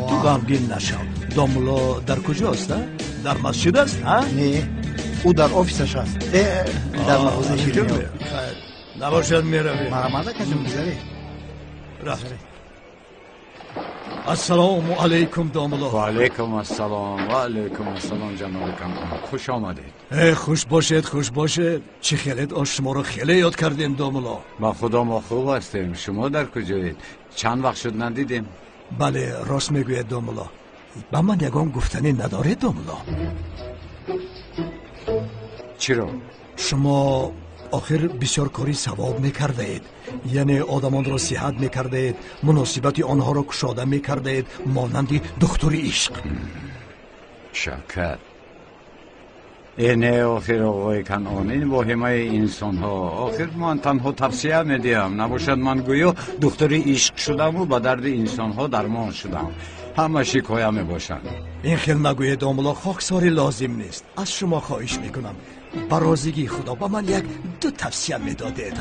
Ту ғамгин нашав. Домулло дар куҷост, а? Дар масҷид аст, а?
Не, ӯ дар офисаш аст. Дар мағозаи ширинӣ.
Хайр, набошад, меравем.
Марҳамат, акаҷон, гузаред.
Рафт. Ассалому алайкум, домулло.
Ва алайкум ассалом, ва алайкум ассалом, ҷаноби Канъон. Хуш омадед.
Хуш бошед, хуш бошед. Чӣ хелед, ош шуморо хеле ёд кардем, домулло.
Ба худо, мо хуб ҳастем. Шумо дар куҷоед? Чанд вақт шуд надидем.
Бале, рост мегӯед, домулло. Ба ман ягон гуфтанӣ надоред, домулло?
Чиро?
Шумо охир бисёр кори савоб мекардаед, яъне одамонро сиҳат мекардаед, муносибати онҳоро кушода мекардаед, монанди духтури ишқ.
Шавкат, не, охир оғои Канъон, ин воҳимаи инсонҳо. Охир ман танҳо тавсия медиҳам. Набошад ман гӯё духтури ишқ шудаму ба дарди инсонҳо дармон шудам. Ҳама шикоя мебошанд.
Ин хел нагӯед, домулло, хоксорӣ лозим нест. Аз шумо хоҳиш мекунам, ба розигии худо ба ман як ду тавсия медодед.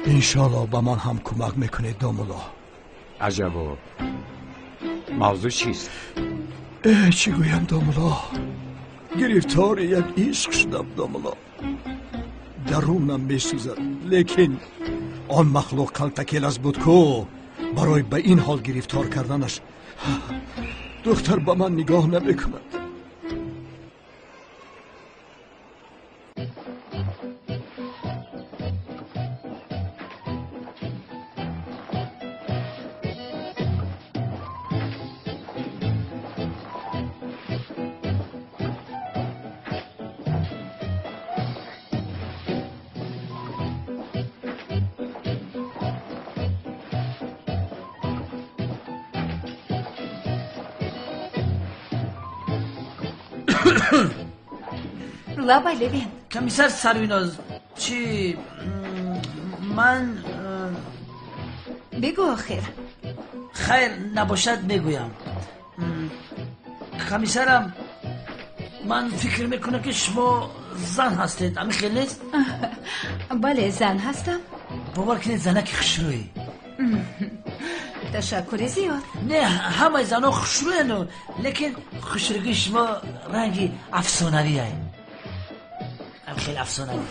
Иншоалло ба ман ҳам кӯмак мекунед, домулло.
Аҷабо, мавзӯъ чист?
Чӣ гӯям, домулло, гирифтори як ишқ шудам, домулло. Дарунам месӯзад, лекин он махлуқ калтакелас буд ку барои ба ин ҳол гирифтор карданаш. Духтар ба ман нигоҳ намекунад.
Лабай, Левен.
Комиссар Сарвиноз, чӣ ман
бигӯ охир.
Хайр, набошад, мегӯям. Комиссарам, ман фикр мекунам, ки шумо зан ҳастед, ҳамин хел нест?
Бале, зан ҳастам.
Бовар кунед, занаки хушрӯӣ.
Ташаккури зиёд.
Не, ҳамаи занҳо хушрӯяну, лекин хушрӯгии шумо ранги афсонавие. Хеле афсонавӣ.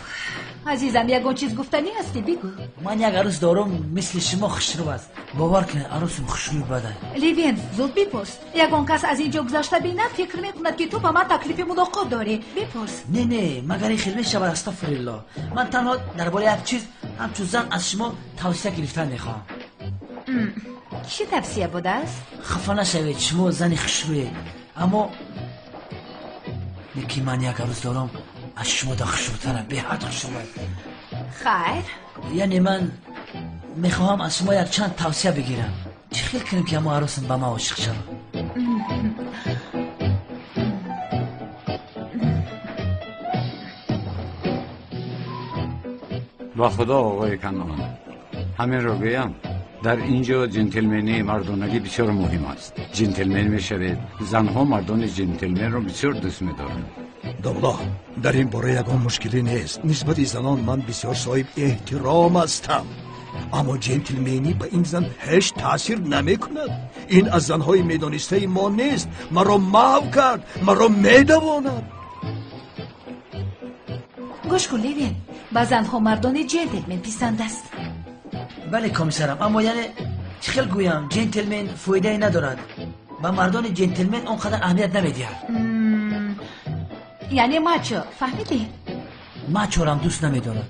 Азизам, ягон чиз гуфтанӣ ҳастӣ, бигӯ.
Ман як арӯс дорам, мисли шумо хушрӯ аст. Бовар кунед, арӯсам хушрӯи бадай.
Левен, зуд бипурс. Ягон кас аз ин ҷо гузашта бинад, фикр мекунад, ки ту ба ман таклифи мулоқот дорӣ. Бипурс.
Не, не, магар ин хел мешавад, астағфируллоҳ. Ман танҳо дар бораи як чиз ҳамчун зан аз шумо тавсия гирифтан мехоҳам.
Чӣ тавсия будааст?
Хафа нашавед, шумо зани хушрӯед, аммо лекин ман як арӯс дорам, аз шумо да хушрӯтарам, беҳад хушрӯ.
Хайр,
яъне ман мехоҳам аз шумо якчанд тавсия бигирам. Чӣ хел кунем, ки ҳамо арӯсам ба ман ошиқ шавад?
Ба худо, оғои Канъон, ҳаминро гӯям, дар ин ҷо ҷентлмении мардонагӣ бисёр муҳим аст. Ҷентлмен мешавед, занҳо мардони ҷентлменро бисёр дӯст медоранд.
Домулло, дар ин бора ягон мушкилӣ нест. Нисбати занон ман бисёр соҳиб эҳтиром ҳастам, аммо ҷентлменӣ ба ин зан ҳеҷ таъсир намекунад. Ин аз занҳои медонистаи мо нест. Маро маҳв кард, маро медавонад.
Гӯш кун, Левен, ба занҳо мардони ҷентлмен писанд аст.
Бале, комиссарам, аммо яъне чӣ хел гӯям, ҷентлмен фоидае надорад. Ба мардони ҷентлмен он қадар аҳамият намедиҳад.
Яъне мачо, фаҳмидӣ?
Мачорам дӯст намедорад.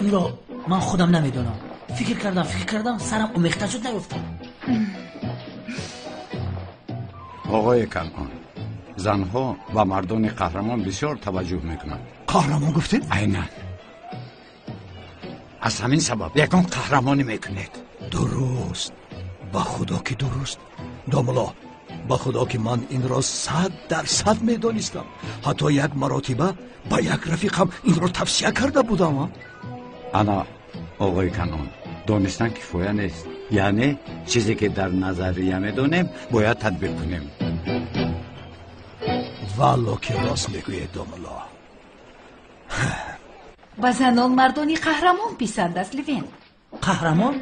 Инро ман худам намедонам. Фикр кардам, фикр кардам, сарам омехта шуд, наёфтам.
Оғои Канъон, занҳо ба мардони қаҳрамон бисёр таваҷҷӯҳ мекунанд.
Қаҳрамон гуфтед?
Айнан. Аз ҳамин сабаб ягон қаҳрамонӣ мекунед.
Дуруст, ба худо ки дуруст. Домулло, ба худо ки ман инро 100% медонистам. Ҳатто як маротиба ба як рафиқам инро тавсия карда будам.
Ана, оғои Канъон, донистан кифоя нест. Яъне чизе ки дар назария медонем, бояд татбиқ кунем.
Валло ки рост мегӯед, домулло.
Ба занон мардони қаҳрамон писанд аст, Левен.
Қаҳрамон?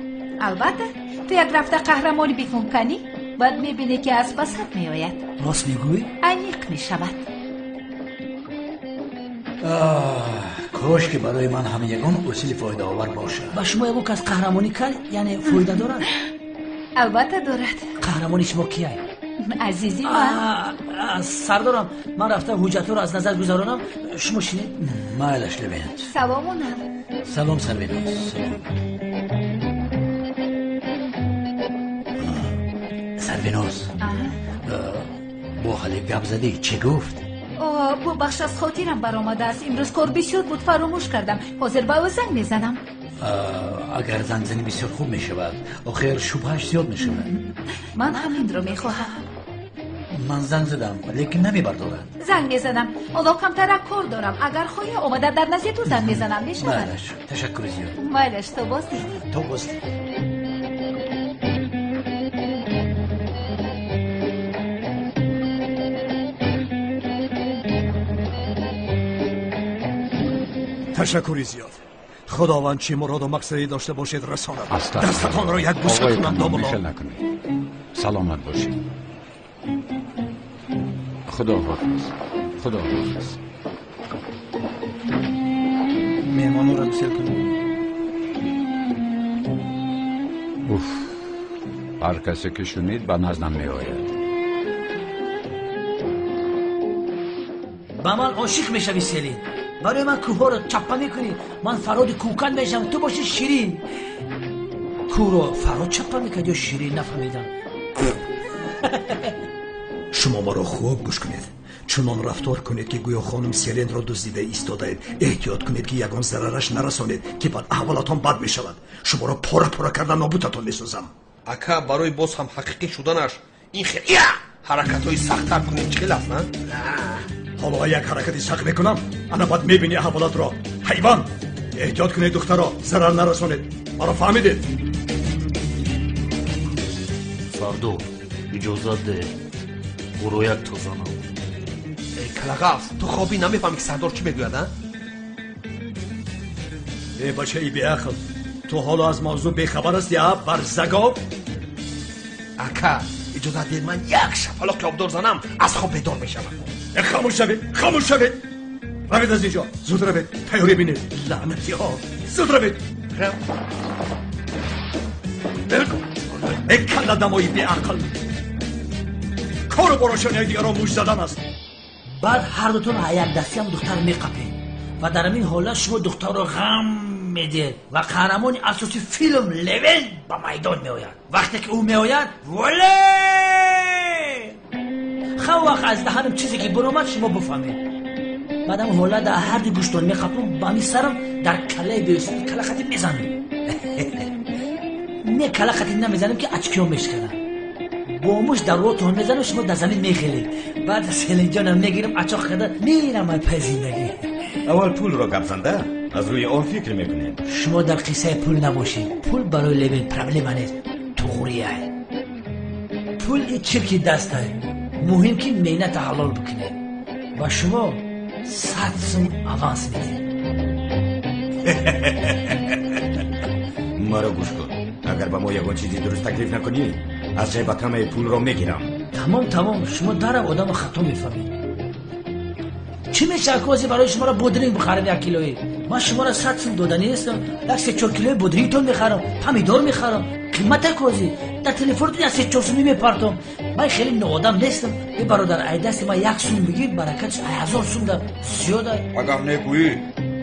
Албатта, ту як рафта қаҳрамонӣ бикун канӣ, баъд мебинӣ ки аз пасат меояд.
Рост мегӯӣ?
Аниқ мешавад.
Кош ки барои ман ҳам ягон усули фоидаовар бошад.
Ба шумо ягон кас қаҳрамонӣ кард, яъне фоида дорад?
Албатта дорад.
Қаҳрамони шумо кияй?
Азизи ман.
Сардорам, ман рафта ҳуҷҷатҳоро аз назар гузаронам, шумо шинед.
Майлаш, Левент.
Саломунам.
Салом, Сарвиноз. Салом. Сарвиноз, бо ҳале гап задӣ, чӣ гуфт?
Бубахш, аз хотирам баромадааст. Имрӯз кор бисёр буд, фаромӯш кардам. Ҳозир ба ӯ занг мезанам.
Агар занг занӣ бисёр хуб мешавад. Охир шубҳааш зиёд мешавад.
Ман ҳаминро мехоҳам.
Ман занг задам, лекин намебардорад.
Занг мезанам. Ҳоло камтарак кор дорам. Агар хоҳӣ, омада дар назди ту занг мезанам, мешавад?
Майлаш, ташаккури зиёд.
Майлаш, то боз дид.
То боз дид. Ташаккури зиёд. Худованд чӣ муроду мақсаде дошта бошед расонад. Дастатонро як бӯса кунам, домулло.
Мехел накунед. Саломат бошед. Худо ҳофиз. Худо ҳофиз.
Меҳмонро гусел кунед.
Уф, ҳар касе ки шунид ба наздам меояд.
Ба ман ошиқ мешавӣ, Селин. Барои ман кӯҳҳоро чаппа мекунӣ, ман Фарҳоди кӯкан мешавам, ту бошӣ Ширин. Кӯҳро Фарҳод чаппа мекард ё Ширин, нафаҳмидам.
Шумо маро хуб гӯш кунед. Чунон рафтор кунед ки гӯё хонум Селенро дуздида истодаед. Эҳтиёт кунед ки ягон зарараш нарасонед, ки баъд аҳволатон бад мешавад. Шуморо пора пора карда нобудатон месозам.
Ака, барои боз ҳам ҳақиқӣ шуданаш ин хел ҳаракатҳои сахттар кунед, чӣ хел аст, на?
Ҳоло як ҳаракати сахт мекунам, ана баъд мебинӣ аҳволатро. Ҳайвон! Эҳтиёт кунед, духтаро, зарар нарасонед. Маро фаҳмидед?
Сардор, иҷозат деҳ, ӯро як то занам.
Эй калағафс, ту хобӣ намефаҳмӣ ки сардор чӣ мегӯяд, а?
Эй бачаи беақл, ту ҳоло аз мавзӯъ бехабар ҳастӣ, а барзагов?
Ака, иҷозат деҳ ман як шапалоқи обдор занам, аз хоб бедор мешавам.
Хомӯш шавед, хомӯш шавед. Равед аз инҷо, зуд равед, тайёрӣ бинед. Лаънатиҳо, зуд равед. Эй калладамои беақл, кору борошон якдигарро муш задан аст.
Баъд ҳар дутон якдастиам духтар меқапед ва дар ҳамин ҳолат шумо духтарро ғам медиҳед ва қаҳрамони асосии филм Левен ба майдон меояд. Вақте ки ӯ меояд, воле! Хав вақт аз даҳанам чизе ки баромад, шумо бифаҳмед. Баъдам ҳолат дар ҳар ду гӯштон меқапам, ба ҳамин сарам дар каллаи беҳусуди каллахати мезанам. Не, каллахати намезанам ки очкиҳо мешканад. Бо муш дар ротон мезанам, шумо дар замин мехелед. Баъд Селинҷонам мегирам, ачоқ карда мерам ай пай зиндагӣ.
Аввал пулро гап занда, аз рӯи он фикр мекунем.
Шумо дар қиссаи пул набошед. Пул барои Левин проблема нест, туғрияй. Пул и чирки дастай. Муҳим ки меҳната ҳалол бикунед. Ба шумо 100 сум аванс медиҳем.
Маро гӯш кун. Агар ба мо ягон чизи дуруст таклиф накунӣ, аз ҷайбат ҳамаи пулро мегирам.
Тамом, тамом, шумо дарав одамо хато мефаҳмед. Чӣ мешавад ки ҳозир барои шуморо бодринг бихарам як килои? Ман шуморо 100 сум доданӣ нестам. Як 3-4 килои бодрингтон мехарам, помидор мехарам. Қимата ки ҳозир дар телефонтон як 3-4 сумӣ мепартом. Ман хеле ноодам нестам. Э бародар, ай дасти ман 1 сум бигир, баракатш 1000 сум да зиёд ай.
Агар негӯӣ,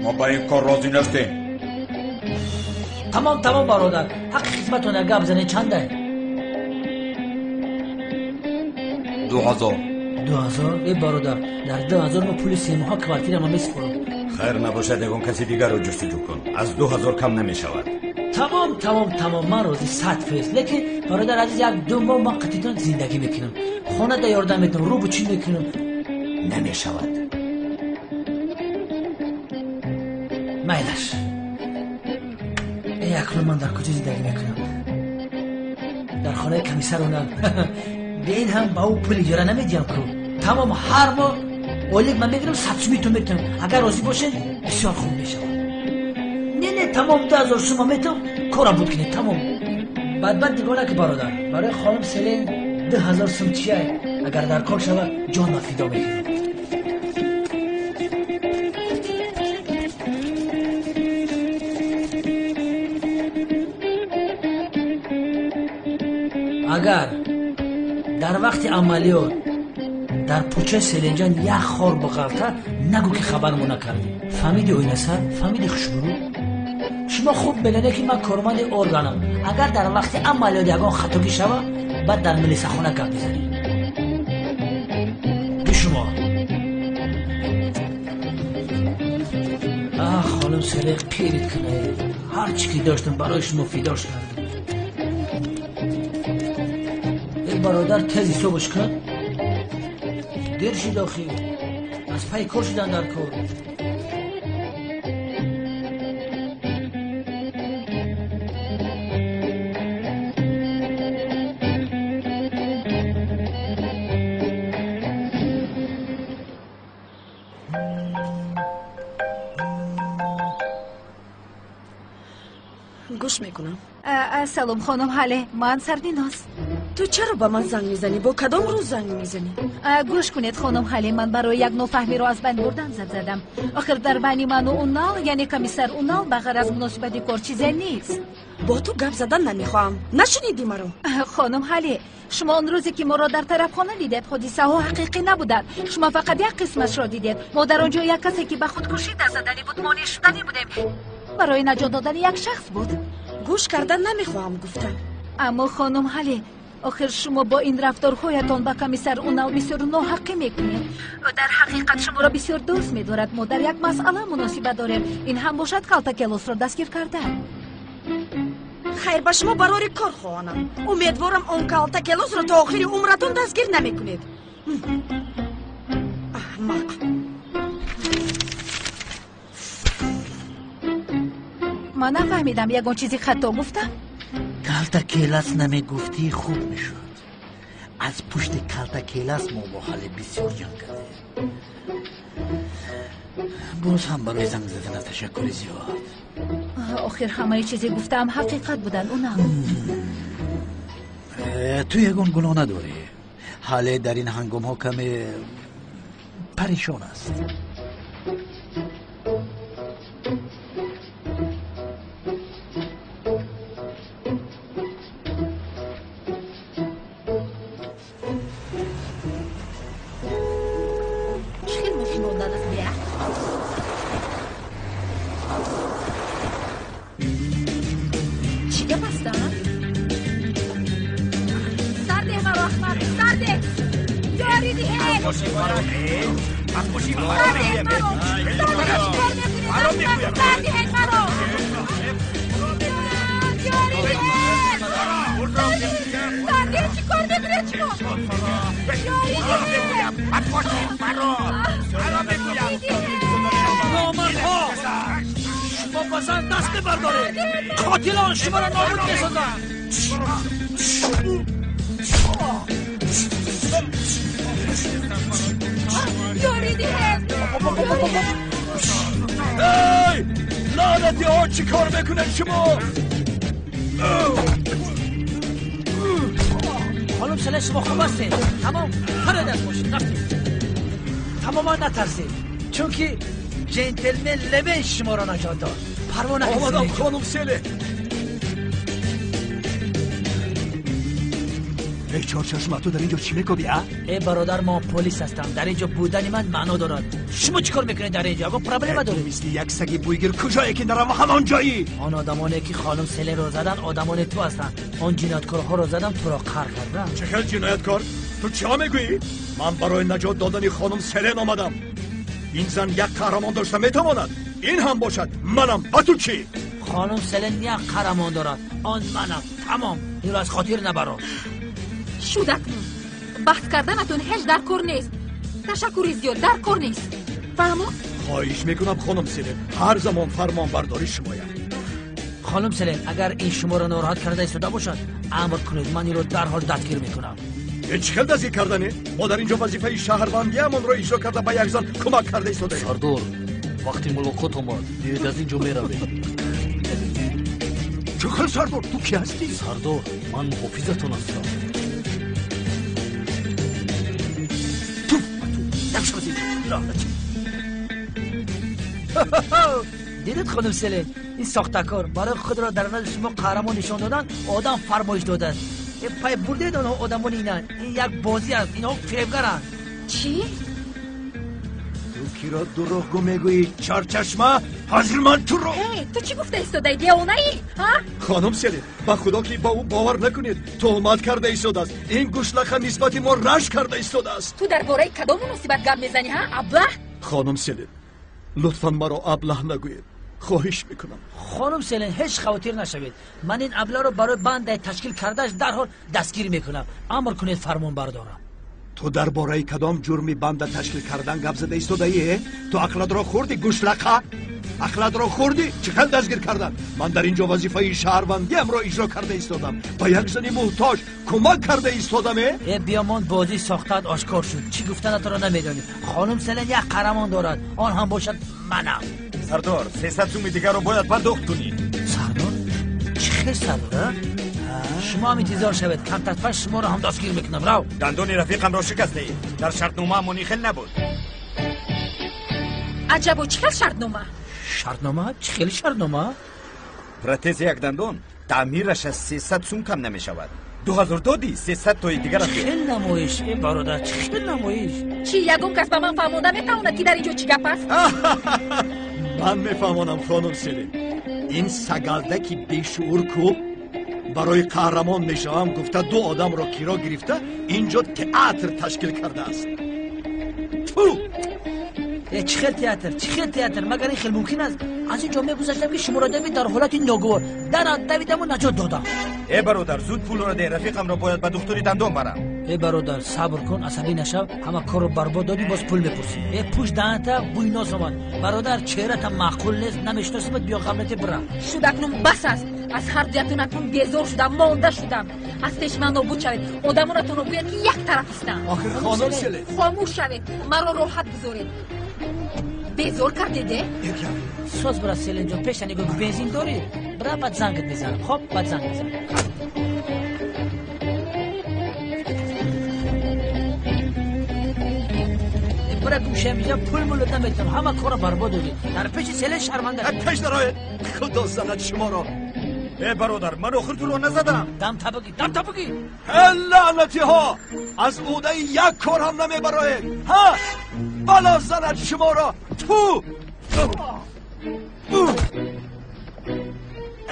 мо ба ин кор розӣ нестем.
Тамом, тамом бародар, ҳаққи хизматон як гап занед, чандай?
2000.
2000? Э бародар, дар 2000 мо пули 3 моҳа квартирама месупорам.
Хайр набошад, ягон каси дигарро ҷустуҷӯ кун. Аз 2000 кам намешавад.
Тамом, тамом, тамом, ман розӣ 100%. Лекин бародар азиз, 1-2 моҳ ман қатитон зиндагӣ мекунам. Хона да ёрдам метам, рӯ бучин мекунам.
Намешавад.
Майлаш. Э, акнун ман дар куҷо зиндагӣ мекунам? Дар хонаи комиссаронам. Бе ин ҳам ба ӯ пул иҷора намедиҳам ку. Тамом, ҳар моҳ Ойлик ман мегирам, 100 суми ту метам. Агар розӣ бошед, бисёр хуб мешавад. Не, не, тамом 2000 сума метам, кора буд кунед, тамом. Бадбад нигоҳ накун бародар. Барои хонум Селен 2000 сум чия? Агар дар кор шавад, ҷон ма фидо мекунам. Агар дар вақти амалиёт дар пучаи Селенҷан як хор биғалта, нагӯ ки хабармо накардӣ. Фаҳмиди оинасар? Фаҳмиди хушбурӯ? Шумо хуб медонед ки ман корманди органам. Агар дар вақти амалиёт ягон хатогӣ шавад, баъд дар милисахона гап мезанӣ. Би шумо. Ах, хонум Селен, пирит кунед. Ҳар чӣ ки доштам барои шумо фидош кардам. Бародар тез ҳисобаш кун. Дер шид охир. Аз пай кор шудан дар кор.
Гӯш мекунам.
Салом хонум Ҳале, ман Сарвиноз.
Ту чаро ба ман занг мезанӣ? Бо кадом рӯз занг мезанӣ?
Гӯш кунед хонум Ҳале, ман барои як нофаҳмиро аз байн бурдан зад задам. Охир дар байни ману Унал, яъне комиссар Унал, ба ғайр аз муносибати кор чизе нест.
Бо ту гап задан намехоҳам. Нашунидӣ маро?
Хонум Ҳале, шумо он рӯзе ки моро дар тарабхона дидед, ҳодисаҳо ҳақиқӣ набуданд. Шумо фақат як қисмашро дидед. Мо дар он ҷо як касе ки ба худкушӣ даст задани буд, монеъ шуданӣ будем. Барои наҷот додани як шахс буд.
Гӯш кардан намехоҳам гуфтам.
Аммо хонум Ҳале, охир шумо бо ин рафторҳоятон ба комиссар Унал бисёр ноҳаққӣ мекунед. Ӯ дар ҳақиқат шуморо бисёр дӯст медорад. Мо дар як масъала муносибат дорем. Ин ҳам бошад калтакелосро дастгир кардан.
Хайр, ба шумо барори кор хоҳонам. Умедворам он калтакелосро то охири умратон дастгир намекунед. Аҳмақ.
Ман нафаҳмидам, ягон чизи хато гуфтам?
Калтакелас намегуфтӣ хуб мешуд. Аз пушти калтакелас мо бо Ҳале бисёр ҷанг кардем. Боз ҳам барои занг задана ташаккури зиёд.
Охир ҳамаи чизе гуфтаам ҳақиқат буданд, Унал.
Ту ягон гуноҳ надорӣ. Ҳале дар ин ҳангомҳо каме парешон аст.
خانم سله، شما خوب هستید. تمام پرد از ماشین رفتید. تماما نترسید، چون که جنتلمن لبن شما را نجات داد. پروا نکنید.
آمدم خانم سله. ای چهارچشم، تو در اینجا چی میکوبی؟
ای برادر، ما پلیس هستم. در اینجا بودن من معنا دارد. شما چیکار میکنید در اینجا؟ اگه پرابلم دارید.
مثل یک سگ بویگر کجایی که نرم همان جایی.
آن آدمانی که خانم سله رو زدن آدمان تو هستند. آن جنایتکارها رو زدم، تو را قهر کردم.
چه خیلی جنایتکار؟ تو چه میگویی؟ من برای نجات دادن خانم سلن آمدم. این زن یک قهرمان داشته میتواند. این هم باشد منم. با تو چی؟
خانم سلن یک قهرمان دارد، آن منم. تمام، این را از خاطر نبرم.
شود акнун баҳс карданатон ҳеҷ дар кор нест. Ташаккури зиёд дар кор нест. Фаҳмо?
Хоҳиш мекунам хонум Селен, ҳар замон фармонбардори шумоям.
Хонум Селен, агар ин шуморо нороҳат карда истода бошад, амр кунед, ман инро дарҳол дастгир мекунам.
Чӣ хел дастгир кардане? Мо дар инҷо вазифаи шаҳрвандиамонро иҷро карда ба як зан кӯмак карда истодаем.
Сардор, вақти мулоқот омад, биёед аз ин ҷо меравем.
Чӣ хел сардор? Ту кӣ ҳастӣ?
Сардор, ман муҳофизатон ҳастам.
Туф ба ту, як шав аз инҷо, лаънатӣ.
Дидед хонум Селин, ин сохтакор барои худро дар назди шумо қаҳрамон нишон додан одам фармоиш додааст. Пай бурдед онҳо одамони инанд. Ин як бозӣ аст, инҳо фиребгаранд.
Чӣ?
Ту киро дурӯғгӯ мегӯӣ, чарчашма? Ҳозир ман туро.
Ту чӣ гуфта истодаӣ, девонаӣ? Ҳа?
Хонум Селин, ба худо ки ба ӯ бовар накунед, туҳмат карда истодааст. Ин гӯшлаха нисбати мо рашк карда истодааст.
Ту дар бораи кадом муносибат гап мезанӣ, ҳа, аблаҳ?
Хонум Селин, лутфан маро аблаҳ нагӯед. Хоҳиш мекунам.
Хонум Селин, ҳеҷ хавотир нашавед. Ман ин абларо барои бандаи ташкил кардааш дарҳол дастгир мекунам. Амр кунед фармон бардорам.
Ту дар бораи кадом ҷурми банда ташкил кардан гап зада истодаӣ? Ту ақлатро хӯрдӣ, гӯшлақа? Ақлатро хӯрдӣ? Чӣ хел дастгир кардан? Ман дар инҷо вазифаи шаҳрвандиамро иҷро карда истодам. Ба як зани муҳтоҷ кӯмак карда истодам.
Э, биёмон бозӣ сохтаат ошкор шуд. Чӣ гуфтанатро намедонӣ. Хонум Селин як қаҳрамон дорад, он ҳам бошад манам.
Сардор, 300 суми дигарро бояд пардохт кунӣ.
Сардор? Чӣ хел сардор? Шумо ҳам интизор шавед, камтар пас шуморо ҳам дастгир мекунам. Рав.
Дандони рафиқамро шикастаӣ. Дар шартномаамон ин хел набуд.
Аҷабо, чӣ хел шартнома?
Шартнома? Чӣ хел шартнома?
Протези як дандон таъмираш аз 300 сум кам намешавад. 2000 додӣ, 300 тои дигарам
Чӣ хел намоиш, э бародар, чӣ хел намоиш?
Чӣ, ягон кас ба ман фаҳмонда метавонад, ки дар ин ҷо чӣ гап аст?
Ман мефаҳмонам, хонум Селин. Ин сагалдаки бешуур ку барои қаҳрамон мешавам гуфта ду одамро киро гирифта инҷо театр ташкил кардааст. Ту!
Чӣ хел театр, чӣ хел театр? Магар ин хел мумкин аст? Аз ин ҷо мегузаштам, ки шуморо давид дар ҳолати ногувор. Дар давидаму наҷот додам.
Э бародар, зуд пулро деҳ, рафиқамро бояд ба духтури дандон барам.
Э бародар, сабр кун, асабӣ нашав, ҳама корро барбод додӣ, боз пул мепурсӣ. Э пӯш даҳанта, бӯи нос омад. Бародар, чеҳрата маъқул нест, намешиносимат, биё ғамлате бира.
Шуд, акнун бас аст. Аз ҳар дуятон акнун безор шудам, монда шудам. Аз пеши ман нобуд шавед. Одамонатонро гӯяд, ки як тараф истанд.
Охир хонум Селин.
Хомӯш шавед, маро роҳат гузоред. Безор кардед, э?
Соз бира, Селинҷон, пеша нигоҳ, бензин дорӣ? Бира, баъд зангат мезанам. Хоб, баъд занг мезанам. Бира гӯшаям инҷа, пул мулот наметавонам, ҳама корро барбод додӣ. Дар пеши Селин шарманда.
Пеш дароед, худо занад шуморо.
Э бародар, ман охир туро назадам.
Дам табагӣ, дам табагӣ.
Э лаънатиҳо, аз ӯдаи як кор ҳам намебароед. Ҳа, бало занад шуморо. Ту!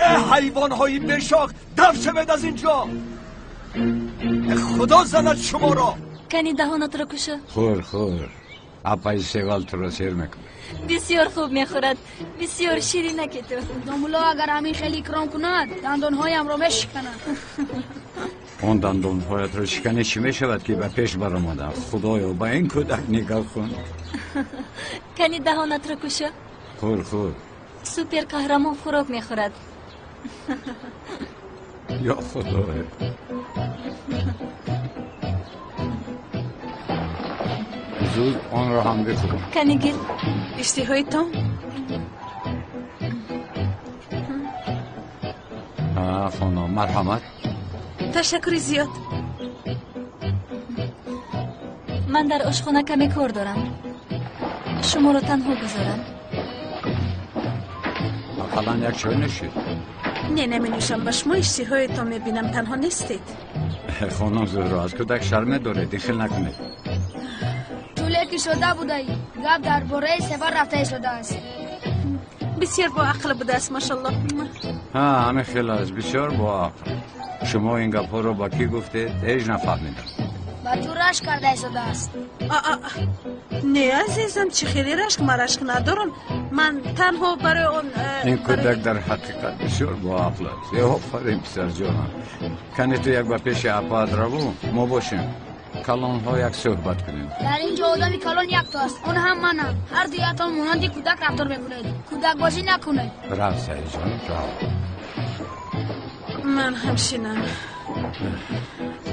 Э ҳайвонҳои бешох, даф шавед аз инҷо. Худо занад шуморо.
Кани даҳонатро кушо.
Хӯр, хӯр. Апаи Севал туро сер мекунад.
Бисёр хуб мехӯрад, бисёр ширинаки ту.
Домулло агар ҳамин хеле икром кунад, дандонҳоямро мешиканад.
Он дандонҳоятро шиканӣ чӣ мешавад, ки ба пеш баромадам? Худоё, ба ин кӯдак нигоҳ кун.
Кани даҳонатро кушо.
Хӯр, хӯр.
Супер қаҳрамон хӯрок мехӯрад.
Ё худоё. Зуд онро ҳам бихӯр.
Кани гир.
Иштиҳоитон?
Хонум, марҳамат.
Ташаккури зиёд.
Ман дар ошхона каме кор дорам. Шуморо танҳо гузорам.
Ақаллан як чой нӯшед.
Не, наменӯшам. Ба шумо иштиҳоятон мебинам, танҳо нестед.
Хонум Зуҳро, аз кӯдак шарм медоред, ин хел накунед.
Туле ки шуда будаӣ, гап дар бораи Севар рафта истодааст.
Бисёр боақл будааст, машаллоҳ.
Ҳа, ҳамин хел аст, бисёр боақл. Шумо ин гапҳоро ба кӣ гуфтед? Ҳеҷ нафаҳмидам.
Ба ту рашк карда истодааст.
Не, азизам, чӣ хеле рашк? Ман рашк надорам. Ман танҳо барои он
ин кӯдак дар ҳақиқат бисёр боақл аст. Э офарин, писарҷонам. Кани ту як ба пеши апаат раву, мо бошем. Калонҳо як суҳбат кунем.
Дар ин ҷо одами калон якто аст, он ҳам манам. Ҳар дуятон монанди кӯдак рафтор мекунед. Кӯдакбозӣ накунед.
Рав, Саидҷон, рав.
Ман ҳам шинам.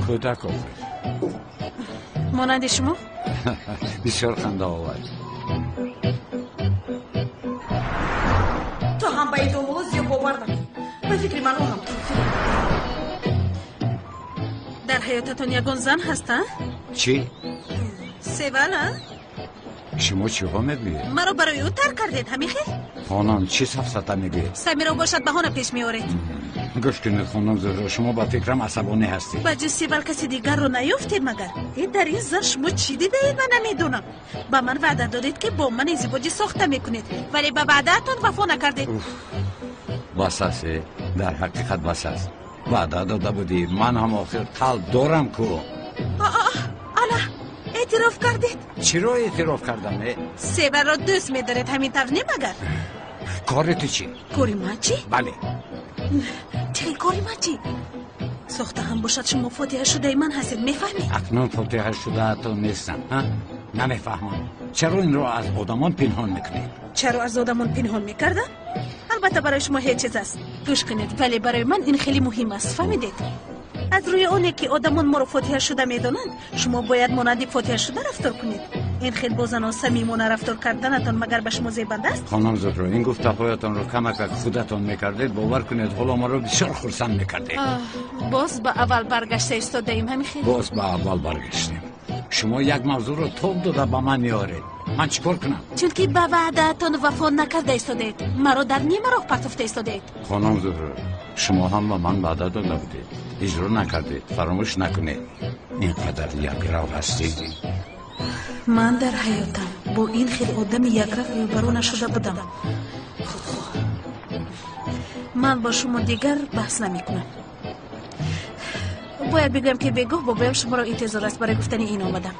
Кӯдак охир.
Монанди шумо?
Бисёр хандаовар.
Ту ҳам ба ин домулло зиёд бовар накун. Ба фикри ман ӯ ҳам туро фиреб.
Дар ҳаётатон ягон зан ҳаст, а?
Чӣ?
Севал, а?
Шумо чиҳо мегӯед?
Маро барои ӯ тарк кардед, ҳамин хел?
Хонум, чӣ сафсата мегӯед?
Самиро бошад баҳона пеш меоред.
Гӯш кунед, хонум Зуҳро, шумо ба фикрам асабонӣ ҳастед.
Ба ҷуз Севал каси дигарро наёфтед магар? Э, дар ин зан шумо чӣ дидаед, ман намедонам. Ба ман ваъда додед, ки бо ман издивоҷи сохта мекунед, вале ба ваъдаатон вафо накардед.
Бас аст, э, дар ҳақиқат бас аст. Ваъда дода будӣ, ман ҳам охир қалб дорам ку.
Ала, эътироф кардед?
Чиро эътироф кардам, э?
Севалро дӯст медоред, ҳамин тавр не магар?
Кори ту чӣ?
Кори ман чӣ?
Бале.
Чӣ кори ман чӣ? Сохта ҳам бошад, шумо фотиҳа шудаи ман ҳастед, мефаҳмед?
Акнун фотиҳа шудаатон нестам, ҳа? Намефаҳмам. Чаро инро аз одамон пинҳон мекунед?
Чаро аз одамон пинҳон мекардам? Албатта барои шумо ҳеҷ чиз аст. Гӯш кунед, вале барои ман ин хеле муҳим аст, фаҳмидед? Аз рӯи оне ки одамон моро фотиҳа шуда медонанд, шумо бояд монанди фотиҳа шуда рафтор кунед. Ин хел бо занон самимона рафтор карданатон магар ба шумо зебанда аст?
Хонум Зуҳро, ин гуфтаҳоятонро камакак худатон мекардед, бовар кунед, ҳоло маро бисёр хурсанд мекардед.
Боз ба аввал баргашта истодаем, ҳамин хел?
Боз ба аввал баргаштем. Шумо як мавзӯъро тоб дода ба ман меоред. Ман чӣ кор кунам?
Чунки ба ваъдаатон вафо накарда истодаед, маро дар нима роҳ партофта истодаед.
Хонум Зуҳро, шумо ҳам ба ман ваъда дода будед, иҷро накардед. Фаромӯш накунед, ин қадар якрав ҳастед.
Ман дар ҳаётам бо ин хел одами якрав рӯбарӯ нашуда будам. Худхоҳ, ман бо шумо дигар баҳс намекунам. Бояд бигӯям, ки бегоҳ бобоям шуморо интизор аст. Барои гуфтани ин омадам.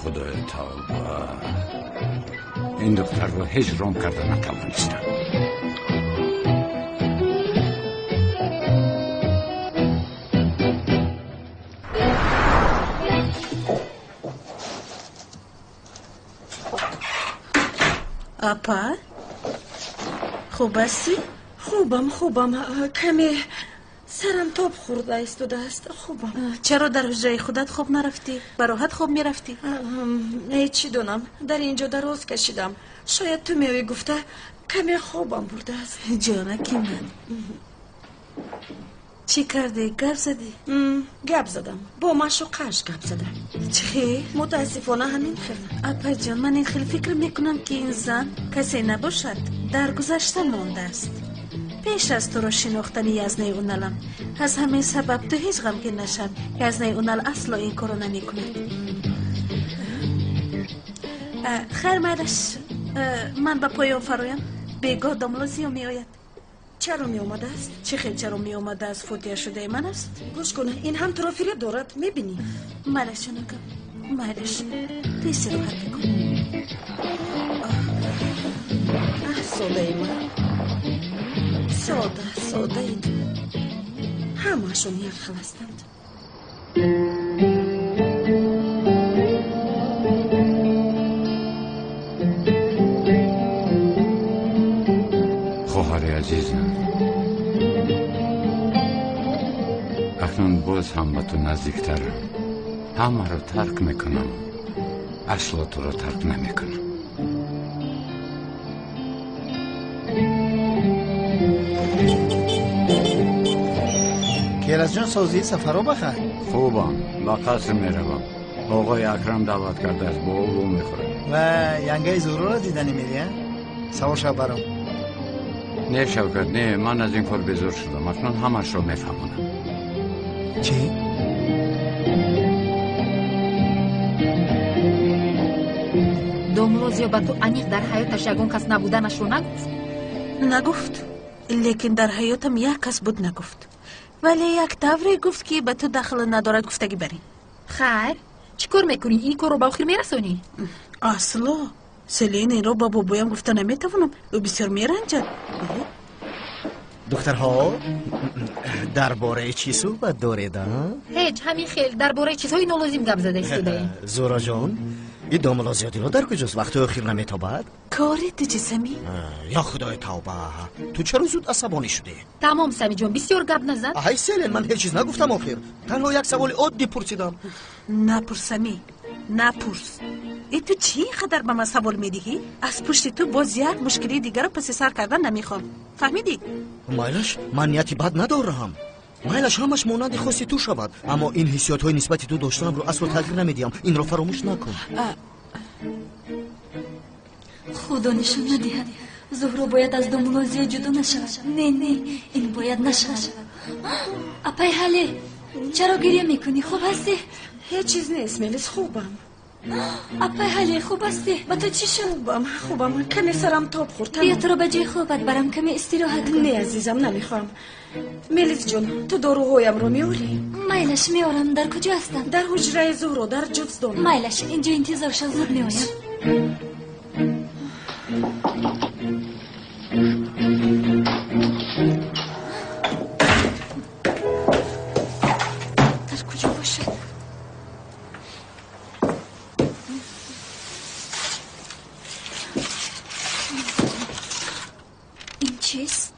Худои тавба, ин духтарро ҳеҷ ром карда натавонистам.
Апа, хуб ҳастӣ?
Хубам, хубам. Каме сарам тоб хӯрда истодааст. Хубам.
Чаро дар ҳуҷраи худат хоб нарафтӣ? Ба роҳат хоб мерафтӣ?
Ҳеҷ чӣ донам. Дар ин ҷо дароз кашидам. Шояд ту меоӣ гуфта каме хобам бурдааст.
Ҷонаки ман, чӣ кардӣ? Гап задӣ?
Гап задам. Бо маъшуқаш гап задам.
Чӣ хел?
Мутаассифона ҳамин хел.
Апаҷон, ман ин хел фикр мекунам, ки ин зан касе набошад, дар гузашта мондааст. Пеш аз туро шинохтани Язнаи Уналам. Аз ҳамин сабаб ту ҳеҷ ғамгин нашав. Язнаи Унал асло ин корро намекунад. Хайр, майлаш, ман ба поён фароям. Бегоҳ домло зиё меояд.
Чаро меомадааст?
Чӣ хел чаро меомадааст? Фотиҳа шудаи ман аст.
Гӯш кун, ин ҳам туро фиреб дорад, мебинӣ.
Майлаш, ҷонакам, майлаш, ту истироҳат бикун.
Аҳ, содаи ман, сода, содаи ту. Ҳамаашон як хел ҳастанд.
Хоҳари азизам, акнун боз ҳам ба ту наздиктарам. Ҳамаро тарк мекунам, асло туро тарк намекунам.
Келасҷон, созии сафаро бахайр?
Хубам, ба қаср меравам. Оғои Акрам даъват кардааст, бо ӯ вомехӯрам.
Ва янгаи Зуҳроро диданӣ мерӣ, а? Савор шав баром.
Не, Шавкат, не, ман аз ин кор безор шудам. Акнун ҳамаашро мефаҳмонам.
Чӣ?
Домло зиё ба ту аниқ дар ҳаёташ ягон кас набуданашро нагуфт?
Нагуфт, лекин дар ҳаётам як кас буд нагуфт. Вале як тавре гуфт, ки ба ту дахл надорад гуфтагӣ бар ин.
Хайр, чӣ кор мекунӣ? Ин корро ба охир мерасонӣ?
Асло, Селин, инро ба бобоям гуфта наметавонам. Ӯ бисёр меранҷад.
Духтарҳо, дар бораи чӣ суҳбат доред, а?
Ҳеҷ, ҳамин хел дар бораи чизҳои нолозим гап зада истодаем.
Зуҳроҷон, Ин домулло Зиёдино дар куҷост? Вақтҳои охир наметобад?
Кори ту чӣ, Самӣ?
Ё худои тавба, ту чаро зуд асабонӣ шудӣ?
Тамом, Самиҷон, бисёр гап назан.
Ҳай Селен, ман ҳеҷ чиз нагуфтам охир. Танҳо як саволи оддӣ пурсидам.
Напурс, Самӣ, напурс. Э, ту чӣ ин қадар ба ман савол медиҳӣ? Аз пушти ту боз як мушкилии дигарро паси сар кардан намехоҳам. Фаҳмидӣ?
Майлаш, ман нияти бад надорам. Майлаш, ҳамаш монанди хости ту шавад, аммо ин ҳиссиётҳои нисбати ту доштанамро асло тағйир намедиҳам. Инро фаромӯш накун.
Худо нишон надиҳад, Зуҳро бояд аз домулло Зиё ҷудо нашавад. Не, не, ин бояд нашавад. Апай Ҳале, чаро гиря мекунӣ? Хуб ҳастӣ?
Ҳеҷ чиз нест, Мелис, хубам.
Апай Ҳале, хуб ҳастӣ? Ба ту чӣ шуд?
Хубам, хубам. Каме сарам тоб хӯрд.
Биё туро ба ҷои хобат барам, каме истироҳат кун.
Не, азизам, намехоҳам. Мелис ҷон, ту доруҳоямро меорӣ?
Майлаш, меорам. Дар куҷо ҳастанд?
Дар ҳуҷраи Зуҳро, дар ҷуздон.
Майлаш, инҷо интизор шав, зуд меоям. Дар куҷо бошад? Ин чист?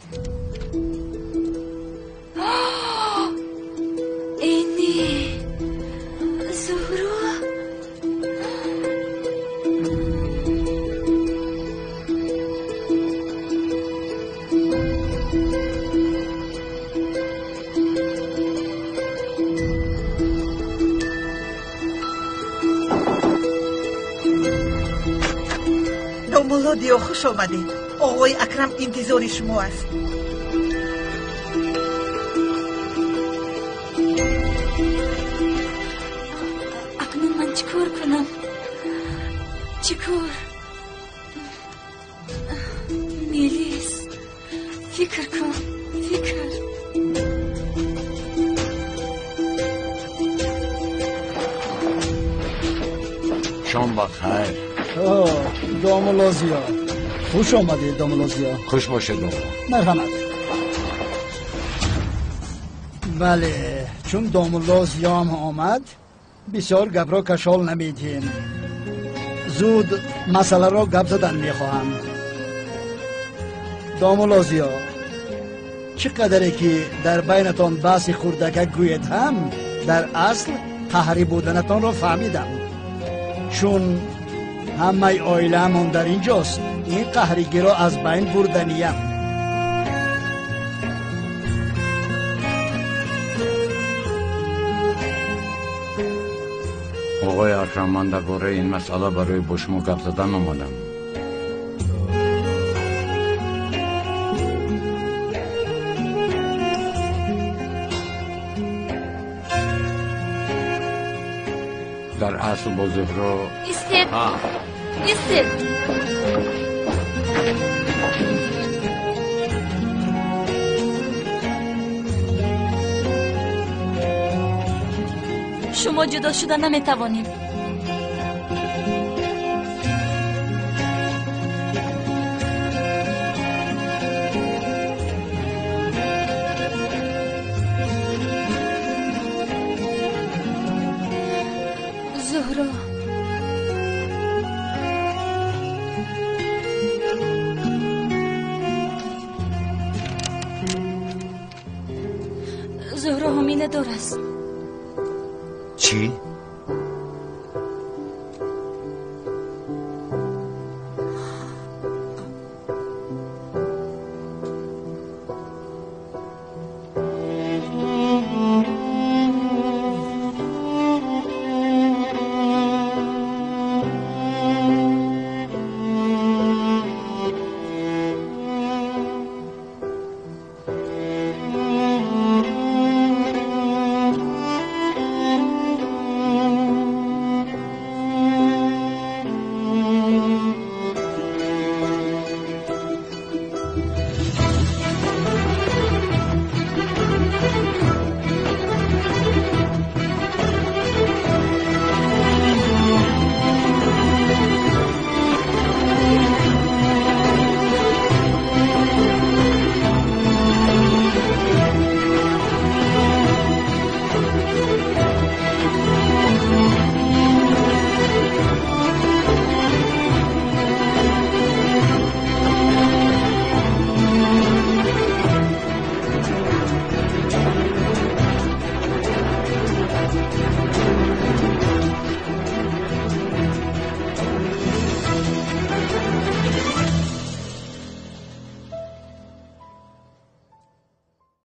Эни, Зуҳро.
Домулло Диё, хуш омадед. Оғои Акрам интизори шумо аст.
Акнун ман чӣ кор кунам? Чӣ кор? Мелис, фикр кун, фикр.
Шом ба хайр.
Домулло Зиё, хуш омадед, домулло Зиё.
Хуш бошед, домулло.
Марҳамат. Бале, чун домулло Зиёам омад, бисёр гапро кашол намедиҳем. Зуд масъаларо гап задан мехоҳам. Домулло Зиё, чӣ қадаре ки дар байнатон баҳси хурдакак гӯед ҳам, дар асл қаҳрӣ буданатонро фаҳмидам. Чун ҳамаи оилаамон дар ин ҷост, ин қаҳригиро аз байн бурданиям.
Оғои Акрам, ман дар бораи ин масъала барои бо шумо гап задан омадам. Дар асл бо Зуҳро.
Истед, истед. Шумо ҷудо шуда наметавонед. Зуҳро, Зуҳро ҳомиладор аст.
Чӣ?